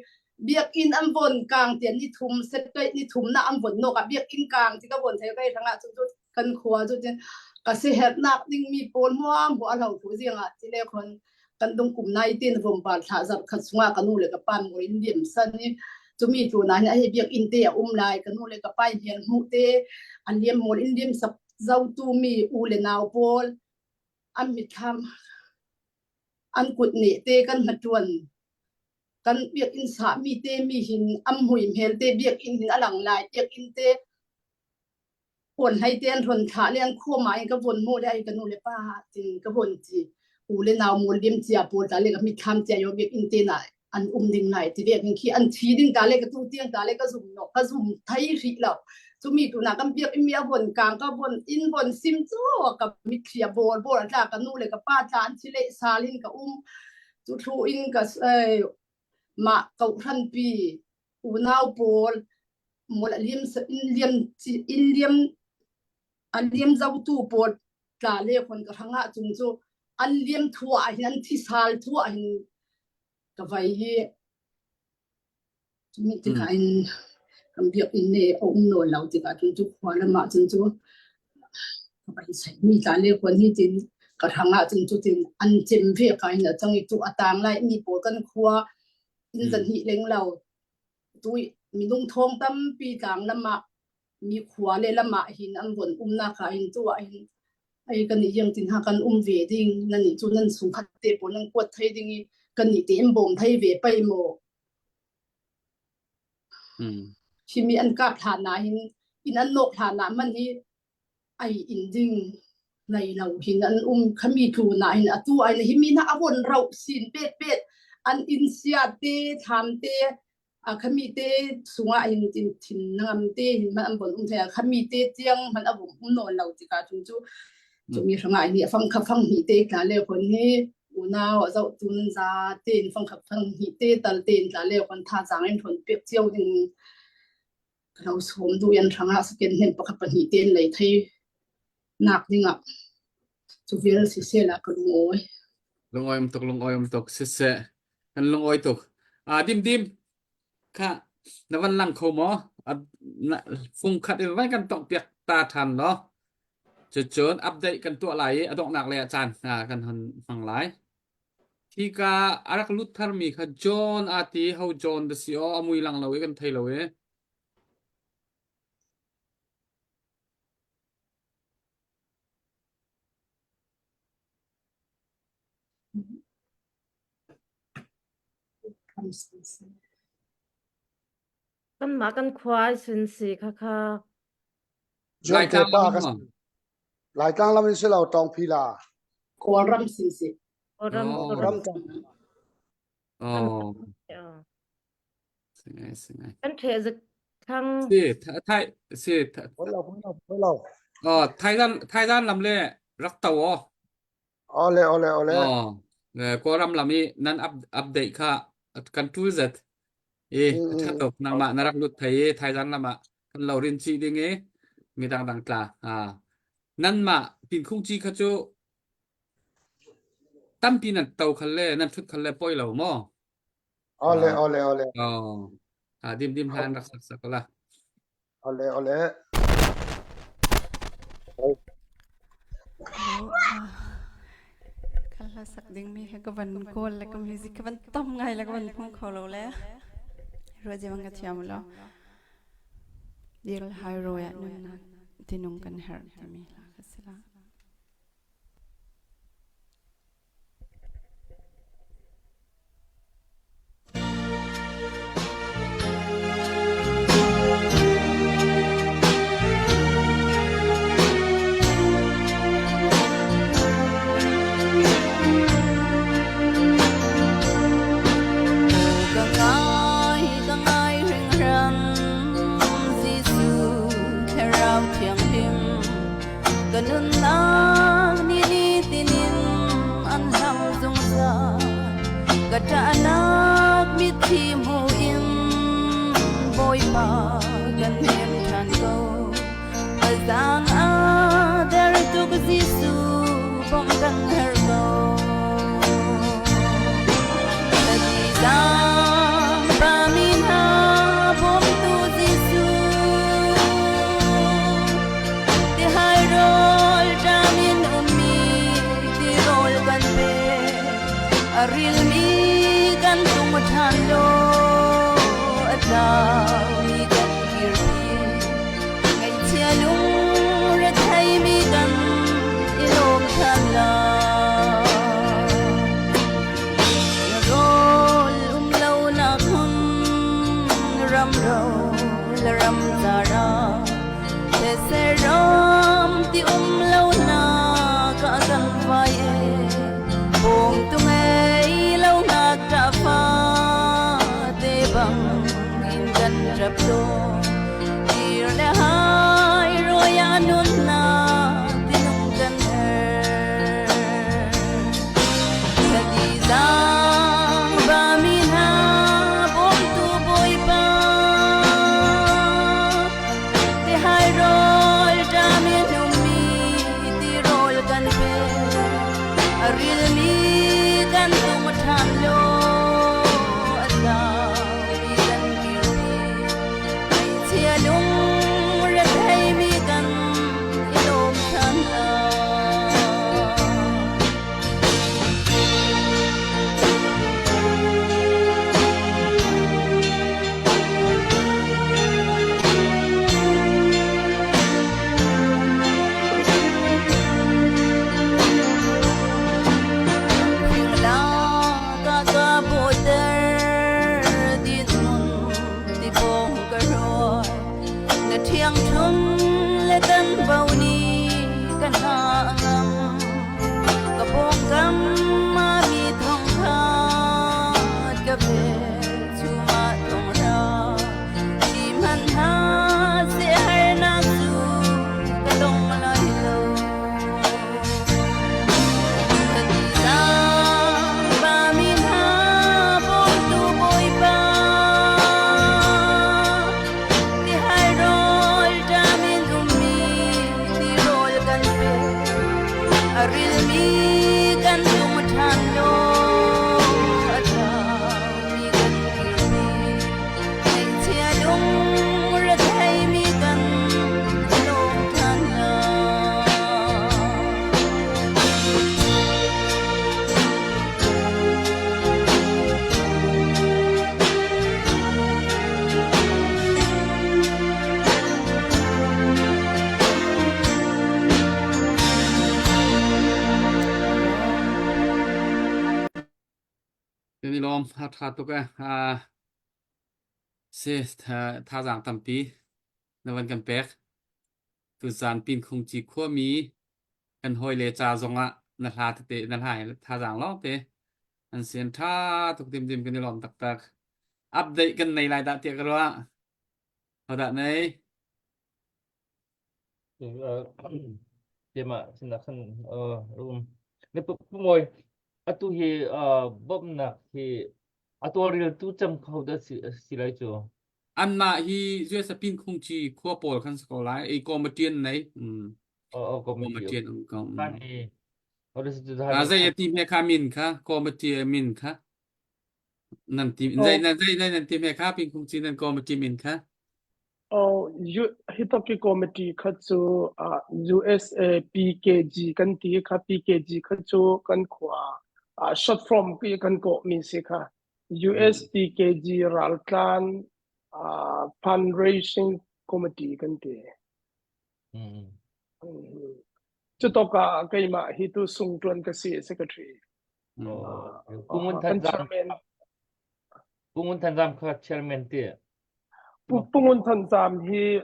biakinn an von kaang tian ni thum set ni thum na an von nok ah biakinn kaang ti ka von thei kai hrangah cu cu kan khua cu tin ka se hernak ding mi pawl muam hu a lo thu zianga ti le khon kan dung kum nai tin vom par thla zar khat chunga ka nu le ka pa mo in liam san ni chumi tu na hi a biakinn te a um lai ka nu le ka pa hian hmu te an liam mol in liam sak zo tu mi u le nau pawl an mithlam an kut ne te kan hmatuan kan biakinn sahmi te mi hin am mui hmel te biakinn hin a lang lai biakinn te puan hlei te an ron thlah le an khua ma in ka von mu le ai ka nu le pa tin ka von ti u le nau mul lim chia pawl ta le ka mitthlam chia yo biakinn te na an um ding lai ti ve khi an thi ding ta le ka tu tiang ta le ka zum no ka zum thai ri lo chumi tu na kan biak mi a von kang ka von in von sim chu ka mitthli a bor bor tla ka nu le ka pa tla an thi le salin ka um Cu thlu in ka mah kohhranpi unau pawl mul a liam in liam in liam a liam zotu pawl tla le khon ka hrangah cung cu an liam thua ah hin an thisal thua ah hin ka vai hi Cumi tikah in kan biakinn ne a um nawl lo tikah cun cu khua lam ah cun cu ka beisei mi tla le kuan hi tin ka hrang ah cun cu tin an cem ve ka in a cang i tu a tang lai mi pawl kan khua inn zan hnih leng lo tu minung thong tampi tlang lam ah mi khua le lam ah hin an von umnak ah hin tu ah hin ai kan i yang tin ha kan um ve ding nan nih cu nan sungkhat te pawl nan kuat thei ding i kan nih te in bawm thei ve pai maw Himi an kap hlan ah hin inn an nawk hlan ah man hi ai inn ding nei lo hin an um khami tu na hin atu ai na himi na avon rauh sin pet pet an inn sia te thlam te a khami te sungah hin tin thin ngam te hin man an bon um thei khami te tiang man abum um nawn lo tikah chung chu chumi hrangah hi afang kha fang hi te tla le khon hi unau a zohtu nan za tein fangkhat fang hnih te tal tein tla le kon tha chang in thon pek cio ding ka lo sawm du yan hrangah second hand pakhat pahnih ten lei thei nak dingah cu vel si se la ka lungawi Lungawi um tuk lungawi um tuk siseh kan lungawi tuk ah dim dim kha na van lang kho maw fung khat in van kan tong piak ta than law Cucun update kan tuah lai i a donghnak lei ah caan hna kan hon hmang lai. Hika a rak lut tharmi kha John aa ti. Ho John da si aw, a mui lang lo i kan thei lo i. Kanmah kan khua ai sin si kha kha. Laitlang pa lam ka in maw? Laitlang lam in si lo tawng phila. Kawlram sin si. Kawlram Oh. Ram Oh. Oh. Si ngai si ngai. Kan ṭheh zik thang. Si thai si Poi lo poi lo poi lo. Oh Thailand Thailand lam le rak to o. Ole ole ole. Oh Kawlram lam i nan up update kha kan tul zet. I a ṭha tuk nangmah na rak lut thei i Thailand lam ah kan lo rin chih ding i mi dangdang tla. Ah nanmah pinkhung ci kha cu tampi nan to khal le nan thut khal le poi lo maw? Ole ole ole. Oh. Ah dim dim hlan rak sak sak la. Ole ole. Ka hla sak dingmi he ka van kawl le ka music ka van tam ngai le ka van hmu kho lo le ruah je bang ka thiam lo dil hai roi ah nunnak tinung kan herh timi hla ka si la. Ka ngai, ka ngai hringhran, Jesuh Thlarau Thianghlim. Ka nunnak ni tinin an hlam zungzal. Ka ṭahnak mitthli hmu in Bawipa kan hnem ṭhan ko. Ka zaang a der tuk Jesuh bawmh kan herh ko. Ka tihzang pa mi hna bawmtu Jesuh. Tihai rawl ṭam in ummi tirawl kan pe. A rilmi kan tung ṭhan law a tlaumi kan kirpi. Ngaihchia lungretheimi kan i lawm ṭhan lai. Na rawl um lonak hmun ram ro le ram car ah These ram ti um lo nak ah kan vai e Bawmtu ngei lo ngakṭah fate bang in kan ṭap tawn. Tir le hai rawi ah nunnak tinung kan herh. Ka zaang ba mi hna bawmtu Bawipa. Tihai rawl ṭam in ummi tirawl kan pe. A rilmi kan tung ṭhan law a tlaumi kan kirpi. Ngaihchia lungretheimi kan i lawm ṭhan lai. Na thiang thum le tan bo ni kan ha ngam ka pawngkam ma mi thong khat ka pe chu ma thong ra Ti hmanhah siaherhnak cu ka tong lai lo. Ka tihzang pa mi hna bawmtu Bawipa. Tihai rawl ṭam in ummi tirawl kan pe. A rilmi kan lung ṭhan law a ṭhami kan kirpi. Ngaihchia lungretheimi kan lawm ṭhan lai. Kan i lawm a ṭha tuk e. Ah, si thazaang tampi na van kan pek. Tuzaan Pinkhungci khuami kan hawile ca zongah na hla tete na hla hi thazaang lawngte an si an ṭha tuk dimdim kan i lawm taktak. Update kan nei lai dah tiah ka ruah. Hodah nei? Tiamah sinak khan um. Ne pu mawi atu hi bawmhnak hi a tawlreltu cem kho dah si si lai cu. Anmah hi USA pin khung chi khua pawl khan si ko lai. Ei committee an nei. Mm. Oh, oh, committee. Committee an um ko. Mm. Kan i Ah, zei a ti hme kha min kha committee min kha nan ti zei nan zei nan ti hme kha pin khung chi nan committee min kha Oh, hitoki committee kha cu uh, USA PKG kan ti kha PKG kha cu kan khua uh, short form ki kan ko mi si kha US PKG raltlan uh, fundraising committee kan ti. Mm. Cu tok ah keimah hi tu sung tuan ka si secretary. Oh, Pungun Than Zam Pungun Than Zam kha chairman ti. Pungun Than Zam hi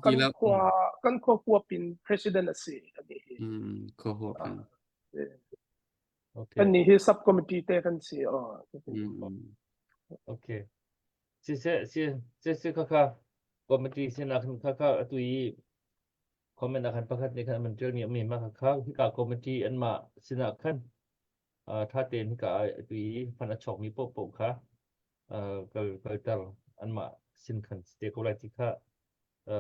kan khua kan khua huap in president a si ani hi. Mm, khua huap in. Okay. Kan ni hi sub committee te kan si. Oh. Mm. Okay. Si se si si si kha kha committee sin ah khan kha kha atu i comment ah khan pakhat nih khan an ṭialmi a um i mah kha hika committee anmah sinah khan ṭha tein hika atu i fund a chuakmi paohpaoh kha kal kalter anmah sin khan si te ko lai ti kha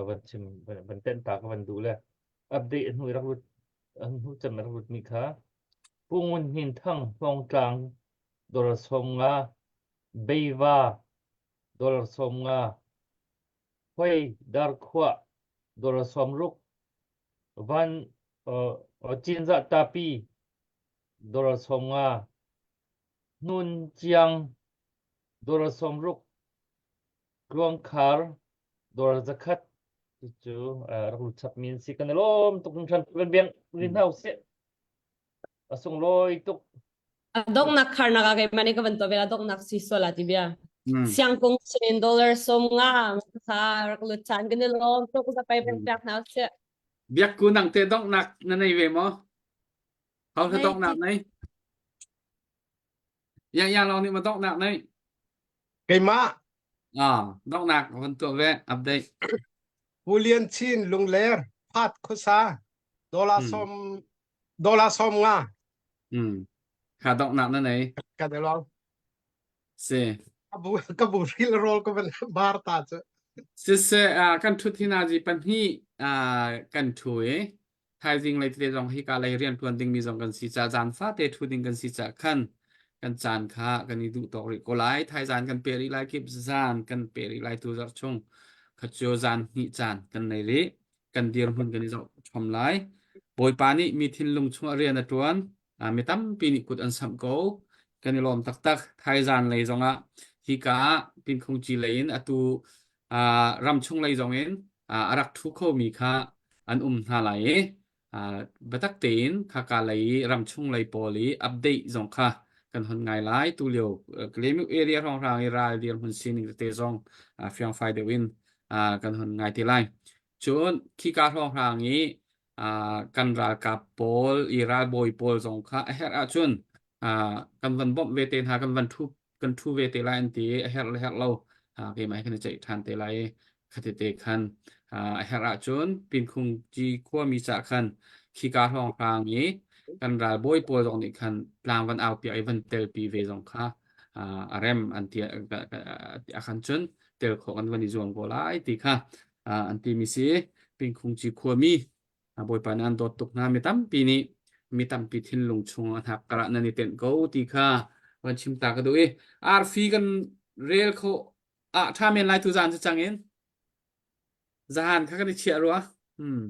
van chim van tenh ta ka van duh le update hnu i rak lut hnu cem rak lutmi kha Pu Ngun Hnin Thang Hmawngtlang dollar 50 Beiva dollar 50 Hoi Darkhuah dollar 60 Van Cinzah Tapi dollar 50 Hnun Ciang dollar 60 Tluangkhar dollar 100 cu rak lut chapmi an si kan i lawm tuk hringhran kan biang rin hna usih a sunglawi tuk A donghnak kharnak ah keimah nih ka van tuah ve la donghnak si sual ah ti bia. Siangkung sinin dollar som nga kha rak lut chan kan i lawm tuk zapai pek piak hna usih. Biak ku nang te donghnak na nei ve maw? Hau hla donghnak nei? Ya ya lawng nih ma donghnak nei? Keimah Ah, donghnak van tuah ve update. Pu Lian Chin Lungler Phat Khuasa dollar som dollar som nga Mm. Kha donghnak na nei. Ka de lo. Si. Ka bu ka bu ril rol ka van bar ta chu. Siseh ah kan ṭhut hi nazi pahnih ah kan ṭhu i thaizing lei tete zong hika lei rian ṭuan dingmi zong kan si caah zan fate ṭhu ding kan si caah khan kan caan kha kan i duh tawk rih ko lai. Thaizan kan pe rih lai kip zan kan pe rih lai tu zarh chung kha cu zan hnih caan kan nei rih. Kan dirhmun kan i zoh chom lai. Bawipa nih mi thinlung chungah rian a ṭuan. Ah, mi tampi nih kut an samh ko. Kan i lawm taktak. Thaizan lei zongah hika ah Pinkhungci lei in atu ah, ramchung lei zong in ah, a rak ṭhu khomi kha an um hna lai i ah, biatak tein khaka lei i ramchung lei pawl i update zong kha kan hon ngai lai. Tulio eh, Kalaymyo area hrawnghrang i ral dirhmun sining tete zong ah, fiangfai deuh in ah, kan hon ngai te lai. Cun khika hrawnghrang i kan ralkap pawl i ralbawi pawl zong kha a herh ahcun kan van bawmh ve te hna kan van ṭhu kan ṭhu ve te lai an ti i a herh le herh lo keimah he kan i ceih ṭhan te lai i khatete khan a herh ahcun Pinkhungci khuami cah khan khika hrawnghrang i kan ralbawi pawl zong nih khan tlang van au piak i van telpi ve zong kha a rem an ti a khan cun tel khawh kan van i zuam ko lai ti kha an timi si Pingkhungci khuami Bawipa nih an dawt tuk hna mi tampi nih mi tampi thinlung chung a hnak karah nan i tenh ko ti kha van chim ta ka duh i arfi kan rel kho ah tha men lai tu zan cu cang in zahan kha kan i chiah rua hmm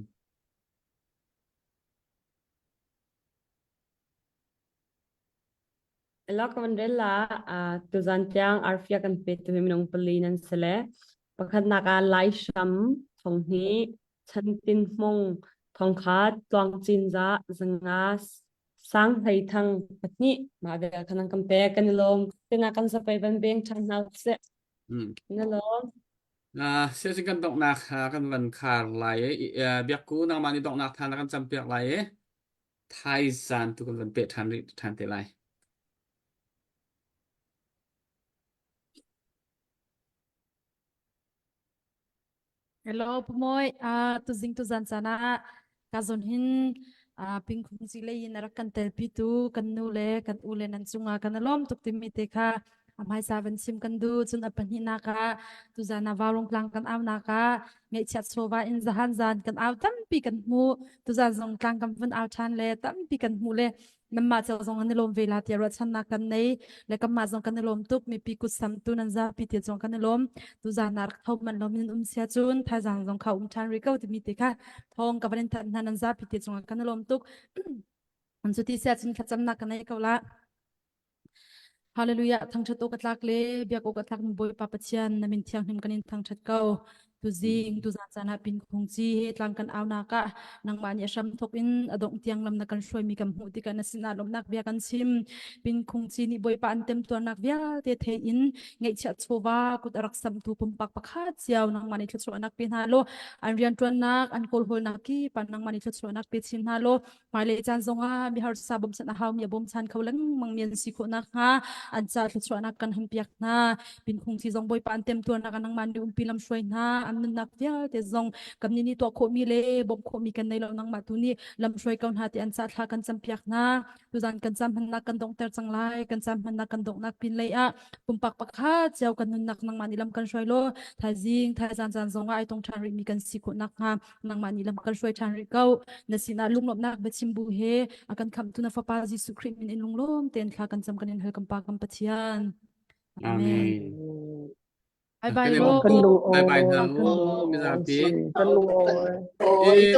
Ela ka van rel la tuzan tiang arfia kan pe tu hi minung pali nan si le pakhatnak ah Lai Hram thong hnih Chan Tin Hmung thong khat Tluang Cin Za zanga Sang Hlei Thang pahnih mah vel khan an kan pek kan i lawm tina kan zapei van beng ṭhan hna usih na lawm Uh, siasin kan donghnak kan van khar lai i biakku nangmah nih donghnak than na kan campiak lai i Thaizan tu kan van peh ṭhan rih ṭhan te lai. Hello, Pumoy. Uh, tuzing tuzan caan ah ka zon hin uh, pingkhung ci lei in a rak kan telpi tu kan nu le kan u le nan cungah kan alawm tuk timi te kha a hmaisa van chim kan du cun a pahnihnak ah tuzan ah vaurong tlang kan au nak ah ngaihchiat chawva in zahan zan kan au tampi kan hmu tuzan zong tlang kan vun au ṭhan le tampi kan hmu le nanmah cio zong an i lawm ve la tiah ruahchannak kan nei le kanmah zong kan i lawm tuk mipi kut samtu nan zapi te zong kan i lawm tuzan ah rak tho man lawm in um sia cun thaizang zong kha um ṭhan rih ko timi te kha thawng ka van in thanh hna nan zapi te cungah kan i lawm tuk cu ti sia cun thlacamnak ka nei ko la Hallelujah thangṭhat awk a tlak le biak awk a tlak mi Bawipa Pathian na min thianghlim kan in thangṭhat ko. Tuzing tuzan caan ah pin khung ci he tlang kan aunak ah nangmah nih a hram thawk in a dongh tiang lam na kan hruaimi kan hmuh tikah na sinah lawmhnak bia kan chim. Pin khung ci nih Bawipa an temtuarnak vialte thei in ngeihchiah chawva kut a rak samtu pumpak pakhat cio nangmah nih thluachuahnak pe hna law an rianṭuannak an kawlhawlnak kip ah nangmah nih thluachuahnak pe chin hna law Hmailei caan zongah miharsa bawmchan a haumi a bawmchan kho lengmang mi an si khawh nakhnga an ca thluachuahnak kan hampiak hna. Pinkhung thi zong Bawipa an temtuarnak ah nangmah nih umpi lam hruai hna. An nunnak vialte zong kan nih nih tuah khawhmi le bawmh khawhmi kan nei lo nangmah tu nih lam hruai ko hna ti an ca thla kan campiak hna. Tuzan kan caan hmannak kan donghter cang lai. Kan caan hmannak kan donghnak pin lei ah pumpak pakhat cio kan nunnak nangmah nih lam kan hruai law thaizing thaizan caan zongah ai tong ṭhan rihmi kan si khawh nakhnga nangmah nih lam kan hruai ṭhan rih ko na sinah lunglawmhnak biachim bu he a kan khamhtu na fapa Jesuh Khrih min in lunglawm tein thla kan cam kan in hal kan pa kan Pathian Amen. Bye bye Kan ro Kan lung Bye bye hna awi, kan mu lung mizapi. awi, kan lung awi. Eh,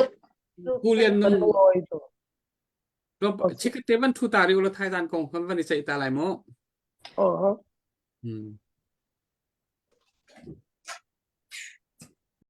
Pu Lian Kan Nung lung awi tu. Chikate van thu ta ri ula thai zan kong kan van i ceih ta lai mu. Oh. Hmm.